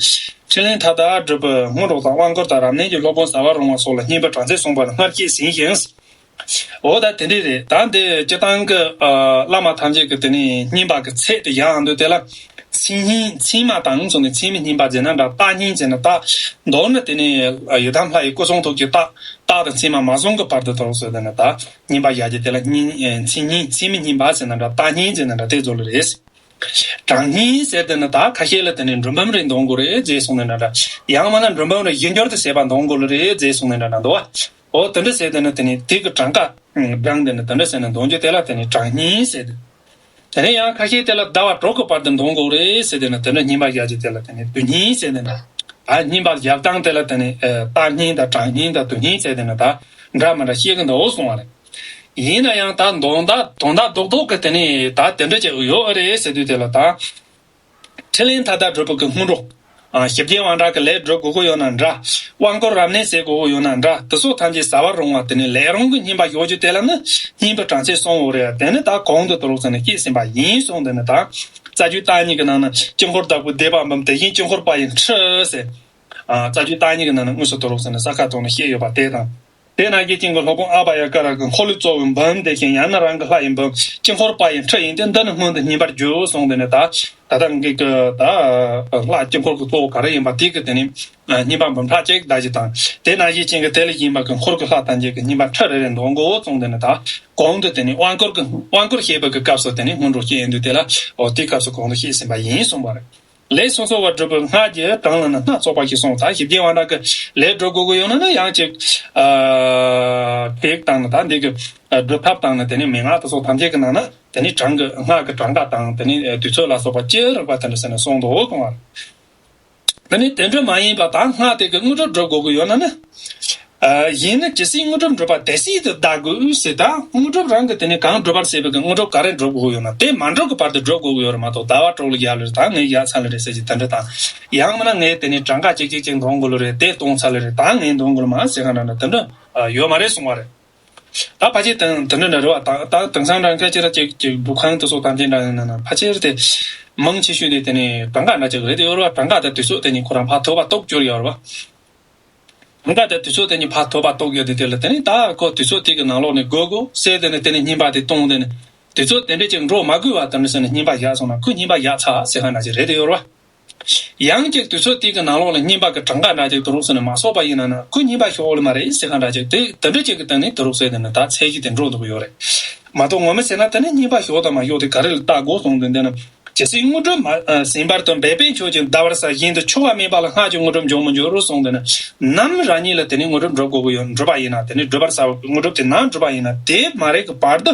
ཕྲིན་ལས་མཐའ་དག་སྒྲུབ་པའི་སྔོན་འགྲོ་དང་དབང་བསྐུར་དང་རབ་གནས་ཀྱི་སློབ་དཔོན་ཟ་བར་རུང་བ་སོགས་ལ་སྙན་པའི་གྲངས་ཚད་གསུངས་པ་ལ་སྔར་བཤད་ཟིན་ཞིང་། འོ་ད་དེ་འདྲ་རེད། ད་འདི་སྤྱིར་བཏང་གི་བླ་མ་ཐམས་ཅད་ཀྱི་དེ་ནས་སྙན་པ་གི་ཚད་དེ་ཡང་འདུག་དེ་ལ་མཚན་སྙན་མཚན་མ་དང་སོགས་ནས་མཚན་མའི་སྙན་པ་ཟེར་ན་འདྲ། རྟགས་སྙན་ཟེར་ན་རྟགས། མདོར་ན་དེ་ནས་ཡི་དམ་ལྷ་ཡི་སྐུ་གསུང་ཐུགས་ཀྱི་རྟགས། རྟགས་དང་མཚན་མ་མ་བཟུང་གི་བར་དུ་དོར་སོ་དེ་ནས་ད། སྙན་པ་བཞག་རྒྱུ་དེ་ལ་སྙན། མཚན་སྙན། མཚན་མའི་སྙན་པ་ཟེར་ན་འདྲ། རྟགས་སྙན་ཟེར་ན་འདྲ། དེ་ཚོ་ལ་རེད། གྲངས་སྙན་ཟེར་དེ་ནི་ད་ཁ་ཤས་ལ་དེ་ནི་འབྲུ་འབུམ་རེ་འདོན་དགོས་རེད་ཟེར་གསུངས་ནས་འདྲ་འདྲ། ཡང་མིན་ན་འབྲུ་འབུམ་རེ་བཞི་འགྱུར་དུ་བྱས་པ་འདོན་དགོས་ལ་རེད་ཟེར་གསུངས་ནས་འདྲ་འདྲ་འདུག་བ། འོ་དེ་འདྲ་ཟེར་དེ་ནི་དེ་ནི་དེ་གི་གྲངས་ཀ་བགྲངས་དེ་ནི་དེ་འདྲ་ཟེར་ནས་འདོན་རྒྱུ་དེ་ལ་དེ་ནི་གྲངས་སྙན་ཟེར་དེ། དེ་ནས་ཡང་ཁ་ཤས་དེ་ལ་ཟླ་བ་དྲུག་གི་བར་དུ་འདོན་དགོས་རེད་ཟེར་དེ་ནི་དེ་འདྲ་སྙན་པ་བཞག་རྒྱུ་དེ་ལ་དེ་ནི་དུས་སྙན་ཟེར་དེ་འདྲ། ཨ་སྙན་པ་བཞག་སྟངས་དེ་ལ་དེ་ནི་རྟགས་སྙན་དང་གྲངས་སྙན་དང་དུས་སྙན་ཟེར་དེ་ནི་ད་འདྲ་མི་འདྲ་བཤད་གི་འདུག་གསུངས་པ་རེད། ཡིན་ན་ཡང་ད་དོན་དག་དོན་དག་རྡོག་རྡོག་གི་དེ་ནས་ད་དེ་འདྲ་ཅིག་ཡོད་རེད་ཟེར་དུས་དེ་ལ་ད། ཕྲིན་ལས་མཐའ་དག་སྒྲུབ་པ་གི་སྔོན་འགྲོ། ཨ་ཞི་རྒྱས་དབང་དྲག་གི་ལས་སྒྲུབ་དགོས་ཀྱི་ཡོད་ན་འདྲ། དབང་བསྐུར་རབ་གནས་ཟེར་དགོས་ཀྱི་ཡོད་ན་འདྲ། དེ་ཚོ་ཐམས་ཅད་ཟ་བར་རུང་བ་དེ་ནས་ལས་རུང་གི་སྙན་པ་ཡོད་རྒྱུ་དེ་ལ་ནི་སྙན་པའི་གྲངས་ཚད་གསུངས་ཡོད་རེད། དེ་ནི་ད་གོང་དུ་དུ་རུག་ཟེར་ནས་བཤད་ཟིན་པ་ཡིན་གསུངས། དེ་ནི་ད་རྩ་རྒྱུད་བརྟག་གཉིས་ཀྱི་ནང་ན་དཀྱིལ་འཁོར་བདག་པོའི་བཟླས་པ་འབུམ་དེ་བཞིན་དཀྱིལ་འཁོར་པ་ཡི་ཁྲི་ཟེར། ཨ་རྩ་རྒྱུད་བརྟག་གཉིས་ཀྱི་ནང་ན་དངོས་སུ་དུ་རུག་ཟེར་ནས་ས་ཁ་དོང་ནས་བཤད་ཡོད་པ་དེ་དང་། དེ་ནང་བཞིན་ཅན་གྱི་སློབ་དཔོན་ཨ་བྷ་ཡ་ཀ་ར་གི་འཁོར་ལོས་གཙོ་བོའི་འབུམ་དེ་བཞིན་ཡང་ན་རང་གི་ལྷ་ཡི་འབུམ་དཀྱིལ་འཁོར་པ་ཡི་ཁྲི་ཡིན་ཏེ། འདི་ནི་སྔོན་དུ་བསྙེན་པར་བརྗོད་གསུངས། དེ་ནས་ད་ད་ལྟ་ངེད་ཀྱི་ད་ལྷ་དཀྱིལ་འཁོར་གྱི་གཙོ་བོ་ག་རེ་ཡིན་པ་དེ་གི་དེ་ནས་བསྙེན་པ་འབུམ་ཕྲག་གཅིག་བཟླ་རྒྱུ་དང་། དེ་ནང་བཞིན་ཅན་གྱི་དེ་ལས་གཞན་པ་གི་འཁོར་གྱི་ལྷ་ཐམས་ཅད་ཀྱི་བསྙེན་པ་ཁྲི་རེ་རེ་འདོན་དགོས་གསུངས། དེ་ནས་ད་གོང་དུ་དེ་ནས་དབང་བསྐུར་གྱི་དབང་བསྐུར་བྱེད་པའི་གི་སྐབས་སུ་དེ་ནས་སྔོན་འགྲོ་བཤད་ཡོང་དུས་དེ་ལ་འོ་དེའི་སྐབས་སུ་གོང་དུ་བཤད་ཟིན་པ་ཡིན་གསུངས་པ་རེད། ལས་སོ་སོ་བ་སྒྲུབ་པའི་སྔགས་ཀྱི་གྲངས་ལ་ནི་སྣ་ཚོགས་པ་ཞིག་གསུངས། ད་ཞི་རྒྱས་དབང་དྲག་གི་ལས་སྒྲུབ་དགོས་ཀྱི་ཡོད་ན་ནི་ཡང་ཅིག་ཨ་ཐེག་དང་ནི་ད་འདི་གི་སྒྲུབ་ཐབས་དང་ནི་དེ་ནི་མན་ངག་དེ་ཚོ་ཐམས་ཅད་ཀྱི་ནང་ན་དེ་ནི་གྲངས་ཀྱི་སྔགས་ཀྱི་གྲངས་ཀ་དང་དེ་ནི་དུས་ཚོད་ལ་སོགས་པ་ཅི་རིགས་པ་དེ་འདྲ་ཟེར་ནས་གསུངས་འདུག་གསུངས་པ་རེད། དེ་ནི་དེ་འདྲ་མ་ཡིན་པ་དང་སྔགས་དེ་གི་དངོས་གྲུབ་སྒྲུབ་དགོས་ཀྱི་ཡོད་ན་ནི། ཨ་ཡིན་ན་ཇི་སྲིད་དངོས་གྲུབ་འགྲུབ་པ་དེ་སྲིད་དུ་བཟླ་དགོས་ཟེར། ད་དངོས་གྲུབ་རང་གི་དེ་ནི་གང་འགྲུབ་པར་བྱེད་པའི་གི་དངོས་གྲུབ་ག་རེ་འགྲུབ་དགོས་ཀྱི་ཡོད་ན་དེ་མ་འགྲུབ་ཀྱི་བར་དུ་སྒྲུབ་དགོས་ཀྱི་ཡོད་རེད་མ་གཏོགས། ཟླ་བ་དྲུག་ལ་ཡར་ལ་རེད། ད་ངས་ཡར་ཚར་ལ་རེད་ཟེར་གྱི་དེ་འདྲ་དང་། ཡང་མིན་ན་ངས་དེ་ནི་གྲངས་ཀ་གཅིག་གཅིག་གཅིག་འདོན་དགོས་ལ་རེད། དེ་གཏོང་ཚར་ལ་རེད། ད་ངས་འདོན་དགོས་ལ་མ་ཟེར་ག་འདྲ་འདྲ་དེ་འདྲ་ཡོད་མ་རེད་གསུང་བ་རེད། ད་ཕལ་ཆེར་དེ་དེ་འདྲ་འདྲ་རེད་བ། ད་ད་དེང་སང་འདྲ་སྐད་ཆ་ར་ཅིག་ཅིག་འདུ་ཁང་དེ་ཚོ་ཐམས་ཅད་འདྲ་ཡིན་ན་ན་ཕལ་ཆེར་དེ་མང་ཆེ་ཤོས་དེ་དེ་ནི་གྲངས་ཀ་འདྲ་ཅིག་རེད་དེ་ཡོད་རེད་བ། གྲངས་ཀ་དེ་དུས་ཚོད་དེ་ནི་ཁོ་རང་ཕར་ཐོག་པ་གཏོགས་གྱུར་ཡོད་རེད་བ། གྲངས་ཀ་དེ་དུས་ཚོད་དེ་ནི་ཕར་ཐོག་པ་གཏོགས་ཡོད་དེ་དེ་ལ་དེ་ནི་ད་ཁོ་དུས་ཚོད་དེ་གི་ནང་ལོགས་ནས་དགོས་དགོས་ཟེར་དེ་ནི་དེ་ནི་སྙན་པ་དེ་གཏོང་དེ་ནི་དུས་ཚོད་དེ་འདྲ་ཅིག་འགྲོ་མ་དགོས་བ་དེ་འདྲ་ཟེར་ནས་སྙན་པ་བཞག་སོང་ན་ཁོས་སྙན་པ་བཞག་ཚར་ཟེར་ག་འདྲ་ཅིག་རེད་དེ་ཡོད་རེད་བ། ཡང་ཅིག་དུས་ཚོད་དེ་གི་ནང་ལོགས་ལ་རྙིང་པ་གི་གྲངས་ཀ་འདྲ་ཅིག་དུ་རུག་ཟེར་ནས་མ་གསོག་པ་ཡིན་ན་ན་ཁོ་རྙིང་པ་ཤོག་ལ་མ་རེད་ཟེར་ག་འདྲ་ཅིག་དེ་དེ་འདྲ་ཅིག་གི་སྟེང་ནས་དུ་རུག་ཟེར་དེ་ནི་ད་ཚད་གཞི་དེ་འགྲོ་འདུག་ཡོད་རེད། མ་གཏོགས་ངོ་མ་ཟེར་ན་དེ་ནི་རྙིང་པ་ཤོག་དང་མ་ཤོག་དེ་ག་རེ་ལ་བལྟ་དགོས་གསུངས་དོན་དེ་ན། ཇི་སྲིད་དངོས་གྲུབ་མ་ཟིན་བར་དུ་འབད་པས་མཆོག་ཀྱང་འདའ་བར་ས་བཞིན་དུ་ཆོ་ག་མེད་པ་ལ་སྔགས་ཀྱི་དངོས་གྲུབ་འབྱུང་མི་འགྱུར་གསུངས་དོན་ན། ནམ་རང་ཉིད་ལ་དེ་ནི་དངོས་གྲུབ་འགྲུབ་དགོས་ཡོད་འགྲུབ་པ་ཡིན་ན་དེ་ནི་འགྲུབ་པར་ས་དངོས་གྲུབ་དེ་ནམ་འགྲུབ་པ་ཡིན་ན་དེ་མ་རེད་གི་བར་དུ་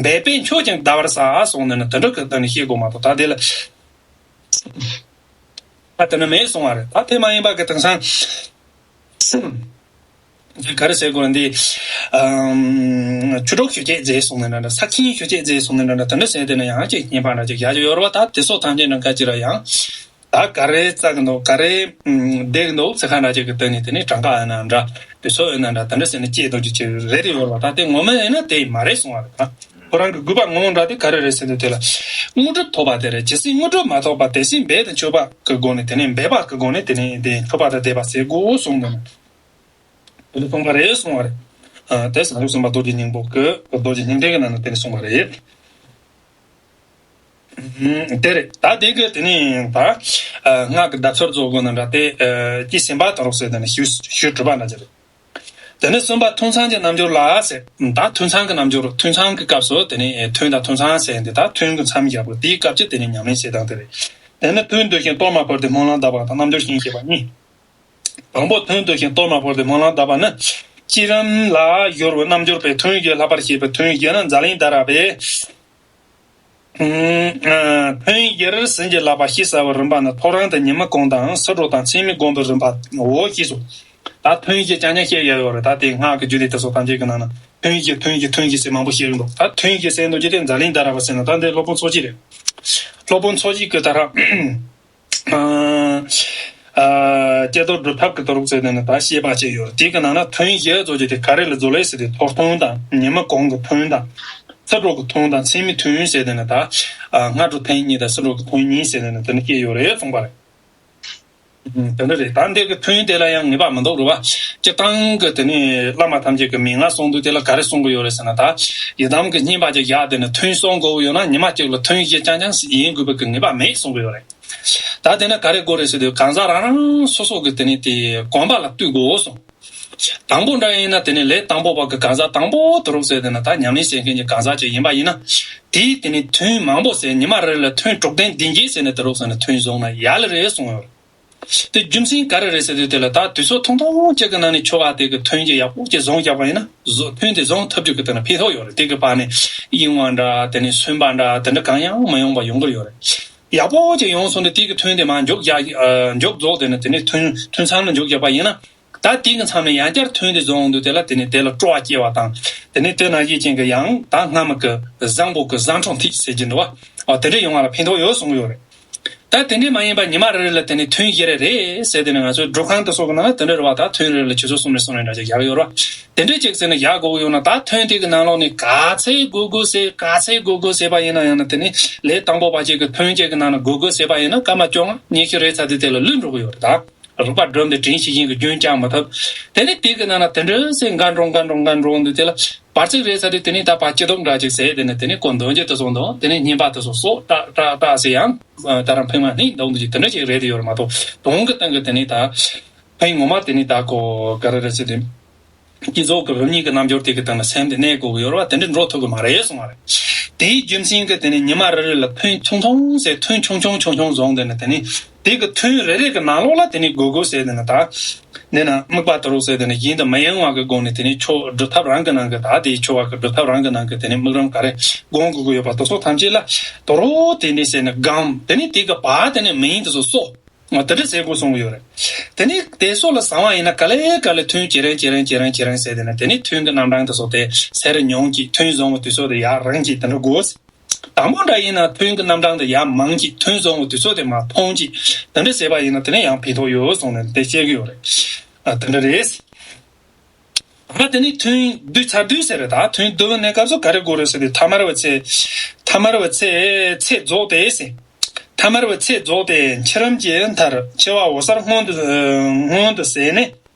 འབད་པས་མཆོག་ཀྱང་འདའ་བར་ས་གསུངས་དོན་ན་དེ་འདྲ་གི་དོན་ནི་ཤེས་དགོས་མ་གཏོགས་ད་དེ་ལ། ད་དེ་ནི་མེད་གསུང་བ་རེད། ད་དེ་མ་ཡིན་པ་གི་དེང་སང་། འདི་ག་རེ་ཟེར་དགོས་རེད་འདི། ཨམ། ཆུ་གྲོགས་ཞུ་བྱེད་མཛད་གསུང་ནས་འདྲ་འདྲ་ས་ཁྱིན་ཞུ་བྱེད་མཛད་གསུང་ནས་འདྲ་འདྲ་དེ་འདྲ་ཟེར་དེ་ན་ཡང་ཅིག་རྙིང་པ་འདྲ་ཅིག་ཡག་ཅིག་ཡོད་རེད་བ། ད་དེ་སོགས་ཐམས་ཅད་འདྲ་འགའ་ཅིག་ར་ཡང་། ད་ག་རེ་རྩ་གི་འདུག་ག་རེ་བསྡད་གི་འདུག་ཟེར་ཁ་འདྲ་ཅིག་གི་སྟེང་ནས་དེ་ནི་གྲངས་ཀ་ཨ་ན་འདྲ་དེ་སོགས་ཨ་ན་འདྲ་དེ་འདྲ་ཟེར་ནས་སྐྱེས་འདུག་ཅིག་ཅིག་རེད་དེ་ཡོད་རེད་བ། ད་དེ་ངོ་མ་ཡིན་ན་དེ་མ་རེད་གསུང་བ་རེད་ད། ཁོ་རང་གི་དགོས་པ་ངོ་མ་འདྲ་དེ་ག་རེ་རེད་ཟེར་དུས་དེ་ལ། དངོས་གྲུབ་ཐོབ་པ་དེ་རེད། ཇི་སྲིད་དངོས་གྲུབ་མ་ཐོབ་པ་དེ་སྲིད་འབད་དུ་མཆོད་པ་གི་སྒོ་ནས་དེ་ནས་འབད་པ་གི་སྒོ་ནས་དེ་ནས་དེ་མཆོད་པ་དང་དད་པ་ཟེར་དགོས་གསུངས་འདུག་དེ་ནས་གསུངས་པ་རེད་གསུངས་པ་རེད། ཨ། དེ་ཟ་འཇུག་གསུམ་པ་རྡོ་རྗེ་སྙིང་པོ་གི་རྡོ་རྗེ་སྙིང་ལྡན་གྱི་ནང་ན་དེ་ནས་གསུངས་པ་རེད། ཨུམ། དེ་རེད། ད་དེ་གི་དེ་ནས་ད་ཨ་སྔགས་ཀྱི་བརྡ་ཚོར་རྫོགས་དགོས་ན་འདྲ་དེ་ཨ་དཀྱིལ་ཟིན་པ་དང་རོགས་ཟེར་དེ་ནས་ཞུ་ཞུ་གྲུབ་པ་འདྲ་ཅིག་རེད། དེ་ནས་གསུམ་པ་ཐུན་མཚམས་ཀྱི་རྣལ་འབྱོར་ལ་ཟེར། ད་ཐུན་མཚམས་ཀྱི་རྣལ་འབྱོར་ཐུན་མཚམས་ཀྱི་སྐབས་སུ་དེ་ནས་ཐུན་དང་ཐུན་མཚམས་ཟེར་འདི་ད་ཐུན་གྱི་མཚམས་བཞག་པ་དེའི་སྐབས་ཀྱི་དེ་ནས་ཉམས་ལེན་བྱེད་སྟངས་དེ་རེད། དེ་ནས་ཐུན་བསྡུ་ཞིང་གཏོར་མ་ཕུལ་ཏེ་སྨོན་ལམ་གདབ་པ་དང་རྣལ་འབྱོར་བཞིན་བྱེད་པ་གཉིས། དང་པོ་ཐུན་བསྡུ་ཞིང་གཏོར་མ་ཕུལ་ཏེ་སྨོན་ལམ་གདབ་པ་ནི། བསྐྱེད་རིམ་ལ་སྦྱོར་བའི་རྣལ་འབྱོར་པས་ཐུན་བཞི་ལྷག་པར་བཤད་པའི་ཐུན་བཞི་ནི་ཛཱ་ལིང་དྷ་ར་པས། ཐུན་བཞིར་ཟིན་གྱིས་བརླབས་པ་ཞེས་བྱ་བའི་རིམ་པ་ནི་ཐོ་རངས་དང་ཉི་མ་གུང་དང་ཕྱི་དྲོ་དང་མཚན་མོའི་དགོངས་པའི་རིམ་པའོ་ཞེས་སོ། ད་ཐུན་བཞི་རྐྱང་རྐྱང་བཤད་ཡ་ཡོད་རེད། ད་དེ་སྔགས་ཀྱི་རྒྱུད་སྡེ་དེ་ཚོ་ཐམས་ཅད་ཀྱི་ནང་ན་ཐུན་བཞི་ཐུན་བཞི་ཐུན་བཞི་ཟེར་མང་པོ་བཤད་ཀྱི་འདུག་ད་ཐུན་བཞི་ཟེར་འདུག་རྒྱུ་དེ་ཛཱ་ལིང་དྷ་ར་པ་ཟེར་ན་ད་འདི་སློབ་དཔོན་ཚོགས་གཅིག་རེད། སློབ་དཔོན་ཚོགས་གཅིག་གི་ད་ར། ཨ། ཨ། ཀྱེ་རྡོར་སྒྲུབ་ཐབས་ཀྱི་ཏོ་རུག་ཚོད་དེ་ནི་ད་བཤད་པ་ཅིག་ཡོད། དེ་གི་ནང་ན་ཐུན་བཞི་ཟེར་རྒྱུ་དེ་ག་རེ་ལ་ཟེར་ལེ་ཟེར་དུས་ཐོག་ཐུན་དང་ཉི་མ་གུང་གི་ཐུན་དང་། ཕྱི་དྲོ་གི་ཐུན་དང་མཚན་མོའི་ཐུན་ཟེར་དེ་ནི་ད། ཨ། སྔ་དྲོ་ཐུན་གཉིས་དང་ཕྱི་དྲོ་གི་ཐུན་གཉིས་ཟེར་དེ་ནི་དེ་ནི་སྐྱེས་ཡོད་རེད་གསུངས་པ་རེད། ཨུམ། དེ་འདྲ་རེད། ད་འདི་གི་ཐུན་དེ་ལ་ཡང་ངེས་པ་མི་འདུག་རེད་བ། སྤྱིར་བཏང་གི་དེ་ནི་བླ་མ་ཐམས་ཅད་ཀྱི་མན་ངག་གསུང་དུས་དེ་ལ་ག་རེ་གསུང་གི་ཡོད་རེད་ཟེར་ན་ད། ཡི་དམ་གྱི་བསྙེན་པ་ཅིག་བཞག་དེ་ནི་ཐུན་གསུང་དགོས་ཡོད་ན་ཉི་མ་གཅིག་ལ་ཐུན་བཞི་རྐྱང་རྐྱང་ཡིན་དགོས་པའི་གི་ངེས་པ་མེད་གསུང་གི་ཡོད་རེད། ད་དེ་ནི་ག་རེ་དགོས་རེད་ཟེར་དུས་གང་ཟག་རང་རང་སོ་སོ་གི་དེ་ནི་དེ་གོམས་པ་ལ་ལྟོས་དགོས་གསུངས། དང་པོ་འདྲ་ཡིན་ན་དེ་ནི་ལས་དང་པོ་པ་གི་གང་ཟག་དང་པོ་དུ་རུག་ཟེར་དེ་ན་ད་ཉམས་ལེན་བྱེད་མཁན་གྱི་གང་ཟག་ཅིག་ཡིན་པ་ཡིན་ན། དེའི་དེ་ནི་ཐུན་མང་པོ་ཟེར་ཉི་མ་རེ་ལ་ཐུན་དྲུག་བདུན་བདུན་བརྒྱད་ཟེར་ནས་དུ་རུག་ཟེར་ནས་ཐུན་བཟུང་ན་ཡག་ལེ་རེད་གསུངས་ཡོད། དེ་རྒྱུ་མཚན་ག་རེ་རེད་ཟེར་དུས་དེ་ལ་ད་དུས་ཚོད་ཐུང་ཐུང་གཅིག་གི་ནང་ནས་ཆོ་ག་དེ་གི་ཐུན་གྱི་ཡག་པོ་ཅིག་བཟུང་བཞག་པ་ཡིན་ན་བཟོ་ཐུན་དེ་བཟུང་ཐུབ་རྒྱུ་གི་དེ་ན་ཕན་ཐོགས་ཡོད་རེད། དེ་གི་བར་ནས་གཡེང་བ་འདྲ་དེ་ནས་སུན་པ་འདྲ་དེ་འདྲ་གང་ཡང་མ་ཡོང་བ་ཡོང་གི་ཡོད་རེད། ཡག་པོ་ཅིག་ཡོང་སོང་དུས་དེ་གི་ཐུན་དེ་མར་མཇུག་རྒྱག་ཨ་མཇུག་རྫོགས་དེ་ནས་དེ་ནས་ཐུན་ཐུན་མཚམས་ལ་མཇུག་རྒྱག་པ་ཡིན་ན། ད་དེ་གི་མཚམས་ནས་ཡང་བསྐྱར་ཐུན་དེ་བཟུང་འོང་དུས་དེ་ལ་དེ་ནས་དེ་ལ་སྤྲོ་བ་སྐྱེ་བ་དང་། དེ་ནས་དེ་ནང་བཞིན་ཅན་གྱི་ཡང་ད་སྔ་མ་གི་བཟང་པོ་གི་བཟང་འཕྲོག་ཐིག་ཟེར་གྱི་འདུག་བ། ཨོ་དེ་འདྲ་ཡོང་བ་ལ་ཕན་ཐོགས་ཡོད་གསུང་གི་ཡོད་རེད། ད་དེ་འདྲས་མ་ཡིན་པ་ཉི་མ་རེ་རེ་ལ་དེ་ནས་ཐུན་བཞི་རེ་རེད་ཟེར་དེ་ནས་ང་ཚོའི་སྒྲུབ་ཁང་དུ་སོགས་ཀྱི་ནང་དེ་འདྲ་རེད་བ། ད་ཐུན་རེ་ལ་ཆུ་ཚོད་གསུམ་རེ་གསུམ་རེ་འདྲ་ཅིག་བཞག་ཡོད་རེད་བ། དེ་འདྲས་ཅིག་ཟེར་ནས་བཞག་དགོས་ཀྱི་ཡོད་ན་ད་ཐུན་དེ་གི་ནང་ལོགས་ནས་ག་ཚད་དགོས་དགོས་ཟེར་ག་ཚད་དགོས་དགོས་ཟེར་བ་ཡིན་ན་ཡང་ན་དེ་ནས་ལས་དང་པོ་བ་ཅིག་གི་ཐུན་ཅིག་གི་ནང་ན་དགོས་དགོས་ཟེར་བ་ཡིན་ན་སྐར་མ་བཅོ་ལྔ་ཉི་ཤུ་རེ་ཚར་དུས་དེ་ལ་ལུས་འགྲོ་གི་ཡོད་རེད་ད། རིག་པ་སྒྲིམ་སྟེ་དྲན་ཤེས་བཞིན་གྱི་རྒྱུན་བཅག་མ་ཐུབ། དེ་ནས་དེ་གི་ནང་ན་དེ་འདྲ་ཟེར་འགའ་འགྲོ་འགའ་འགྲོ་འགའ་འགྲོ་འདུག་དེ་ལ་བར་ཚིགས་རེད་ཟེར་དུས་དེ་ནས་ད་ཕར་སྐྱིད་སྡུག་འདྲ་ཅིག་ཟེར་དེ་ནས་དེ་ནས་ཀོ་འདོན་གྱི་དེ་ཚོ་འདུག་དེ་ནས་བསྙེན་པ་དེ་ཚོ་སོགས་ཏག་ཏག་ཏག་ཟེར་ཡང་ད་རང་ཕན་མ་ནི་འདུག་འདུག་ཅིག་དེ་འདྲ་ཅིག་རེད་དེ་ཡོད་རེད་མ་གཏོགས་དོན་གི་སྟེང་གི་དེ་ནས་ད་ཕན་ངོ་མ་དེ་ནས་ད་ཁོ་ག་རེ་རེད་ཟེར་དུས། སྤྱི་ཚོགས་ཀྱི་རིམ་གཉིས་ཀྱི་རྣམ་འགྱུར་དེ་གི་སྟེང་ན་སེམས་དེ་གནས་དགོས་ཀྱི་ཡོད་རེད་བ། དེ་འདྲ་འགྲོ་ཐུབ་ཀྱི་མ་རེད་གསུང་བ་རེད། དེའི་རྒྱུ་མཚན་གྱིས་དེ་ནས་ཉི་མ་རེ་རེ་ལ་ཐུན་ཐུང་ཐུང་ཆུང་ཆུང་ཆུང་ཆུང་བཟུང་དེ་ནས་དེ་ནས་དེ་གི་ཐུན་རེ་རེ་གི་ནང་ལོགས་ལ་དེ་ནས་དགོས་དགོས་ཟེར་དེ་ནས་ད་ནས་ན་དམིགས་པ་དུ་རུ་ཟེར་དེ་ནས་གཞན་དུ་མི་གཡེང་བ་གི་སྒོ་ནས་དེ་ནས་ཆོ་སྒྲུབ་ཐབས་རང་གི་ནང་གི་ད་དེའི་ཆོ་བ་གི་སྒྲུབ་ཐབས་རང་གི་ནང་གི་དེ་ནས་དམིགས་རིམ་ག་རེ་སྒོམ་དགོས་ཀྱི་ཡོད་པ་དེ་ཚོ་ཐམས་ཅད་ལ་དུ་རུ་དེ་ནས་ཟེར་ནས་སྒོམ་དེ་ནས་དེ་གི་བ་དེ་ནས་མིང་དེ་ཚོ་གསོག་དེ་འདྲ་ཟེར་དགོས་གསུང་གི་ཡོད་རེད། དེ་ནས་དེ་སོགས་ལ་བཟང་བ་ཡིན་ན་ག་ལེ་ག་ལེ་ཐུན་ཇེ་རིང་ཇེ་རིང་ཇེ་རིང་ཇེ་རིང་ཟེར་དེ་ནས་དེ་ནས་ཐུན་གྱི་རྣམ་གྲངས་དེ་སོགས་དེ་ཟེར་ཉུང་གཅིག་ཐུན་བཟང་བའི་དུས་ཚོད་དེ་ཡར་རིང་གཅིག་དེ་འདྲ་དགོས། དང་པོ་འདྲ་ཡིན་ན་ཐུན་གྱི་རྣམ་གྲངས་དེ་ཡར་མང་གཅིག་ཐུན་བཟང་བའི་དུས་ཚོད་དེ་མར་ཐུང་གཅིག་དེ་འདྲ་ཟེར་བ་ཡིན་ན་དེ་ནས་ཡང་ཕན་ཐོགས་ཡོད་གསུངས་ནས་དེ་བཤད་ཀྱི་ཡོད་རེད། ཨ་དེ་འདྲ་རེད། ད་དེ་ནས་ཐུན་བསྡུ་ཚར་དུས་ཟེར་རེད། ད་ཐུན་བསྡུ་བའི་གནས་སྐབས་སུ་ག་རེ་དགོས་རེད་ཟེར་དུས་ཐ་མལ་བའི་ཚེ། ཐ་མལ་བའི་ཚེ་ཚེ་རྫོགས་ཏེ་ཟེར། ཐ་མལ་བའི་ཚེ་རྫོགས་ཏེ་འཆི་རིམ་གྱི་མཐར་འཆི་བ་འོད་གསལ་སྔོན་དུ་སྔོན་དུ་ཟད་ནས་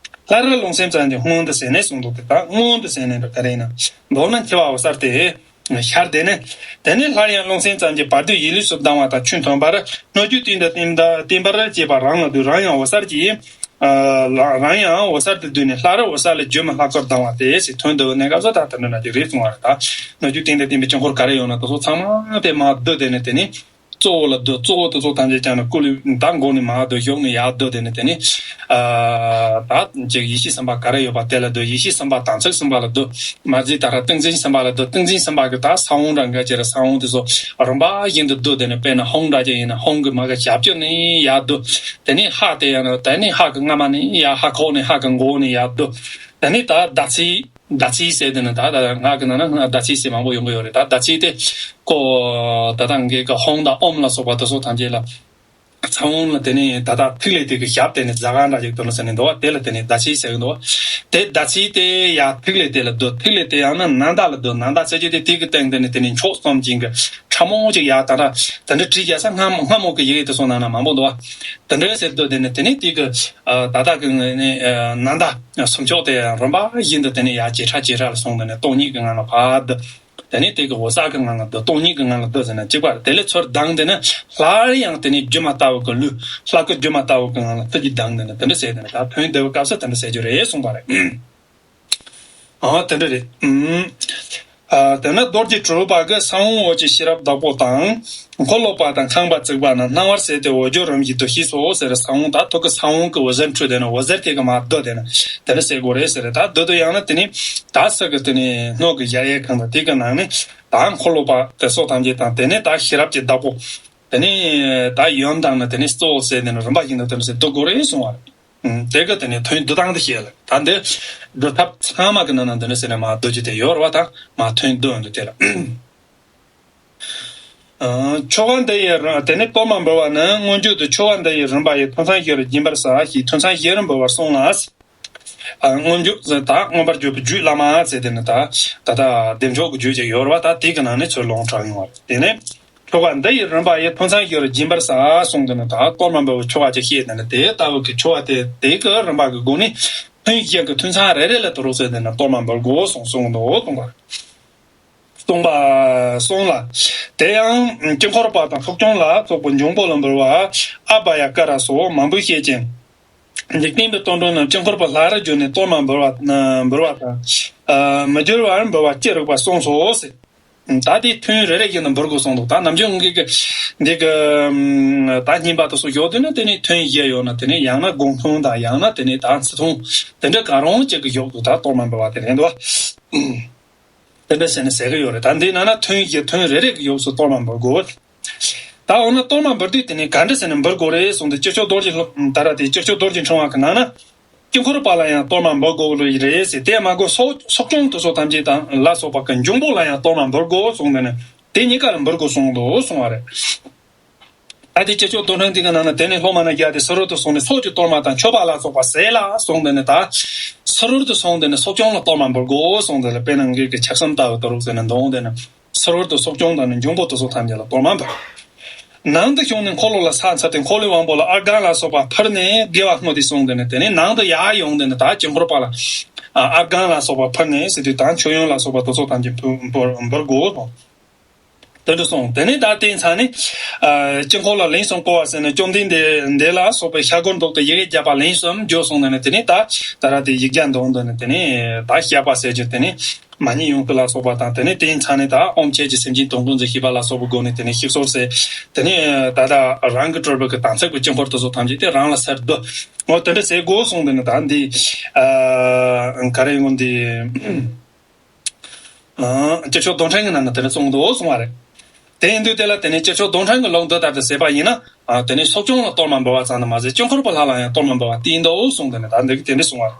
སླར་རླུང་སེམས་ཙམ་གྱི་སྔོན་དུ་ཟད་ནས་གསུངས་འདུག་སྟེ། ད་སྔོན་དུ་ཟད་ནས་འདྲ་ག་རེ་ཡིན་ན་མདོར་ན་འཆི་བ་འོད་གསལ་ཏེ། ཤར། དེ་ནས་དེ་ནས་སླར་ཡང་རླུང་སེམས་ཙམ་གྱི་བར་དོའི་ཡིད་ལུས་སུ་ལྡང་བ་དང་ཆོས་མཐུན་པར། སྣོད་བཅུད་བསྟན་དང་བསྟན་པར་བཅས་པ་རང་ལ་འདུ། རང་ཡང་འོད་གསལ་གྱི། ཨ་རང་ཡང་འོད་གསལ་དུ་བསྡུས་ནས་སླར་འོད་གསལ་ལ་བརྗོད་མེད་ལྷག་པར་ལྡང་བ་སྟེ་ཟེར། དོན་འདི་གནད་འགག་སོ་ཐ་དེ་འདྲ་ན་ཅིག་རེད་གསུང་བ་རེད། ད་སྣོད་བཅུད་བསྟན་དང་བསྟན་པའི་དཀྱིལ་འཁོར་ག་རེ་ཡོད་ན་དེ་ཚོ་ཚང་མ་དེ་མར་བསྡུ། དེ་ནས་དེ་ནས་གཙོ་བོ་ལ་བསྡུ། གཙོ་བོ་དེ་ཚོ་ཐམས་ཅད་ཀྱང་ནི་ཀུ་ལུ་ད་མགོ་ནས་མར་བསྡུ། གཞོགས་ནས་ཡར་བསྡུ། དེ་ནས་དེ་ནས་ཨ་ད་ཅིག་ཡེ་ཤེས་སེམས་དཔའ་ག་རེ་ཡོད་པ་དེ་ལ་བསྡུ། ཡེ་ཤེས་སེམས་དཔའ་དང་ཚིག་སེམས་དཔའ་ལ་བསྡུ། མ་བརྫིས་ད་ར་ཏིང་འཛིན་སེམས་དཔའ་ལ་བསྡུ། ཏིང་འཛིན་སེམས་དཔའ་གི་ད་ས་བོན་འདྲ་འགའ་ཅིག་ར་ས་བོན་དེ་ཚོ་རིམ་པ་བཞིན་དུ་བསྡུ། དེ་ནས་དཔེར་ན་ཧཱུྃ་འདྲ་ཅིག་ཡིན་ན་ཧཱུྃ་གི་མ་གི་ཞབས་ཀྱུ་ནས་ཡར་བསྡུ། དེ་ནས་ཧ་དེ་ཡང་ན་དེ་ནས་ཧ་གི་རྔ་མ་ནས་ཡར། ཧ་ཁོག་ནས་ཧ་གི་མགོ་ནས་ཡར་བསྡུ། དེ་ནས་ད་ཟླ་ཚེས། ཟླ་ཚེས་ཟེར་དེ་ནི་ད་ད་ང་གི་ནང་ན་ཟླ་ཚེས་ཟེར་མང་པོ་ཡོང་གི་ཡོད་རེད། ད་ཟླ་ཚེས་དེ་ཀོ་ད་ད་ངེད་ཀྱི་ཧཱུྃ་དང་ཨོཾ་ལ་སོགས་པ་དེ་ཚོ་ཐམས་ཅད་ལ། ས་བོན་ལ་དེ་ནས་ད་ད་ཐིག་ལེ་དེ་གི་ཞབས་དེ་ནས་ཛ་ག་འདྲ་ཅིག་དོར་ལ་ཟེར་ནས་འདུག་བ། དེ་ལ་དེ་ནས་ཟླ་ཚེས་ཟེར་གི་འདུག་བ། དེ་ཟླ་ཚེས་དེ་ཡར་ཐིག་ལེ་དེ་ལ་བསྡུ། ཐིག་ལེ་དེ་ཡང་ན་ནཱ་ད་ལ་བསྡུ། ནཱ་ད་ཟེར་རྒྱུ་དེ་དེ་གི་སྟེང་དེ་ནས་དེ་ནས་མཆོག་གསུམ་ཅན་གྱི་ཕྲ་མོ་ཅིག་ཡར་ད་ད་དེ་འདྲ་བྲིས་རྒྱག་ས། སྔ་སྔ་མོ་གི་ཡི་གེ་དེ་ཚོ་ནང་ན་མང་པོ་འདུག་བ། དེ་འདྲ་ཟེར་བསྡུ། དེ་ནས་དེ་ནས་དེ་གི་ཨ་ད་ལྟ་གི་ནི་ཨ་ནཱ་ད་སུམ་ཅུ་དེ་རིམ་པ་བཞིན་དུ་དེ་ནས་ཡར་ཇེ་ཕྲ་ཇེ་ཕྲ་ལ་སོང་། དེ་ནས་སྟོང་ཉིད་ཀྱི་ངང་ལ་ཕར་བསྡུ། དེ་ནས་དེ་གི་འོད་གསལ་གྱི་ངང་ལ་བསྡུ། སྟོང་ཉིད་ཀྱི་ངང་ལ་བསྡུ་ཟེར་ན་གཅིག་པ་རེད། དེ་ལས་ཚུར་ལྡང་། དེ་ནས་སླར་ཡང་དེ་ནས་སྒྱུ་མ་ལྟ་བུ་གི་ལུས། ལྷ་སྐུ་སྒྱུ་མ་ལྟ་བུ་གི་ངང་ལ་ཐུགས་ཀྱིས་ལྡང་། དེ་ནས་དེ་འདྲ་ཟེར། དེ་ནས་ད་དོན་བསྡུ་བའི་སྐབས་སུ་དེ་འདྲ་ཟེར་རྒྱུ་རེད་གསུངས་པ་རེད། ཨ་དེ་འདྲ་རེད། ཨ་དེ་ནས་རྡོ་རྗེ་གྲུབ་པ་གི་ས་བོན་འོད་ཀྱི་ཤེས་རབ་བདག་པོ་དང་། འཁོར་ལོ་པ་དང་ཁང་པ་བརྩིགས་པ་རྣམས་སྣང་བར་གསལ་ཏེ་འོད་སྦྱོར་རིམ་བཞིན་དུ་ཤེས་སོ་ཟེར། ས་བོན་ད་ཐུགས་ཀྱི་ས་བོན་གྱི་འོད་ཟེར་འཕྲོས། དེ་ནས་འོད་ཟེར་དེ་གི་མར་བསྡུ། དེ་ནས་དེ་འདྲ་ཟེར་དགོས་རེད་ཟེར། ད་བསྡུ་དུ་ཡང་ན་དེ་ནས་ད་ས་གི་དེ་ནས་སྣོད་ཀྱི་གཞལ་ཡས་ཁང་དང་དེ་གི་ནང་ནས་ད་འཁོར་ལོ་པ་དེ་ཚོ་ཐམས་ཅད་དང་། དེ་ནས་ད་ཤེས་རབ་ཀྱི་བདག་པོ། དེ་ནས་ད་ཡོན་དང་ནི་དེ་ནས་གཙོ་བོ་ཟེར། དེ་ནས་རིམ་པ་བཞིན་དུ་དེ་འདྲ་ཟེར་བསྡུ་དགོས་རེད་གསུང་བ་རེད། ཨུམ། དེ་གི་དེ་ནས་དོན་བསྡུ་སྟངས་དེ་བཤད་ལ། ད་འདི་བསྡུ་ཐབས་ཚང་མ་གི་ནང་ན་འདི་འདྲ་ཟེར་ནས་མར་བསྡུ་རྒྱུ་དེ་ཡོད་རེད་བ། ད་མར་དོན་བསྡུ་འདི་དེ་ལ། ཨ་ཆོ་ག་འདི་ཡི་རིམ། དེ་ནས་གཏོར་མ་འབུལ་བ་ནི་མངོན་བརྗོད་དུ་ཆོ་ག་འདི་ཡི་རིམ་པ་ཡི་ཐུན་མཚམས་བཞི་རུ་སྦྱིན་པར་བྱ་ཞེས་ཐུན་མཚམས་བཞི་རུ་འབུལ་བར་གསུངས་ལ། ཨ་མངོན་བརྗོད་ད་མངོན་པར་བརྗོད་པའི་རྒྱུད་བླ་མ་ཟེར། དེ་ནི་ད་ད་ལྟ་བདེ་མཆོག་གི་རྒྱུད་ཅིག་ཡོད་རེད་བ། ད་དེ་གི་ནང་ནས་ཚུར་ལུང་དྲངས་ཡོང་བ་རེད། དེ་ནས་ཆོ་ག་འདི་ཡི་རིམ་པ་ཡི་ཐུན་མཚམས་བཞི་རུ་སྦྱིན་པར་བྱ་གསུངས། དེ་ནི་ད་གཏོར་མ་འབུལ་བའི་ཆོ་ག་ཅིག་བཤད། དེ་ནི་དེ་ལྟ་བུ་གི་ཆོ་ག་དེ་དེ་གི་རིམ་པ་གི་སྒོ་ནས་ཐུན་བཞི་གི་ཐུན་མཚམས་རེ་རེ་ལ་དུ་རུ་ཟེར། དེ་ནི་གཏོར་མ་འབུལ་དགོས་གསུངས་གསུངས་འདུག་གསུངས་པ་རེད། གསུངས་པ་གསུངས་ལ། དེ་ཡང་དཀྱིལ་འཁོར་པ་དང་ཚོགས་སྐྱོང་ལ་སོགས་པའི་འབྱུང་པོ་ལ་འབུལ་བ་ཨ་བྷ་ཡ་ཀ་ར་སོགས་མང་པོས་བཤད་ཅིང་། འཇིག་རྟེན་པའི་གཏོར་མགྲོན་རྣམས་དཀྱིལ་འཁོར་པ་ལྷ་རུ་བསྒྱུར་ནས་གཏོར་མ་འབུལ་བ་འབུལ་བ་དང་། མི་བསྒྱུར་བར་འབུལ་བ་ཅི་རིགས་པ་གསུངས་སོ་ཟེར། ད་དེ་ཐུན་རེ་རེ་བཞིན་དུ་འབུལ་དགོས་གསུངས་འདུག་ད་ནམ་རྒྱུན་ངེད་ཀྱི་འདི་གི་ད་སྙིམ་པ་དེ་ཚོ་བཞག་དུས་ན་དེ་ནས་ཐུན་བཞི་ཡོད་ན། དེ་ནས་ཡང་ན་དགུང་ཐུན་དང་། ཡང་ན་དེ་ནས་ད་ཚེ་ཐུན། དེ་འདྲ་གང་རུང་གཅིག་གི་བཞག་འདུག་ད་གཏོར་མ་འབུལ་བ་དེ་རེད་འདུག་དེ་འདྲ་ཟེར་ནས་ཟེར་གི་ཡོད་རེད། ད་འདི་ནང་ན་ཐུན་བཞི། ཐུན་རེ་རེ་གི་ཡོངས་སུ་གཏོར་མ་འབུལ་དགོས། ད་འོ་ན་གཏོར་མ་འབུལ་དུས་དེ་ནས་ག་འདྲ་ཟེར་ནས་འབུལ་དགོས་རེད་གསུངས་ཏེ། སྤྱི་ཁྱབ་རྡོ་རྗེ་སློབ་ད་ར་དེ་སྤྱི་ཁྱབ་རྡོ་རྗེ་འཆང་བ་གི་ནང་ན། དཀྱིལ་འཁོར་པ་ལ་ཡང་གཏོར་མ་འབུལ་དགོས་རེད་ཟེར། དེ་མ་དགོས་ཚོགས་ཚོགས་སྐྱོང་དེ་ཚོ་ཐམས་ཅད་དང་ལ་སོགས་པ་གི་འབྱུང་པོ་ལ་ཡང་གཏོར་མ་འབུལ་དགོས་གསུངས་ནས་ནི། དེ་གཉིས་ཀ་ལ་འབུལ་དགོས་གསུངས་འདུག་གསུང་བ་རེད། ད་དེ་སྤྱི་ཁྱབ་རྡོར་འཕྲེང་དེ་གི་ནང་ན་དེ་ནས་སློབ་མ་རྣམས་རྒྱལ་ཏེ་ཕྱི་རོལ་དུ་སོང་ནས་ཚོགས་ཀྱི་གཏོར་མ་དང་མཆོད་པ་ལ་སོགས་པ་ཟས་ལ་གསུངས་ཏེ་ནི། ད་ཕྱི་རོལ་དུ་སོང་སྟེ་ནི་ཚོགས་སྐྱོང་ལ་གཏོར་མ་འབུལ་དགོས་གསུངས་ཏེ་ལ། དཔེར་ན་ངེད་ཀྱི་ཆགས་སེམས་ལྟ་བུ་དུ་རུག་ཟེར་ནས་འདོང་སྟེ་ནི་ཕྱི་རོལ་དུ་ཚོགས་སྐྱོང་དང་ནི་འབྱུང་པོ་དེ་ཚོ་ཐམས་ཅད་ལ་གཏོར་མ་འབུལ། ནང་དུ་བྱོན་ནས་འཁོར་ལོ་ལ་ཕྱག་འཚལ་ཏེ་འཁོར་ལོའི་དབང་པོ་ལ་ཨརྒྷ་ལ་སོགས་པ་ཕུལ་ནས་དགེ་བ་བསྔོ་སྟེ་གསུངས་ཏེ་ནི། དེ་ནས་ནང་དུ་ཡར་ཡོང་སྟེ་ནི་ད་དཀྱིལ་འཁོར་པ་ལ་ཨརྒྷ་ལ་སོགས་པ་ཕུལ་ནས་ཟེར་དུས་ད་མཆོད་ཡོན་ལ་སོགས་པ་དེ་ཚོ་ཐམས་ཅད་འབུལ་འབུལ་དགོས། དེ་འདྲ་གསུངས། དེ་ནས་ད་དེའི་མཚམས་ནས་ཨ་དཀྱིལ་འཁོར་ལ་ལན་གསུམ་བསྐོར་བ་ཟེར་ནས། བཅོམ་ལྡན་འདས་འདི་ལ་སོགས་པའི་ཤར་སྒོར་འདོགས་ཏེ་ཡི་གེ་བརྒྱ་པ་ལན་གསུམ་བརྗོད་གསུངས་ནས་ནི། དེ་ནས་ད་ད་ར་དེ་ཡིག་བརྒྱ་འདོན་དུ་ནི། དེ་ནས་ད་བཤགས་པ་ཟེར་རྒྱུ་དེ་ནས་མ་ཎི་ཡོངས་ཀྱི་ལ་སོགས་པ་དང་། དེ་ནས་དེའི་མཚམས་ནས་ད་ཨོཾ་ཁྱེད་ཀྱི་སེམས་ཅན་དོན་ཀུན་གྱི་ཞེས་པ་ལ་སོགས་པའི་སྒོ་ནས་དེ་ནས་ཞིག་གསོ་ཟེར། དེ་ནས་ད་ལྟ་རང་གི་སྤྲུལ་པའི་གི་དམ་ཚིག་གི་དཀྱིལ་འཁོར་དེ་ཚོ་ཐམས་ཅད་དེ་རང་ལ་གསལ་བསྡུ། འོ་དེ་འདྲ་ཟེར་དགོས་གསུངས་ཏེ་ནི། ད་འདི་ཨ་ག་རེ་ཡོང་འདི། ཨ་སྤྱི་ཁྱབ་རྡོར་འཕྲེང་གི་ནང་ན་དེ་འདྲ་གསུངས་འདུག་གསུང་བ་རེད། དེ་ཡིན་དུས་དེ་ལ་དེ་ནས་སྤྱི་ཁྱབ་རྡོར་འཕྲེང་གི་ལུང་འདི་ལྟར་དུ་ཟེར་བ་ཡིན་ན། ཨ་དེ་ནས་ཚོགས་སྐྱོང་ལ་གཏོར་མ་འབུལ་བ་ཙམ་དུ་མ་ཟད་དཀྱིལ་འཁོར་པ་ལྷ་ལ་ཡང་གཏོར་མ་འབུལ་བ་དེ་ཡིན་འདུག་གསུངས་ཏེ་ནི། ད་འདི་གི་དེ་འདྲ་གསུང་བ་རེད།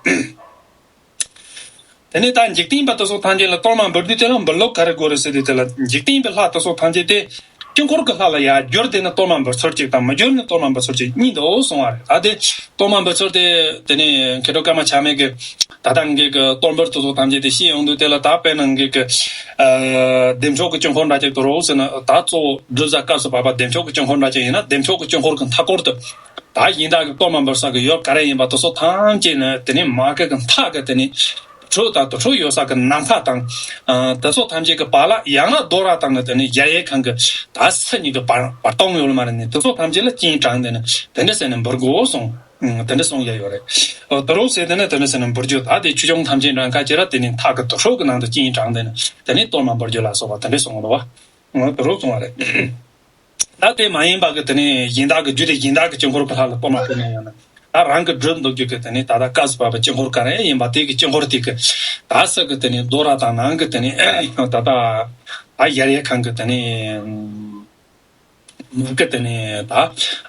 དེ་ནས་ད་འཇིག་རྟེན་པ་དེ་ཚོ་ཐམས་ཅད་ལ་གཏོར་མ་འབུལ་དུས་དེ་ལ་འབུལ་ལུགས་ག་རེ་དགོས་རེད་ཟེར་དུས་དེ་ལ། འཇིག་རྟེན་པའི་ལྷ་དེ་ཚོ་ཐམས་ཅད་དེ་དཀྱིལ་འཁོར་གྱི་ལྷ་ལ་ཡར་བསྒྱུར་ཏེ་ནི་གཏོར་མ་འབུལ་ཚུལ་གཅིག་དང་། མི་བསྒྱུར་ནས་གཏོར་མ་འབུལ་ཚུལ་གཅིག་གཉིས་འདུག་གསུང་བ་རེད། ད་དེ་གཏོར་མ་འབུལ་ཚུལ་དེ་དེ་ནས་མཁས་གྲུབ་ཀརྨ་ཆགས་མེད་ཀྱིས་ད་ལྟ་ངེད་ཀྱི་གཏོར་འབུལ་དེ་ཚོ་ཐམས་ཅད་དེ་བཤད་ཡོང་དུས་དེ་ལ། ད་དཔེར་ན་ངེད་ཀྱི་ཨ་བདེ་མཆོག་གི་དཀྱིལ་འཁོར་འདྲ་ཅིག་དུ་རུག་ཟེར་ན། ད་གཙོ་བོ་སྒྲུབ་བྱ་སྐབས་སུ་བབ་པ་བདེ་མཆོག་གི་དཀྱིལ་འཁོར་འདྲ་ཅིག་ཡིན་ན། བདེ་མཆོག་གི་དཀྱིལ་འཁོར་གྱི་མཐའ་སྐོར་དུ་ད་གཞན་དག་གི་གཏོར་མ་འབུལ་ས་གི་ཡོལ་ག་རེ་ཡིན་པ་དེ་ཚོ་ཐམས་ཅད་ནི་དེ་ནས་མ་གི་གི་མཐའ་གི་དེ་ནས་ ཁྲོད་དང་དུར་ཁྲོད་ཡོད་ས་གི་ནམ་མཁའ་དང་། ཨ། དེ་ཚོ་ཐམས་ཅད་ཀྱི་བར་ལ། ཡང་ན་རྡོ་ར་དང་ནི་དེ་ནི་གཞལ་ཡས་ཁང་གི་ད་ས་གཉིས་ཀྱི་བར་བར་སྟོང་ཡོད་ལ་མ་རེད་ནི། དེ་ཚོ་ཐམས་ཅད་ལ་སྤྱན་དྲངས་ཏེ་ནི་དེ་འདྲ་ཟེར་ནས་འབུལ་དགོས་གསུངས། ཨང་། དེ་འདྲ་གསུངས་ཡ་ཡོད་རེད། ཨོ། དེ་རུ་ཟེར་དེ་ནི་དེ་འདྲ་ཟེར་ནས་འབུལ་རྒྱུ། ད་དེ་ཆོས་སྐྱོང་ཐམས་ཅད་འདྲ་ཁ་ཅིག་ར་དེ་ནི་མཐའ་གི་དུར་ཁྲོད་ཀྱི་ནང་དུ་སྤྱན་དྲངས་ཏེ་ནི་དེ་ནི་གཏོར་མ་འབུལ་རྒྱུ་ལ་སོགས་པ་དེ་འདྲ་གསུངས་འདུག་བ། ཨོ། དེ་རུ་གསུངས་པ་རེད། ད་དེ་མ་ཡིན་པ་གི་དེ་ནི་གཞན་དག་གི་རྒྱུད་སྡེ་གཞན་དག་གི་དཀྱིལ་འཁོར་གྱི་ལྷ་ལ་གཏོར་མ་ཕུལ་ན་ཡང་ན། ད་རང་གི་སྒྲུབ་འདོད་རྒྱུ་གི་དེ་ནི་ད་ལྟ་སྐབས་སུ་བབ་པའི་དཀྱིལ་འཁོར་ག་རེ་ཡིན་པ་དེ་གི་དཀྱིལ་འཁོར་དེ་གི་ད་ས་གི་དེ་ནི་རྡོ་ར་དང་ནང་གི་དེ་ནི་ད་ལྟ་ད་གཞལ་ཡས་ཁང་གི་དེ་ནི་མར་གི་དེ་ནི་ད་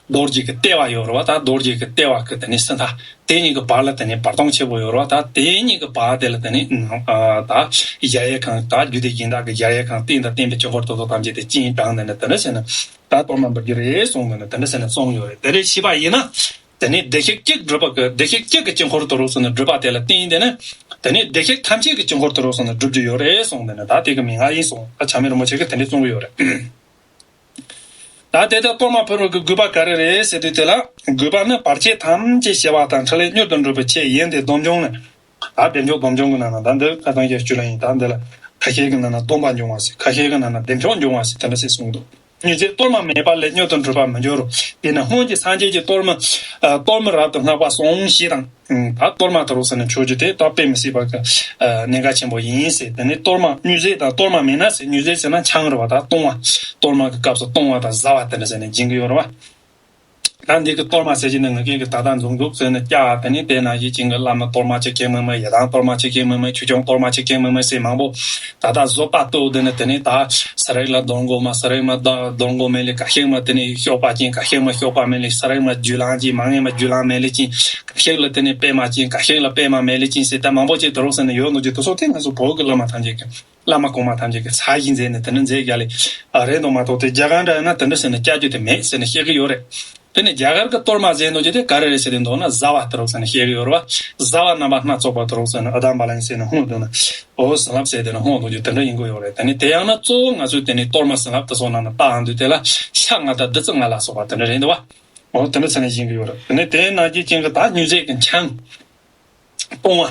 རྡོ་རྗེ་གི་ལྟེ་བ་ཡོད་རེད་བ། ད་རྡོ་རྗེ་གི་ལྟེ་བ་གི་དེ་ནི་སྲིད་མཐའ་དེ་གཉིས་ཀྱི་བར་ལ་དེ་ནི་བར་སྟོང་ཆེན་པོ་ཡོད་རེད་བ། ད་དེ་གཉིས་ཀྱི་བར་དེ་ལ་དེ་ནི་ནང་ད་གཞལ་ཡས་ཁང་། ད་རྒྱུད་སྡེ་གཞན་དག་གི་གཞལ་ཡས་ཁང་རྟེན་དང་བརྟེན་པའི་དཀྱིལ་འཁོར་དེ་ཚོ་ཐམས་ཅད་དེ་སྤྱན་དྲངས་ནས་ནི་དེ་འདྲ་ཟེར་ནས། ད་གཏོར་མ་འབུལ་རྒྱུ་རེད་གསུངས་ནས་ནི་དེ་འདྲ་ཟེར་ནས་གསུངས་ཡོད་རེད། དེ་རེད་ཤེས་པ་ཡིན་ན། དེ་ནས་བདེ་གཤེགས་གཅིག་སྒྲུབ་པ་གི་བདེ་གཤེགས་གཅིག་གི་དཀྱིལ་འཁོར་དུ་རུ་སོང་ནས་སྒྲུབ་པ་དེ་ལ་བརྟེན་ཏེ་ནི། དེ་ནས་བདེ་གཤེགས་ཐམས་ཅད་ཀྱི་དཀྱིལ་འཁོར་དུ་རུ་སོང་ནས་སྒྲུབ་རྒྱུ་ཡོད་རེད་གསུངས་ནས་ནི། ད་དེ་གི་མན་ངག་ཡིན་གསུངས། ད་བྱམས་མེད་རིན་པོ་ཆེ་གིས་དེ་འདྲ་གསུང་གི་ཡོད་རེད། ད་དེ་ལྟར་གཏོར་མ་ཕུལ་བ་གི་དགོས་པ་ག་རེ་རེད་ཟེར་དུས། དེ་ལ་དགོས་པ་ནི་བར་ཆད་ཐམས་ཅད་ཞི་བ་དང་འཕྲིན་ལས་མྱུར་དུ་འགྲུབ་པའི་ཆེད་ཡིན་ཏེ། སྡོམ་འབྱུང་ནི། ད་བདེ་མཆོག་སྡོམ་འབྱུང་གི་ནང་ན། ད་འདི་ཁ་སང་ཞལ་བཅུ་ལ་ཡིན། ད་འདི་ལ་ཁ་ཤས་ཀྱི་ནང་ན་སྡོམ་པ་འབྱུང་བ་ཟེར། ཁ་ཤས་ཀྱི་ནང་ན་བདེ་མཆོག་འབྱུང་བ་ཟེར། དེ་འདྲ་ཟེར་གསུངས་འདུག། མྱུར་མཛད་གཏོར་མ་མེད་པ་ལས་མྱུར་དུ་འགྲུབ་པར་མི་འགྱུར་རོ། དེས་ན་སྔོན་གྱི་སངས་རྒྱས་ཀྱིས་གཏོར་མ། ཨ། གཏོར་མ་རབ་ཏུ་བསྔགས་པ་གསུངས་ཞེས་དང་། ཨང་། ད་གཏོར་མ་དེ་རུ་སོང་ནས་མཆོད་རྒྱུ་དེ་ད་དཔེ་མི་སྲིད་པ་གི། ཨ། གནད་འགག་ཆེན་པོ་ཡིན་ཟེར། དེ་ནས་གཏོར་མ་མྱུར་མཛད་དང་གཏོར་མ་མེད་ན་ཟེར། མྱུར་མཛད་ཟེར་ན་འཆང་རེད་བ། ད་བཏུང་བ། གཏོར་མ་གི་སྐབས་སུ་བཏུང་བ་དང་བཟའ་བ་དེ་འདྲ་ཟེར་ནས་སྦྱིན་གྱི་ཡོད་རེད་བ། ད་འདི་གི་གཏོར་མ་ཟེར་གྱི་ནི་ང་གིས་གི་ད་ལྟ་འཛོམས་འདུག་ཟེར་ནས་བཀྱག། དེ་ནས་དེ་ནང་བཞིན་ཅིག་གི་བླ་མ་གཏོར་མ་ཆེ་གེ་མི་མི། ཡི་དམ་གཏོར་མ་ཆེ་གེ་མི་མི། ཆོས་སྐྱོང་གཏོར་མ་ཆེ་གེ་མི་མི་ཟེར་མང་པོ། ད་ལྟ་བཟོད་པ་ཏོ་དེ་ནི་དེ་ནས་ད་སུ་རིགས་ལ་གདོང་གོ་མ། སུ་རིགས་མ་གདོང་གོ་མེད་ལེ། ཁ་ཤས་མ་དེ་ནས་གཤོག་པ་ཅན། ཁ་ཤས་མ་གཤོག་པ་མེད་ལེ། སུ་རིགས་མ་རྒྱུ་ལང་ཅན། མང་ངེས་མ་རྒྱུ་ལང་མེད་ལེ་ཅན། ཁ་ཤས་ལ་དེ་ནས་པད་མ་ཅན། ཁ་ཤས་ལ་པད་མ་མེད་ལེ་ཅན་ཟེར། ད་མང་པོ་ཅིག་དེ་རུ་སོང་ནས་ཡོད་འདུག་ཅེས། དེ་ཚོ་དེ་ང་ཚོ་བོད་ཀྱི་བླ་མ་ཐམས་ཅད་ཀྱི། བླ་མ་གོང་མ་ཐམས་ཅད་ཀྱིས་ཚར་གཅིག་མཛད་ནས་དེ་འདྲ་མཛད་རྒྱུ་ལས་རེད་འདུག་མ་གཏོགས། དེ་རྒྱ་གར་འདྲ་ཡིན་ན་དེ་འདྲ་ཟེར་ནས་བཀྱག་རྒྱུ་དེ་མེད་ཟེར་ནས་བཤད་ཀྱི་ཡོད་རེད། དེ་ནས་རྒྱ་གར་གྱི་གཏོར་མ་ཟེར་འདུག་རྒྱུ་དེ་ག་རེ་རེད་ཟེར་དུས་འདུག་ན། བཟའ་བ་དེ་རུ་ཟེར་ནས་བཤད་ཀྱི་ཡོད་རེད་བ། བཟའ་བ་རྣམ་པ་སྣ་ཚོགས་པ་དེ་རུ་ཟེར་ནས་ཨ་དམ་བ་ལ་ཡིན་ཟེར་ནས་ཧོང་འདུག་ན། འོ་བྱིན་རླབས་ཟེར་དེ་ནས་ཧོང་འདུག་རྒྱུ་དེ་འདྲ་ཡིན་གྱི་ཡོད་རེད། དེ་ནས་དེ་ཡང་ན་གཙོ་བོ་ང་ཚོས་དེ་ནས་གཏོར་མ་བྱིན་རླབས་དེ་ཚོ་ནང་ན་བཏང་འདུག་དེ་ལ་ཤ་ལྔ་དང་བདུད་རྩི་ལྔ་ལ་སོགས་པ་དེ་འདྲ་རེད་འདུག་བ། འོ་དེ་འདྲ་ཟེར་ནས་བྱིན་གྱི་ཡོད་རེད། དེ་ནས་དེ་ནང་བཞིན་ཅན་གྱི་ད་མྱུར་མཛད་ཀྱི་འཆང་། བཏུང་བ།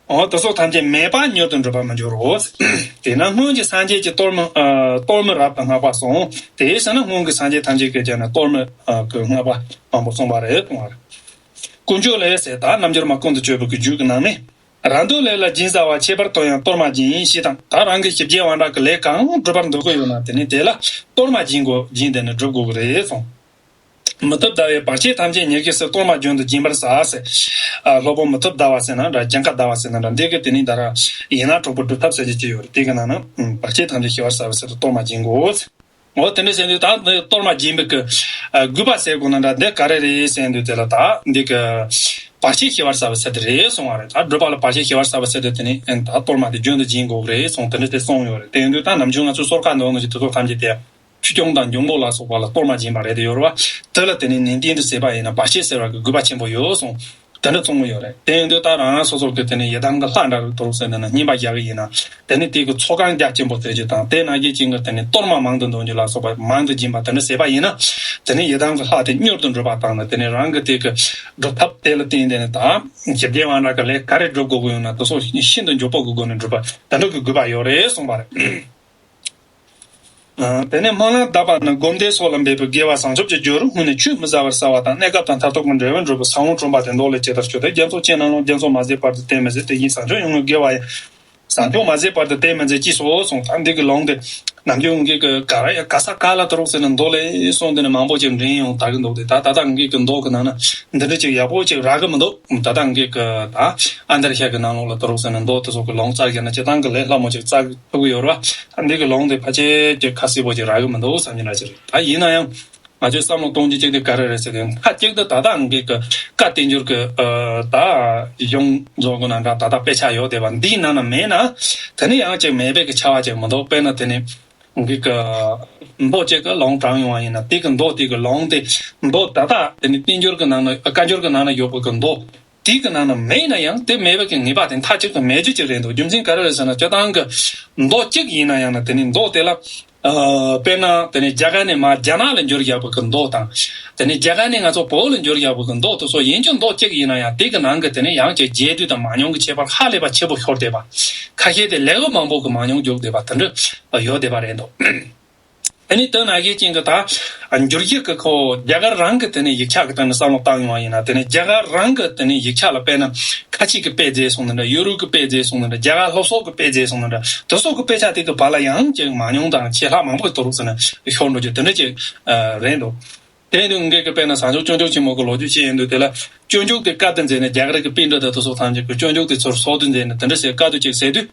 འོ་དེ་སོགས་ཐམས་ཅད་མེད་པ་མྱུར་དུ་འགྲུབ་པར་མི་འགྱུར་རོ། དེས་ན་སྔོན་གྱི་སངས་རྒྱས་ཀྱིས་གཏོར་མ། ཨ། གཏོར་མ་རབ་ཏུ་བསྔགས་པ་གསུངས། དེས་ཟེར་ན་སྔོན་གྱི་སངས་རྒྱས་ཐམས་ཅད་ཀྱིས་ཀྱང་ནི་གཏོར་མ། ཨ། གི་བསྔགས་པ་མང་པོ་གསུངས་པ་རེད། གསུངས་པ་རེད། ཀུན་སྤྱོད་ལས་ཟེར། ད་རྣལ་འབྱོར་མ་ཀུན་ཏུ་སྤྱོད་པའི་གི་རྒྱུད་ཀྱི་ནང་ནས། རང་འདོད་ལས་ལ་སྦྱིན་བྱ་བ། ཁྱད་པར་དུ་ཡང་གཏོར་མ་སྦྱིན་ཞེས་དང་། ད་རང་གི་ཞི་རྒྱས་དབང་དྲག་གི་ལས་གང་སྒྲུབ་པར་འདོད་ཀྱི་ཡོད་ན་དེ་ནི་དེ་ལ་གཏོར་མ་སྦྱིན་དགོས། སྦྱིན་དེ་ནི་སྒྲུབ་དགོས་ཀྱི་རེད་གསུངས། མི་ཐུབ་ཟླ་བའི་བར་ཆད་ཐམས་ཅད་ཉེར་ཞི་སྲིད། གཏོར་མ་རྒྱུན་དུ་སྦྱིན་པར་བྱ་ཟེར། ཨ། སློབ་དཔོན་མི་ཐུབ་ཟླ་བ་ཟེར་ན་འདྲ། གྱངས་ཁ་ཟླ་བ་ཟེར་ན་འདྲ། འདི་གི་དེ་ནི་ད་ར་ཡན་ལག་དྲུག་པོ་སྒྲུབ་ཐབས་ཟེར་གྱི་ཅིག་ཡོད་རེད། དེ་གི་ནང་ན། ཨ། བར་ཆད་ཐམས་ཅད་ཞི་བར་བྱ་བའི་ཕྱིར་དུ་གཏོར་མ་སྦྱིན་དགོས། འོ་དེ་འདྲ་ཟེར་དུས་ད་འདི་གཏོར་མ་སྦྱིན་པའི་གི། ཨ། དགོས་པ་ཟེར་དགོས་ན་འདྲ། འདི་ག་རེ་རེད་ཟེར་དུས་དེ་ལ་ད་འདི་གི་བར་ཆད་ཞི་བར་བྱ་བའི་ཕྱིར་དུ་རེད་གསུངས་པ་རེད། ད་སྒྲུབ་པ་ལ་བར་ཆད་ཞི་བར་བྱ་བའི་ཕྱིར་དུ་དེ་ནི་ད་གཏོར་མ་དེ་རྒྱུན་དུ་སྦྱིན་དགོས་རེད་གསུངས། དེ་འདྲ་དེ་གསུངས་ཡོད་རེད། དེ་ཡིན་དུས་ད་ནམ་རྒྱུན་ང་ཚོ་གསོལ་ཁ་འདོན་ནོ་ཞིག་དེ་ཚོ་ཐམས་ཅད་དེ། ཆོས་སྐྱོང་དང་འབྱུང་པོ་ལ་སོགས་པ་ལ་གཏོར་མ་སྦྱིན་པ་རེད་དེ་ཡོད་རེད་བ། དེ་ལ་དེ་ནས་ནན་ཏན་དུ་བྱས་པ་ཡིན་ན་བར་ཆད་སེལ་བ་གི་དགོས་པ་ཆེན་པོ་ཡོད་གསུངས། དེ་འདྲ་གསུང་གི་ཡོད་རེད། དེ་ཡིན་དུས་ད་རང་རང་སོ་སོ་གི་དེ་ནས་ཡི་དམ་གི་ལྷ་འདྲ་རུ་དུ་རུ་ཟེར་ནས་ན་བསྙེན་པ་བཞག་གི་ཡིན་ན། དེ་ནས་དེ་གི་ཚོགས་གང་རྒྱ་ཆེན་པོ་ཟེར་རྒྱུ་དང་། དེ་ནང་བཞིན་ཅན་གི་དེ་ནས་གཏོར་མ་མང་དུ་འདོན་རྒྱུ་ལ་སོགས་པ་མང་དུ་སྦྱིན་པ་དེ་འདྲ་བྱས་པ་ཡིན་ན། དེ་ནས་ཡི་དམ་གི་ལྷ་དེ་མྱུར་དུ་འགྲུབ་པ་དང་ནི། དེ་ནས་རང་གི་དེ་གི་སྒྲུབ་ཐབས་དེ་ལ་བརྟེན་ཏེ་ནི་ད་ཞི་རྒྱས་དབང་དྲག་གི་ལས་ག་རེ་སྒྲུབ་དགོས་ཀྱི་ཡོད་ན་དེ་ཚོ་ཤིན་ཏུ་མགྱོགས་པོ་གི་སྒོ་ནས་འགྲུབ་པ་དེ་འདྲ་གི་དགོས་པ་ཡོད་རེད་གསུངས་པ་རེད། ཨ། དེ་ནས་སྨོན་ལམ་གདབ་པ་ནི་སྒོམ་བཟླས་སོགས་ལ་འབད་པའི་དགེ་བ་བྱང་ཆུབ་ཀྱི་རྒྱུར་སྔོན་ནས་ཆུད་མི་ཟ་བར་བྱ་བ་དང་། གནས་སྐབས་དང་མཐར་ཐུག་གི་འབྲས་བུ་འགྲུབ་པའི་ས་བོན་བཀྲོམ་པ་དེ་མདོ་ལས་ཇི་ལྟར་ཤོད་དེ། རྒྱ་མཚོ་ཆེ་ན་རླུང་། རྒྱ་མཚོ་མ་ཟད་བར་དུ་དེ་མི་ཟད། དེ་བཞིན་བྱང་ཆུབ་ཡོངས་བསྔོས་དགེ་བ་ཡང་། བྱང་ཆུབ་མ་ཟད་བར་དུ་དེ་མི་ཟད་ཅེས་སོ་གསུངས། ད་འདི་གི་ལུང་དེ་ནམ་རྒྱུན་ངེད་ཀྱི་ག་ར་ཡ་ག་ས་ག་ལ་དུ་རུག་ཟེར་ནས་མདོ་ལས་གསུངས་དེ་ནས་མང་པོ་ཅིག་འདྲེན་ཡོང་དག་གི་འདུག་སྟེ། ད་ད་ལྟ་ངེད་ཀྱི་མདོ་གི་ནང་ན་འདི་འདྲ་ཅིག་ཡག་པོ་ཅིག་རག་གི་མི་འདུག་ད་ལྟ་ངེད་ཀྱི་ད་ཨ་འདར་ཤ་གི་ནང་ལོགས་ལ་དུ་རུག་ཟེར་ནས་མདོ་དེ་ཚོ་གི་ལུང་བསྩལ་བཞག་ན་སྤྱིར་བཏང་གི་ལས་སླ་མོ་ཅིག་བསྩལ་ཐུབ་ཀྱི་ཡོད་རེད་བ། ད་འདི་གི་ལུང་དེ་ཕལ་ཆེར་ཅིག་ཁ་གསལ་པོ་ཅིག་རག་གི་མི་འདུག་བསམ་གྱི་འདྲ་ཅིག་རེད། ད་ཡིན་ན་ཡང་ང་ཚོས་བསམ་བློ་གཏོང་རྒྱུ་གཅིག་དེ་ག་རེ་རེད་ཟེར་དུས། མཐའ་གཅིག་ཏུ་ད་ལྟ་ངེད་ཀྱི་བཀའ་བསྟན་འགྱུར་གྱི་ཨ་ད་གཞུང་རྫོགས་གི་ནང་འདྲ་ད་ལྟ་དཔེ་ཆ་ཡོད་བསྡད་པ་འདིའི་ནང་ན་མེད་ན། དེ་ནི་ཡང་ཅིག་མེད་པའི་གི་ཆ་བ་ཅིག་མི་འདུག་དཔེར་ན་དེ་ནི་ངེད་ཀྱི་མདོ་གཅིག་གི་ལུང་དྲངས་ཡོང་བ་ཡིན་ན། དེ་གི་མདོ་དེ་གི་ལུང་དེ་མདོ་ད་ལྟ་དེ་ནི་བསྟན་འགྱུར་གྱི་ནང་ན། བཀའ་འགྱུར་གྱི་ནང་ན་ཡོད་པའི་གི་མདོ་དེ་གི་ནང་ན་མེད་ན་ཡང་དེ་མེད་པའི་གི་ངེས་པ་དེ་མཐའ་གཅིག་ཏུ་མེད་རྒྱུ་ཅིག་རེད་འདུག་རྒྱུ་མཚན་ག་རེ་རེད་ཟེར་ན། སྤྱིར་བཏང་གི་མདོ་གཅིག་ཡིན་ན་ཡང་ན་དེ་ནི་མདོ་དེ་ལ། ཨ། དཔེར་ན་དེ་ནས་རྒྱ་གར་ནས་མར་རྒྱ་ནག་ལ་འབྱོར་བཞག་པའི་གི་མདོག་དང་། དེ་ནས་རྒྱ་གར་ནས་ང་ཚོ་བོད་ལ་འབྱོར་བཞག་པའི་གི་མདོག་དེ་ཚོ་ཡིན་གཅིག་མདོག་གཅིག་ཡིན་ན་ཡང་། དེ་གི་ནང་གི་དེ་ནས་ཡང་ཅིག་རྒྱས་བསྡུས་དང་མང་ཉུང་གི་ཁྱད་པར་ཧ་ལས་པ་ཆེན་པོ་ཤོར་བསྡད་པ། ཁ་ཤས་དེ་ལེའུ་མང་པོ་གི་མང་ཉུང་འཇོག་བསྡད་པ་དེ་འདྲ་ཡོད་བསྡད་པ་རེད་འདུག་དེ་ནི་དེ་ནང་བཞིན་ཅན་གྱི་ད་འགྱུར་ཡིག་གི་ཁོ་རྒྱ་གར་རང་གི་དེ་ནས་ཡིག་ཆ་གི་སྟེང་ནས་བསམ་བློ་བཏང་ཡོང་བ་ཡིན་ན། དེ་ནས་རྒྱ་གར་རང་གི་དེ་ནས་ཡིག་ཆ་ལ་དཔེར་ན་ཁ་ཆེ་གི་དཔེ་མཛད་སོང་ནི་འདྲ། ཡོ་རོབ་གི་དཔེ་མཛད་སོང་ནི་འདྲ། རྒྱ་གར་སློབ་གསོ་གི་དཔེ་མཛད་སོང་ནི་འདྲ། དེ་ཚོ་གི་དཔེ་ཆ་དེ་གི་བར་ལ་ཡང་ཅིག་མང་ཉུང་དང་ཆད་ལྷག་མང་པོ་ཏོག་ཙམ་ནས་ཤོར་འགྲོ་རྒྱུ་དེ་འདྲ་ཅིག་རེད་འདུག་དེ་ཡིན་དུས་ངས་གི་དཔེར་ན་བྱང་ཆུབ་སྤྱོད་འཇུག་ཆེན་མོ་གི་ལོ་རྒྱུས་བཤད་ཡོང་དུས། དེ་ལ་སྤྱོད་འཇུག་དེ་བཀའ་དང་མཛད་ནས་རྒྱ་གར་གི་པཎྜི་ཏ་དེ་ཚོ་ཐམས་ཅད་ཀྱིས་སྤྱོད་འཇུག་དེ་ཚུར་སོར་དུ་མཛད་ནས་དེ་འདྲ་ཟེར་བཀའ་དུ་ཅིག་ཟེར་དུས།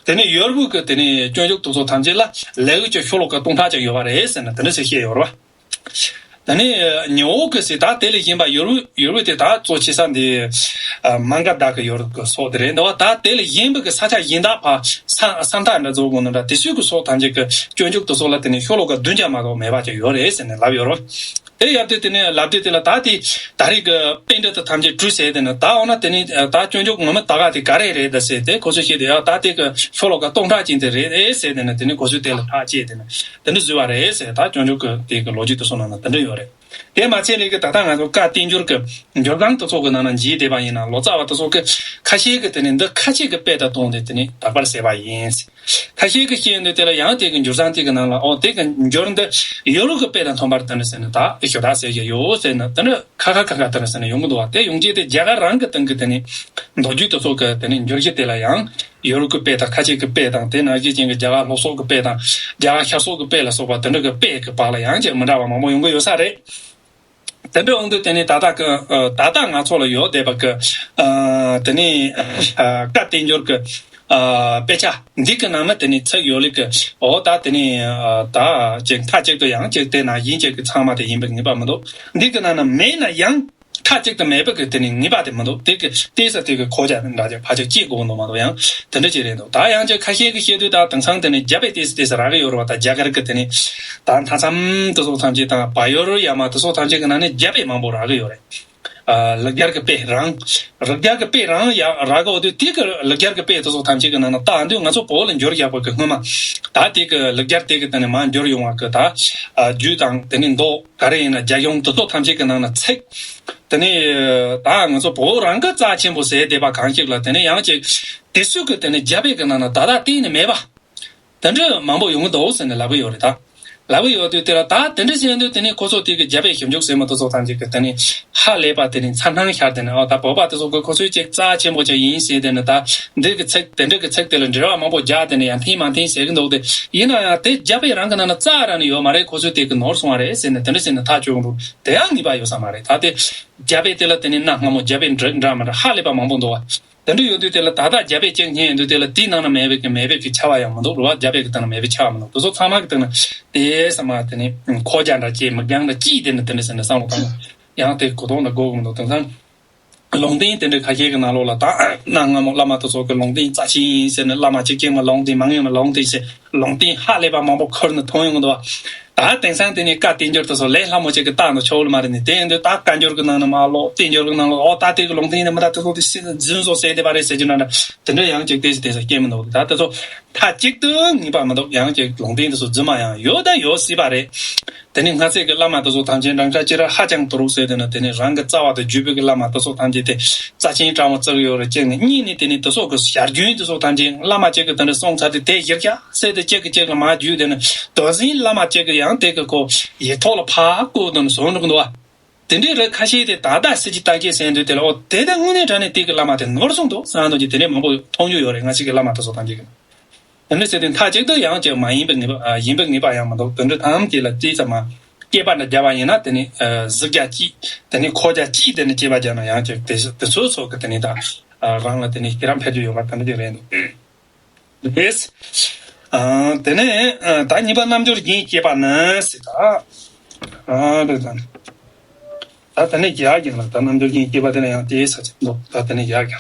དེ་ནས་ཡོ་རོབ་གི་དེ་ནས་སྤྱོད་འཇུག་དེ་ཚོ་ཐམས་ཅད་ལ་ལེའུ་ཅིག་ཤོ་ལོ་ཀ་སྟོང་ཕྲག་ཅིག་ཡོད་པ་རེད་ཟེར་ནས་དེ་འདྲ་ཟེར་བཤད་ཡོད་རེད་པ། དེ་ནས་ཉི་འོག་གི་ཟེར་ད་དེ་ལས་གཞན་པ་ཡོ་རོབ་ཡོ་རོབ་དེ་ད་གཙོ་ཆེ་ས་འདི་ཨ་མང་ག་ད་གི་ཡོ་རོབ་གི་སོག་དེ་རེད་འདུག་པ། ད་དེ་ལས་གཞན་པ་གི་ས་ཆ་གཞན་དག་ཕ་ས་ས་མཐའ་འདྲ་ཚོ་གོ་ནོ་འདྲ། དེ་ཚོའི་གི་སོག་ཐམས་ཅད་གི་སྤྱོད་འཇུག་དེ་ཚོ་ལ་དེ་ནས་ཤོ་ལོ་ཀ་བདུན་བརྒྱ་མ་གཏོགས་མེད་པ་ཅིག་ཡོད་རེད་ཟེར་ནས་ལབ་ཡོད་རེད། དེ་ཡབ་དེ་དེ་ནས་ལབ་དུས་དེ་ལ་ད་དེ་ད་རེས་ཀྱི་པཎྜི་ཏ་ཐམས་ཅད་གྲོལ་ཟེར། དེ་ནས་ད་འོ་ན་དེ་ནས་ད་སྤྱོད་འཇུག་ངོ་མ་ད་ག་དེ་ག་རེ་རེད་ད་ཟེར་ཏེ་ཁོ་ཚོས་བཤད་དེ། ཡ་ད་དེ་གི་ཤོ་ལོ་ཀ་སྟོང་ཕྲག་ཅན་དེ་རེད་ཨེ་ཟེར། དེ་ནས་དེ་ནས་ཁོ་ཚོས་དེ་ལ་ཐག་བཅད་དེ་ནས་དེ་འདྲ་བཟོས་པ་རེད་ཟེར། ད་སྤྱོད་འཇུག་གི་དེ་གི་ལོ་རྒྱུས་དེ་ཚོ་ནང་ན་དེ་འདྲ་ཡོད་རེད། དེ་མ་ཚད་ལས་ཀྱི་ད་ལྟ་ང་ཚོ་བཀའ་བསྟན་འགྱུར་གྱི་འགྱུར་སྟངས་དེ་ཚོ་གི་ནང་ན་འཇིག་བསྡད་པ་ཡིན་ན། ལོ་ཙཱ་བ་དེ་ཚོ་གི་ཁ་ཤས་ཀྱི་དེ་ནས་འདི་ཁ་ཆེ་གི་དཔེ་དང་བསྟུན་ཏེ་དེ་ནས་དག་པར་བྱས་པ་ཡིན། ཁ་ཤས་ཀྱིས་བཤད་ཡོང་དུས་དེ་ལ་ཡང་དེ་གི་འགྱུར་སྟངས་དེ་གི་ནང་ལ། ཨོ་དེ་གི་འགྱུར་འདི་ཡོ་རོབ་ཀྱི་དཔེ་དང་མཐུན་པར་དེ་འདྲ་ཟེར་ནས་ད་ཞུ་དག་ཟེར་གྱི་ཡོད་ཟེར་ནས་དེ་འདྲ་ཁ་ཁ་ཁ་ཁ་དེ་འདྲ་ཟེར་ནས་ཡོང་གི་འདུག་པ། དེ་ཡོང་རྗེས་དེ་རྒྱ་གར་རང་གི་སྟེང་གི་དེ་ནས་མདོ་རྒྱུད་དེ་ཚོ་གི་དེ་ནས་འགྱུར་གཞི་དེ་ལ་ཡང་ཡོ་རོབ་ཀྱི་དཔེ་དང་ཁ་ཆེ་གི་དཔེ་དང་། དེ་ནང་བཞིན་ཅན་གྱི་རྒྱ་གར་སློབ་གསོ་གི་དཔེ་དང་རྒྱ་གར་ཤར་ཕྱོགས་ཀྱི་དཔེ་ལ་སོགས་པ་དེ་འདྲ་གི་དཔེ་གི་བར་ལ་ཡང་ཅིག་མི་འདྲ་བ་མང་པོ་ཡོང་གི་ཡོད་ས་རེད། དེ་འདྲ་འོང་དུས་དེ་ནས་ད་ལྟ་གི་ཨ་ད་ལྟ་ང་ཚོ་ལ་ཡོད་བསྡད་པ་གི་ཨ་དེ་ནས་ཨ་བཀའ་བསྟན་འགྱུར་གི་ཨ་དཔེ་ཆ་འདི་གི་ནང་ན་དེ་ནས་ཚིག་ཡོད་ལེ་གི། འོ་ད་དེ་ནས་ཨ་ད་ཅིག་མཐའ་གཅིག་ཏུ་ཡང་ཅིག་དེ་ནང་བཞིན་ཅིག་གི་ཚང་མ་དེ་ཡིན་པའི་ངེས་པ་མི་འདུག་འདི་གི་ནང་ན་མེད་ན་ཡང་མཐའ་གཅིག་ཏུ་མེད་པའི་གི་དེ་ནས་ངེས་པ་དེ་མི་འདུག་དེ་གི་ཏོག་ཙམ་དེ་གི་ཁོག་རྒྱ་འདྲ་ཅིག་ཕལ་ཆེར་སྐྱེ་དགོས་འདུག་མ་གཏོགས་ཡང་དེ་འདྲ་ཅིག་རེད་འདུག་ད་ཡང་ཅིག་ཁ་ཤས་ཀྱིས་བཤད་དུས་ད་དེང་སང་དེ་ནས་རྒྱ་དཔེ་ཏོག་ཙམ་ཏོག་ཙམ་རག་གི་ཡོད་རེད་པ། ད་རྒྱ་གར་གི་དེ་ནས་ད་མཐའ་མཚམས་དེ་ཚོ་ཐམས་ཅད་དང་བལ་ཡུལ་ཡ་མ་དེ་ཚོ་ཐམས་ཅད་ཀྱི་ནང་ནས་རྒྱ་དཔེ་མང་པོ་རག་གི་ཡོད་རེད། ཨ་ལེགས་སྦྱར་གྱི་དཔེ་རང་། ལེགས་སྦྱར་གྱི་དཔེ་རང་ཡ་རག་གི་ཡོད་དུས། དེ་གི་ལེགས་སྦྱར་གྱི་དཔེ་དེ་ཚོ་ཐམས་ཅད་ཀྱི་ནང་ན་ད་འདི་ང་ཚོ་བོད་ལ་འབྱོར་བཞག་པ་གི་སྔོན་མ་ད་དེ་གི་ལེགས་སྦྱར་དེ་གི་དེ་ནས་མར་འབྱོར་ཡོང་བ་གི་ད་ཨ་རྒྱུད་དང་དེ་ནས་མདོ་ག་རེ་ཡིན་ན་རྒྱ་གཞུང་དེ་ཚོ་ཐམས་ཅད་ཀྱི་ནང་ན་ཚིག་དེ་ནས་ད་ང་ཚོ་བོད་རང་གི་རྩ་ཆེན་པོ་ཟེར་བསྡད་པ་གང་ཞིག་ལ་དེ་ནས་ཡང་ཅིག་དེ་ཚོ་གི་དེ་ནས་རྒྱ་དཔེ་གི་ནང་ན་ད་ལྟ་གཏན་ནས་མེད་པ། དེ་འདྲ་མང་པོ་ཡོང་གི་འདུག་ཟེར་ནས་ལབ་གི་ཡོད་རེད་ད། ལབ་གི་ཡོད་དུས་དེ་ལ་ད་དེ་འདྲ་བྱས་དུས་དེ་ནས་ཁོ་ཚོ་དེ་གི་རྒྱ་དཔེ་ཞིབ་འཇུག་ཟེར་མི་དེ་ཚོ་ཐམས་ཅད་ཀྱིས་དེ་ནས་ཧ་ལས་པ་དེ་ནས་མཚར་སྣང་ཤར། དེ་ནས་ཨོ་ད་བོད་པ་དེ་ཚོ་གི་ཁོ་ཚོའི་ཅིག་རྩ་ཆེན་པོ་ཅིག་ཡིན་ཟེར། དེ་ནས་ད་འདི་གི་ཚིག་དེ་འདྲ་གི་ཚིག་དེ་ལ་འགྲེལ་བ་མང་པོ་རྒྱག་དེ་ནས་ཡང་འཐེན་མ་འཐེན་ཟེར་གི་འདུག་དེ་ཡིན་ན་ཡང་དེ་རྒྱ་དཔེ་རང་གི་ནང་ན་རྩ་རང་ནས་ཡོད་མ་རེད། ཁོ་ཚོས་དེ་གི་ནོར་སོང་བ་རེད་ཟེར་ནས་དེ་འདྲ་ཟེར་ནས་ཐག་གཅོད་གི་འདུག་དེ་ཡང་ངེས་པ་ཡོད་ས་མ་རེད། ད་དེ་རྒྱ་དཔེ་དེ་ལ་དེ་ནས་གནའ་སྔ་མོ་རྒྱ་དཔེ་འདྲ་འདྲ་མི་འདྲ་ཧ་ལས་པ་མང་པོ་འདུག་བ། དེ་འདྲ་ཡོད་དུས་དེ་ལ་ད་ལྟ་རྒྱ་དཔེ་གཅིག་རྙེད་ཡོད་དུས་དེ་ལ་དེའི་ནང་ན་མེད་པའི་གི་མེད་པའི་གི་ཆ་བ་ཡང་མི་འདུག་རེད་བ། རྒྱ་དཔེ་གི་སྟེང་ན་མེད་པའི་ཆ་བ་མི་འདུག་དེ་ཚོ་ཚང་མ་གི་སྟེང་ན་དེ་ས་མ་དེ་ནི་ཁོག་རྒྱ་འདྲ་ཅིག་མིག་རྒྱང་འདྲ་ཅིག་དེ་ནི་དེ་འདྲ་ཟེར་ནས་བསམ་བློ་བཏང་ན་ཡང་དེ་གོ་རྟོགས་འདྲ་དགོས་གི་མི་འདུག་དེང་སང་ལུང་བསྟན་དེ་འདྲ་ཁ་ཤས་ཀྱི་ནང་ལོགས་ལ་ད་གནའ་སྔ་མོ་བླ་མ་དེ་ཚོ་གི་ལུང་བསྟན་རྩ་ཆེན་ཡིན་ཟེར་ནས་བླ་མ་གཅིག་རྐྱང་མ་ལུང་བསྟན་མང་ངེས་མ་ལུང་བསྟན་ཟེར། ལུང་བསྟན་ཧ་ལས་པ་མང་པོ་ཁུར་ནས་ཐོན་ཡོང་གི་འདུག་བ། ད་དེང་སང་དེ་ནས་བཀའ་བསྟན་འགྱུར་དེ་ཚོ་ལས་སླ་མོ་ཅིག་གི་རྟགས་ནི་ཆོག་ལ་མ་རེད་ནི། དེ་ཡིན་དུས་ད་བཀའ་འགྱུར་གི་ནང་ནས་མ་ཀློག་བསྟན་འགྱུར་གི་ནང་ལ་ཨོ་ད་དེ་གི་ལུང་བསྟན་དེ་མི་ད་དེ་ཚོ་དེ་སྲིད་རྫུན་བཟོ་ཟེར་དེ་བ་རེད་ཟེར་རྒྱུ་ན་འདྲ་དེ་འདྲ་ཡང་ཅིག་དེ་ཟེར་དེ་ཟེར་སྐྱེ་མི་འདུག་ད་དེ་ཚོ་མཐའ་གཅིག་ཏུ་ངེས་པ་མི་འདུག་ཡང་ཅིག་ལུང་བསྟན་དེ་ཚོ་རྫུན་མ་ཡང་ཡོད་ད་ཡོད་སྲིད་པ་རེད། དེ་ནས་སྔ་ཚེ་གི་བླ་མ་དེ་ཚོ་ཐམས་ཅད་འགྲེལ་བཤད་ཅི་ར་ཧ་ཅང་དུ་རུག་ཟེར་དེ་ནི་དེ་ནས་རང་གི་རྩ་བ་དང་བརྒྱུད་པའི་གི་བླ་མ་དེ་ཚོ་ཐམས་ཅད་དེ་རྩ་ཆེན་དྲང་བ་བརྩི་གི་ཡོད་རེད། གཅིག་ནས་གཉིས་ནས་དེ་ནས་དེ་ཚོ་གི་ཞར་རྒྱུན་དེ་ཚོ་ཐམས་ཅད་བླ་མ་གཅིག་གི་དེ་འདྲ་གསུང་ཚར་དུས་དེ་གཞིར་བཞག་ཟེར་དེ་གཅིག་གི་གཅིག་ལ་མར་བརྒྱུད་དེ་ནི་དོན་ཟིན་བླ་མ་གཅིག་གི་ཡང་དེ་གི་ཁོ་ཡིག་ཐོག་ལ་ཕར་བཀོད་དེ་ནི་བཟོ་འགྲོ་གི་འདུག་བ། དེ་འདྲའི་རིགས་ཁ་ཤས་དེ་ད་ལྟ་སྲིད་ཀྱི་བརྟག་དཔྱད་ཟེར་འདུག་དེ་ལ་ཨོ་དེ་ལྟར་དངོས་གནས་དྲང་གནས་དེ་གི་བླ་མ་དེ་ནོར་སོང་འདུག་བསམ་འདུག་ཀྱི་དེ་འདྲའི་མང་པོ་མཐོང་རྒྱུ་ཡོད་རེད། ང་ཅིག་གི་བླ་མ་དེ་ཚོ་ཐམས་ཅད་ཀྱི། དེ་འདྲ་ཟེར་དུས་མཐའ་གཅིག་ཏུ་ཡང་ཅིག་མ་ཡིན་པའི་ངེས་པ་ཨ་ཡིན་པའི་ངེས་པ་ཡང་མི་འདུག་དེ་འདྲ་ཐམས་ཅད་ལ་ཅིག་ཙམ་མ་སྐྱེས་པ་འདྲ་བརྒྱབ་པ་ཡིན་ན་དེ་ནི་ཨ་གཟི་བརྒྱ་གཅིག་དེ་ནི་ཁོག་རྒྱ་གཅིག་དེ་ནི་སྐྱེས་པ་བརྒྱབ་ན་ཡང་ཅིག་དེ་དེ་ཚོ་ཚོ་གི་དེ་ནི་ད་ཨ་རང་ལ་དེ་ནི་ཤེས་རབ་འཕེལ་རྒྱུ་ཡོད་པ་དེ་འདྲ་ཅིག་རེད་འདུག་རེད། ཨ་དེ་ནས་ཨ་ད་གཉིས་པ་རྣལ་འབྱོར་རྒྱན་བསྐྱེད་པ་ནི་ཟེར་ད། ཨ་རེད་ད། ད་དེ་ནས་རྒྱག་རྒྱག་ན་ད་རྣལ་འབྱོར་རྒྱན་བསྐྱེད་པ་དེ་ལ་ཡང་དེའི་ས་ཆ་འདུག་ད་དེ་ནས་རྒྱག་རྒྱག